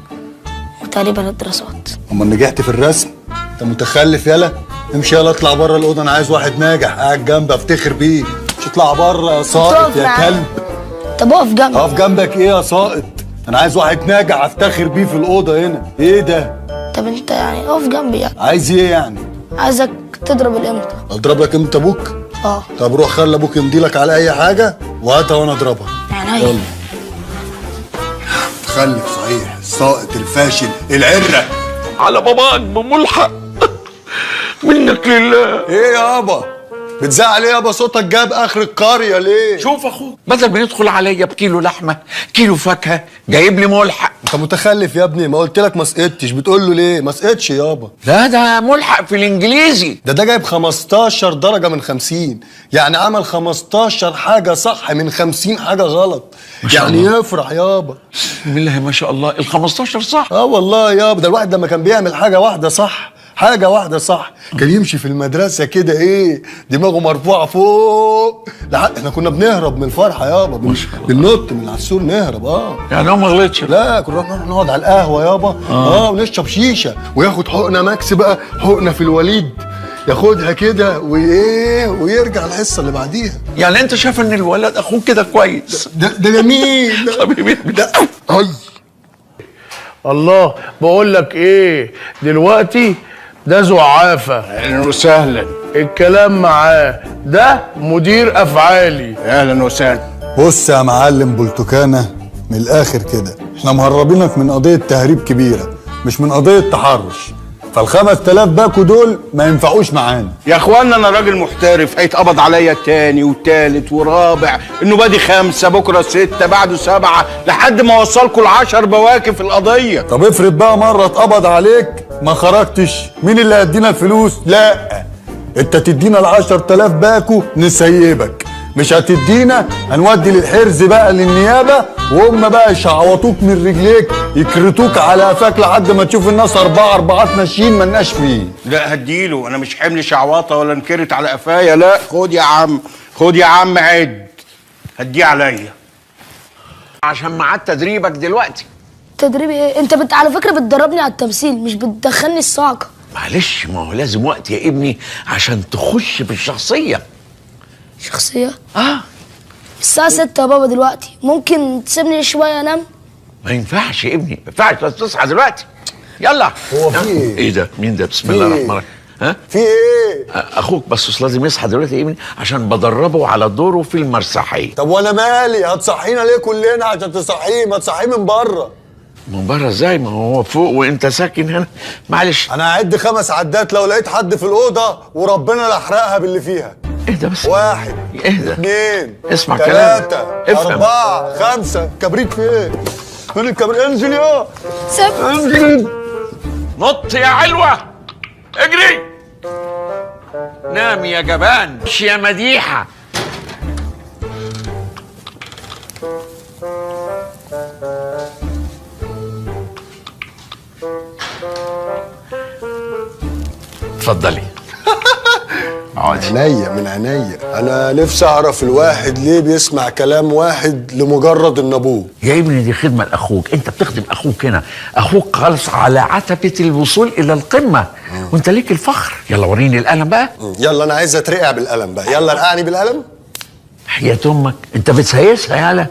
وتقريبا الدراسات. امال نجحت في الرسم؟ انت متخلف يالا، امشي يالا، اطلع بره الاوضة، انا عايز واحد ناجح قاعد جنبي افتخر بيه. مش اطلع بره يا ساقط يا كلب. طب اقف جنبي. اقف جنبك ايه يا ساقط؟ انا عايز واحد ناجح افتخر بيه في الاوضة هنا. ايه ده؟ طب انت يعني اقف جنبي يعني. عايز ايه يعني؟ عايزك تضرب الامتى. اضرب لك امتى ابوك؟ اه. طب روح خلي ابوك يمضي لك على اي حاجة وهاتها وانا اضربها. يعني يلا. تخلف صحيح، الساقط الفاشل العره. على باباك بملحق منك لله. ايه يابا؟ بتزعل ايه يابا؟ صوتك جاب اخر القرية ليه؟ شوف اخوك، بدل ما يدخل عليا بكيلو لحمه كيلو فاكهة جايب لي ملحق. انت متخلف يا ابني، ما قلت لك ما سقطتش، بتقول له ليه؟ ما سقطش يابا. لا ده ملحق في الانجليزي. ده جايب 15 درجه من 50، يعني عمل 15 حاجة صح من 50 حاجة غلط. يعني يفرح يابا. بسم الله ما شاء الله، ال 15 صح. اه والله يابا، ده الواحد لما كان بيعمل حاجة واحدة صح، حاجة واحدة صح، كان يمشي في المدرسة كده ايه، دماغه مرفوعة فوق. لحد احنا كنا بنهرب من الفرحة يابا، بننط من على السور نهرب. اه يعني هو ما غلطش؟ لا، كنا نروح نقعد على القهوة يابا، ونشرب شيشة وياخد حقنة ماكس بقى، حقنة في الوليد ياخدها كده وايه ويرجع الحصة اللي بعديها. يعني انت شايف ان الولد اخوك كده كويس؟ ده جميل حبيبي ده. الله، بقول لك ايه دلوقتي، ده زعافة. اهلا وسهلا. الكلام معاه ده مدير افعالي. اهلا وسهلا. بص يا معلم بلتوكانة، من الاخر كده احنا مهربينك من قضية تهريب كبيرة، مش من قضية تحرش. فال5000 باكو دول ما ينفعوش معانا. يا اخوانا انا راجل محترف، هيتقبض عليا التاني والتالت والرابع، انه بادي 5 بكره 6 بعده 7 لحد ما اوصلكوا ال10 بواكي في القضية. طب افرض بقى مرة اتقبض عليك ما خرجتش، مين اللي هيدينا الفلوس؟ لا، انت تدينا ال10000 باكو نسيبك، مش هتدينا هنودي للحرز بقى للنيابه، وهم بقى يشعوطوك من رجليك، يكرتوك على قفاك لحد ما تشوف الناس 4 4 ماشيين مالناش فيه. لا هديله، انا مش حمل شعوطه ولا انكرت على قفايا. لا خد يا عم، خد يا عم عد، هديه عليا عشان ميعاد تدريبك دلوقتي. تدريب ايه؟ انت على فكرة بتدربني على التمثيل، مش بتدخلني الصاعقة. معلش، ما هو لازم وقت يا ابني عشان تخش في الشخصية. شخصية؟ الساعة 6 يا بابا دلوقتي، ممكن تسيبني شوية انام؟ ما ينفعش يا ابني، ما ينفعش، لازم تصحى دلوقتي. يلا. هو في ايه؟ ايه ده؟ مين ده؟ بسم الله الرحمن الرحيم. ها؟ في ايه؟ اخوك بس لازم يصحى دلوقتي يا ابني عشان بدربه على دوره في المسرحية. طب وانا مالي؟ هتصحينا ليه كلنا عشان تصحيه؟ ما تصحيه من بره. من بره ازاي؟ ما هو فوق وانت ساكن هنا. معلش انا هعد 5 عدات، لو لقيت حد في الاوضة وربنا لا احرقها باللي فيها. اهدى بس. 1 اهدى 2 اسمع كلامي، 3 4 5. كبريت في ايه؟ فين الكبريت؟ انزل يا انزل. نط يا علوة، اجري. نام يا جبان، مش يا مديحة. اتفضلي. عينيا من عينيا. انا نفسي اعرف الواحد ليه بيسمع كلام واحد لمجرد ان ابوه. يا ابني دي خدمة لاخوك، انت بتخدم اخوك هنا، اخوك خالص على عتبة الوصول الى القمه، وانت ليك الفخر. يلا وريني القلم بقى. يلا انا عايز اترقع بالقلم بقى، يلا رقعني بالقلم. حياة امك انت بتسيسها يالا،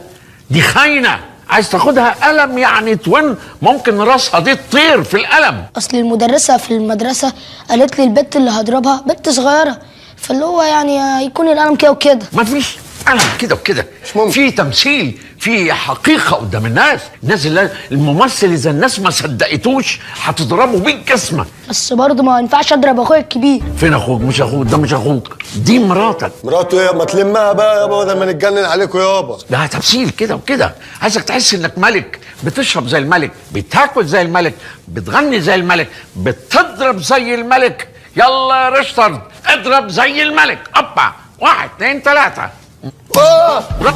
دي خاينه، عايز تاخدها قلم يعني تون، ممكن راسها دي تطير في القلم. اصل المدرسة في المدرسة قالت لي البت اللي هضربها بنت صغيرة، فاللي هو يعني هيكون القلم كده وكده. مفيش قلم كده وكده، مش ممكن. في تمثيل، في حقيقة قدام الناس. الناس اللي الممثل اذا الناس ما صدقتوش هتضربه بالجسمه. بس برضه ما ينفعش اضرب اخويا الكبير. فين اخوك؟ مش اخوك ده، مش اخوك، دي مراتك. مراته ايه؟ ما تلمها بقى يابا بدل ما نتجنن عليكم يابا. ده تمثيل كده وكده، عايزك تحس انك ملك، بتشرب زي الملك، بتاكل زي الملك، بتغني زي الملك، بتضرب زي الملك. يلا يا ريشتارد اضرب زي الملك. ابا 1 2 3.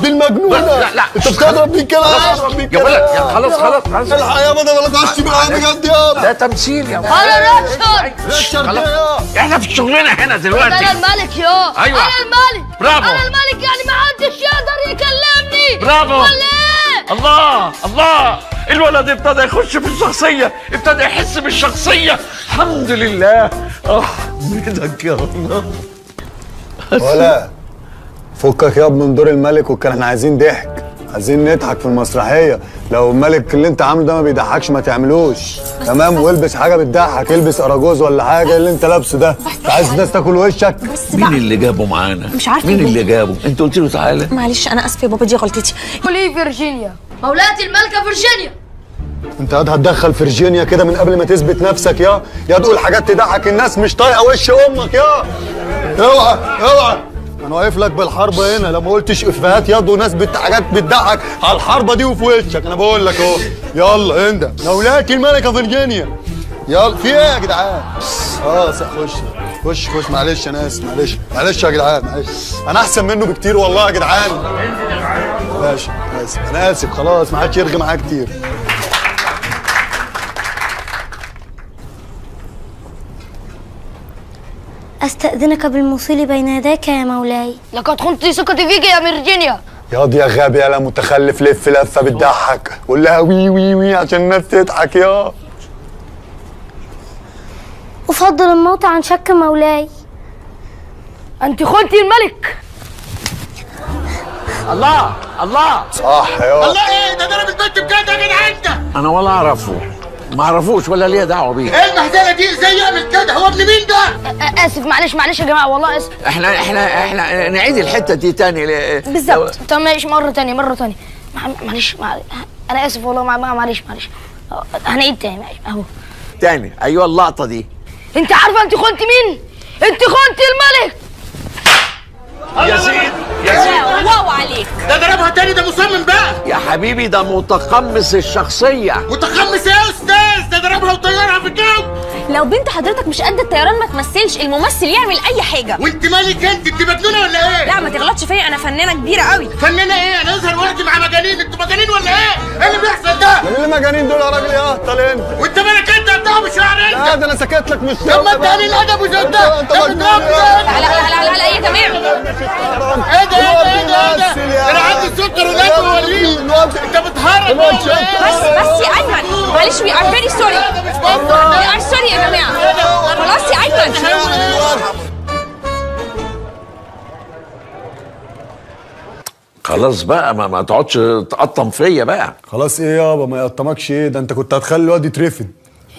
دي المجنونة. لا لا انت بتضرب بيه كده، يا ولد خلاص خلاص خلاص. الحق يابا، ده ما طلعش معايا بجد يابا. ده تمثيل يا انا ريتشارد. ريتشارد ايه؟ احنا في شغلنا هنا دلوقتي. انا الملك يا. ايوه انا الملك. برافو. انا الملك، يعني ما حدش يقدر يكلمني. برافو. ولا ايه؟ الله الله، الولد ابتدى يخش في الشخصية، ابتدى يحس بالشخصية. الحمد لله. احمدك يا الله. ولا فكك ياب من دور الملك وكان احنا عايزين ضحك، عايزين نضحك في المسرحية. لو الملك اللي انت عامله ده ما بيضحكش ما تعملوش، تمام؟ والبس حاجة بتضحك، البس اراجوز ولا حاجة. اللي انت لابسه ده انت عايز الناس تاكل وشك. مين اللي جابه معانا؟ مش عارفه مين اللي جابه؟ انت قلت له تعالى. معلش انا اسفه يا بابا، دي غلطتي. ليه فيرجينيا؟ مولاتي الملكة فيرجينيا. انت قاعد هتدخل فيرجينيا كده من قبل ما تثبت نفسك يا تقول حاجات تضحك الناس، مش طايقة وش امك يا. اوعى اوعى، انا واقف لك بالحربة هنا، لما قلتش افيهات ياض وناس حاجات بتضحك على الحربة دي وفي وشك، انا بقول لك اهو. يلا انده مولاتي الملكة فيرجينيا. يلا في ايه يا جدعان؟ خش خش خش، معلش انا اسف، معلش معلش يا جدعان، معلش انا احسن منه بكتير والله يا جدعان. ماشي اسف، انا اسف خلاص، ما حدش يرغي معايا كتير. أستأذنك بالمصيل بين يديك يا مولاي. لقد خنت ثقتي فيك يا فيرجينيا. ياض يا غبي يا لا متخلف، لف لفه بتضحك، قول لها وي وي وي عشان الناس تضحك يا. أفضل الموت عن شك مولاي. أنت خنتي الملك. الله الله، صح يا الله. ايه ده؟ ضرب البنت بجد يا جدعان انت. انا ولا اعرفه، ما اعرفوش ولا ليا دعوه بيه. ايه المهزلة دي؟ ازاي يعمل كده؟ هو ابن مين ده؟ اسف معلش معلش يا جماعة والله اسف. احنا احنا احنا نعيد الحتة دي تاني بالظبط. طب ماشي، مرة تانية مرة تانية، معلش انا اسف والله، معلش معلش، هنعيد تاني معلش اهو. تاني. ايوه اللقطة دي. انت عارفه انت خنت مين؟ انت خنت الملك. يا سيدي يا سيدي، wow عليك. ده ضربها تاني، ده مصمم بقى يا حبيبي، ده متقمص الشخصية. متقمص ايه يا استاذ؟ ده ضربها وطيرها في الجو. لو بنت حضرتك مش قد الطيران ما تمثلش، الممثل يعمل اي حاجة. وانت مالك انت؟ انت مجنونة ولا ايه؟ لا ما تغلطش فيا، انا فنانة كبيرة قوي. فنانة ايه؟ انا اظهر وقتي مع مجانين. انتوا مجانين ولا ايه؟ ايه اللي بيحصل ده؟ مين اللي مجانين دول يا راجل؟ يا اهطل انت. وانت مالك انت؟ بتاع مش شعر انت. لا ده انا سكت لك مش طب ما انت قليل ادب وزي ده. انت مجنون. لا لا لا لا لا يا جماعة، ايه ده ايه ده ايه ده؟ انا عندي السكر والقلب ووريك. انت بتهرج. بس يا ايمن معلش، we are very sorry، we are sorry يا جماعة. خلاص يا ايمن. خلاص بقى، ما تقعدش تقطم فيا بقى. خلاص ايه يابا؟ ما يقطمكش ايه ده؟ انت كنت هتخلي الواد يترفد.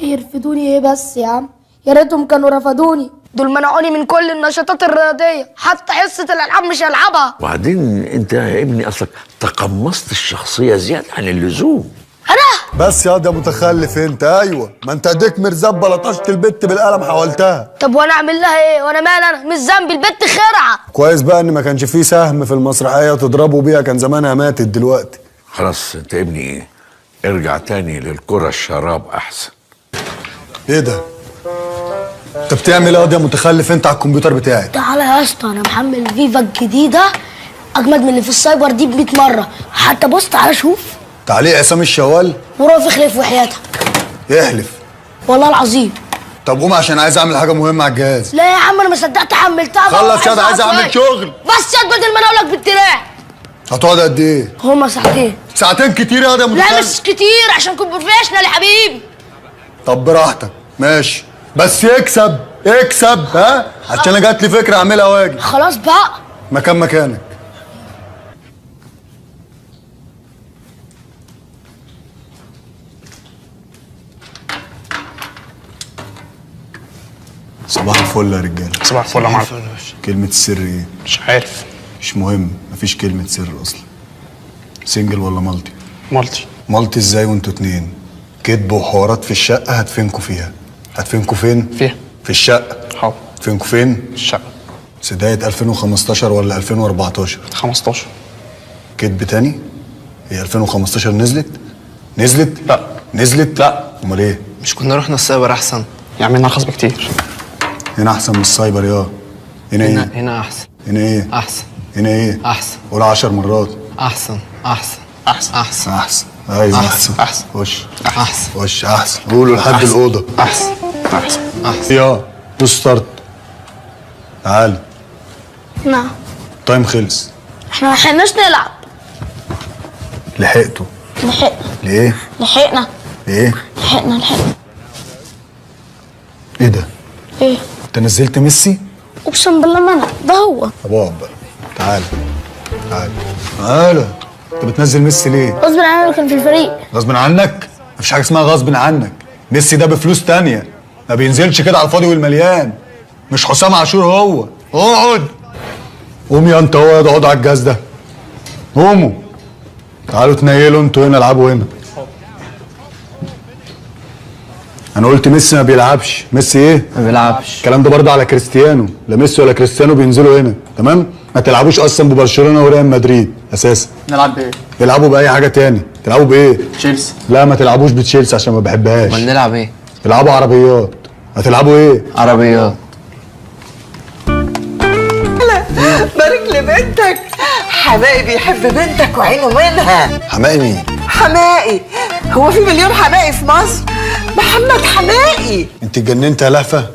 يرفدوني ايه بس يا عم؟ يا ريتهم كانوا رفضوني، دول منعوني من كل النشاطات الرياضية، حتى حصة الالعاب مش هلعبها. وبعدين انت يا ابني اصلك تقمصت الشخصية زيادة عن اللزوم. انا بس يا ده متخلف انت. ايوه ما انت اديك مرزبه لطشت البت بالقلم حولتها. طب وانا اعمل لها ايه؟ وانا مال؟ انا مش ذنبي، البت خرعه. كويس بقى ان ما كانش فيه سهم في المسرحية تضربوا بيها، كان زمانها ماتت دلوقتي. خلاص انت يا ابني ارجع تاني للكرة الشراب احسن. ايه ده؟ انت بتعمل ايه يا متخلف انت على الكمبيوتر بتاعي؟ تعالى يا اسطى، انا محمل فيفا الجديدة اجمد من اللي في السايبر دي ب 100 مرة. حتى بص تعالى شوف تعليق عصام الشوال ورافي خلف وحياتك. يحلف والله العظيم. طب قوم عشان عايز اعمل حاجة مهمة على الجهاز. لا يا عم انا ما صدقت حملتها. خلص يا عايز اعمل شغل. بس يا بدل ما انا اقول لك بالدراع. هتقعد قد ايه؟ هما ساعتين. ساعتين كتير يا ده متخلف. لا مش كتير عشان كنت professional يا حبيبي. طب براحتك ماشي، بس اكسب اكسب. ها عشان انا جات لي فكرة اعملها واجي. خلاص بقى مكان مكانك. صباح الفل يا رجاله. صباح الفل يا معلم. كلمة السر ايه؟ مش عارف. مش مهم، مفيش كلمة سر اصلا. single ولا multi؟ multi. multi ازاي وانتوا اتنين؟ كدب وحوارات في الشقة هدفنكوا فيها. هدفنكوا فين؟ فيها. في الشقة. حاضر. هدفنكوا فين؟ الشقة. سداية 2015 ولا 2014؟ 15. كدب تاني؟ هي 2015 نزلت؟ نزلت؟ لا. نزلت؟ لا. امال ايه؟ مش كنا رحنا السايبر احسن؟ يا عم هنا ارخص بكتير. هنا احسن من السايبر يا. هنا ايه؟ هنا احسن. هنا ايه؟ احسن. هنا ايه؟ احسن. قول 10 مرات. احسن احسن احسن احسن احسن. ايوه احسن احسن. خش احسن. خش احسن. قولوا لحد الاوضة. احسن احسن احسن. يا دوس start. تعالى. نعم. ال time خلص. احنا ما لحقناش نلعب. لحقته. لحقنا. ليه؟ لحقنا. ليه؟ لحقنا لحقنا. ايه ده؟ ايه؟ انت نزلت ميسي؟ اقسم بالله ما انا، ده هو. طب اقعد بقى. تعالى تعالى تعالى. انت بتنزل ميسي ليه؟ غصب عني، اللي كان في الفريق. غصب عنك؟ مفيش حاجة اسمها غصب عنك. ميسي ده بفلوس تانية، ما بينزلش كده على الفاضي والمليان. مش حسام عاشور هو. اقعد. قوم يا انت هو، اقعد على الجهاز ده. قوموا. تعالوا تنيلوا انتوا هنا، العبوا هنا. انا قلت ميسي ما بيلعبش. ميسي ايه؟ ما بيلعبش. الكلام ده برضه على كريستيانو، لا ميسي ولا كريستيانو بينزلوا هنا، تمام؟ ما تلعبوش اصلا ببرشلونة وريال مدريد اساسا. نلعب بايه؟ العبوا باي حاجة تاني. تلعبوا بايه؟ تشيلسي. لا ما تلعبوش بتشيلسي عشان ما بحبهاش. امال نلعب ايه؟ العبوا عربيات. هتلعبوا ايه؟ عربيات. بارك لبنتك. حمائي بيحب بنتك وعينه منها. حمائي مين؟ حمائي، هو في مليون حمائي في مصر؟ محمد حمائي. انت اتجننت يا لهفة؟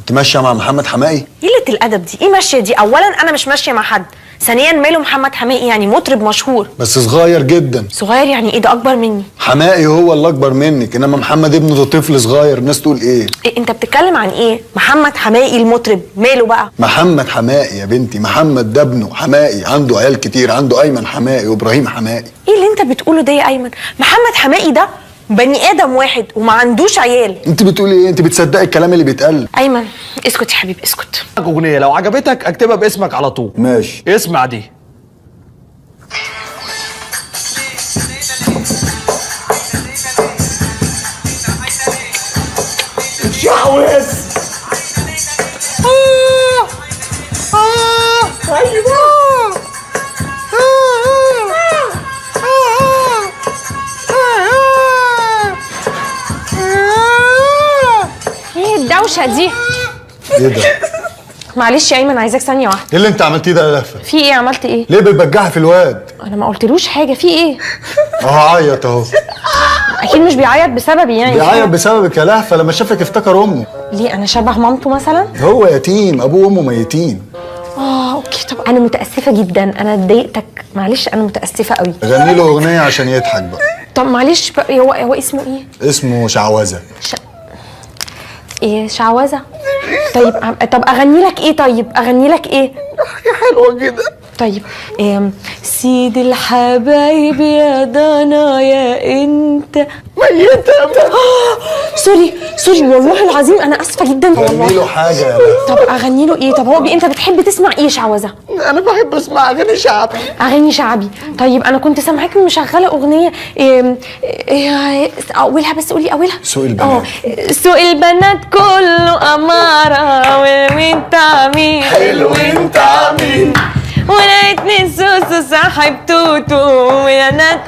انت ماشية مع محمد حمائي؟ قلة الادب دي، ايه ماشية دي؟ اولا انا مش ماشية مع حد، ثانيا ماله محمد حمائي؟ يعني مطرب مشهور. بس صغير جدا. صغير يعني ايه؟ ده اكبر مني. حمائي هو اللي اكبر منك، انما محمد ابنه ده طفل صغير. الناس تقول ايه؟ إيه انت بتتكلم عن ايه؟ محمد حمائي المطرب ماله بقى؟ محمد حمائي يا بنتي، محمد ده ابنه حمائي، عنده عيال كتير، عنده ايمن حمائي وابراهيم حمائي. ايه اللي انت بتقوله ده يا ايمن؟ محمد حمائي ده بني ادم واحد وما عندوش عيال. انت بتقولي ايه؟ انت بتصدقي الكلام اللي بيتقال؟ ايمن اسكت يا حبيبي اسكت. اغنية لو عجبتك اكتبها باسمك على طول. ماشي. اسمع دي. شعوذ. ايوه. ايه الدوشة دي؟ ايه ده؟ معلش يا ايمن، عايزاك ثانية واحدة. ايه اللي انت عملتيه ده يا لهفة؟ في ايه؟ عملت ايه؟ ليه بتبجحي في الواد؟ انا ما قلتلوش حاجة. في ايه؟ اهو عيط اهو. اكيد مش بيعيط بسببي يعني. بيعيط بسببك يا لهفة، لما شافك افتكر امه. ليه، انا شبه مامته مثلا؟ هو يتيم، ابوه وامه ميتين. okay. طب انا متاسفه جدا، انا اتضايقتك، معلش انا متاسفه قوي. غني له اغنية عشان يضحك بقى. طب معلش بقى، هو اسمه ايه؟ اسمه شعوذه. ايه شعوذه؟ طيب طب اغني لك ايه؟ طيب اغني لك ايه؟ حاجة حلوة كده. طيب سيد الحبايب يا ضنا يا انت ميتة. sorry sorry والله العظيم انا اسفه جدا والله. غني له حاجة يا طب اغني له ايه؟ طب هو انت بتحب تسمع ايه شعوذه؟ انا بحب اسمع اغاني شعبي. اغاني شعبي. طيب انا كنت سامعاك مشغله اغنية اولها، بس قولي اولها. سوق البنات. سوق البنات كله اماره، وانت مين حلو انت مين، ولقيتني سوسو صاحب توتو ويا ناس.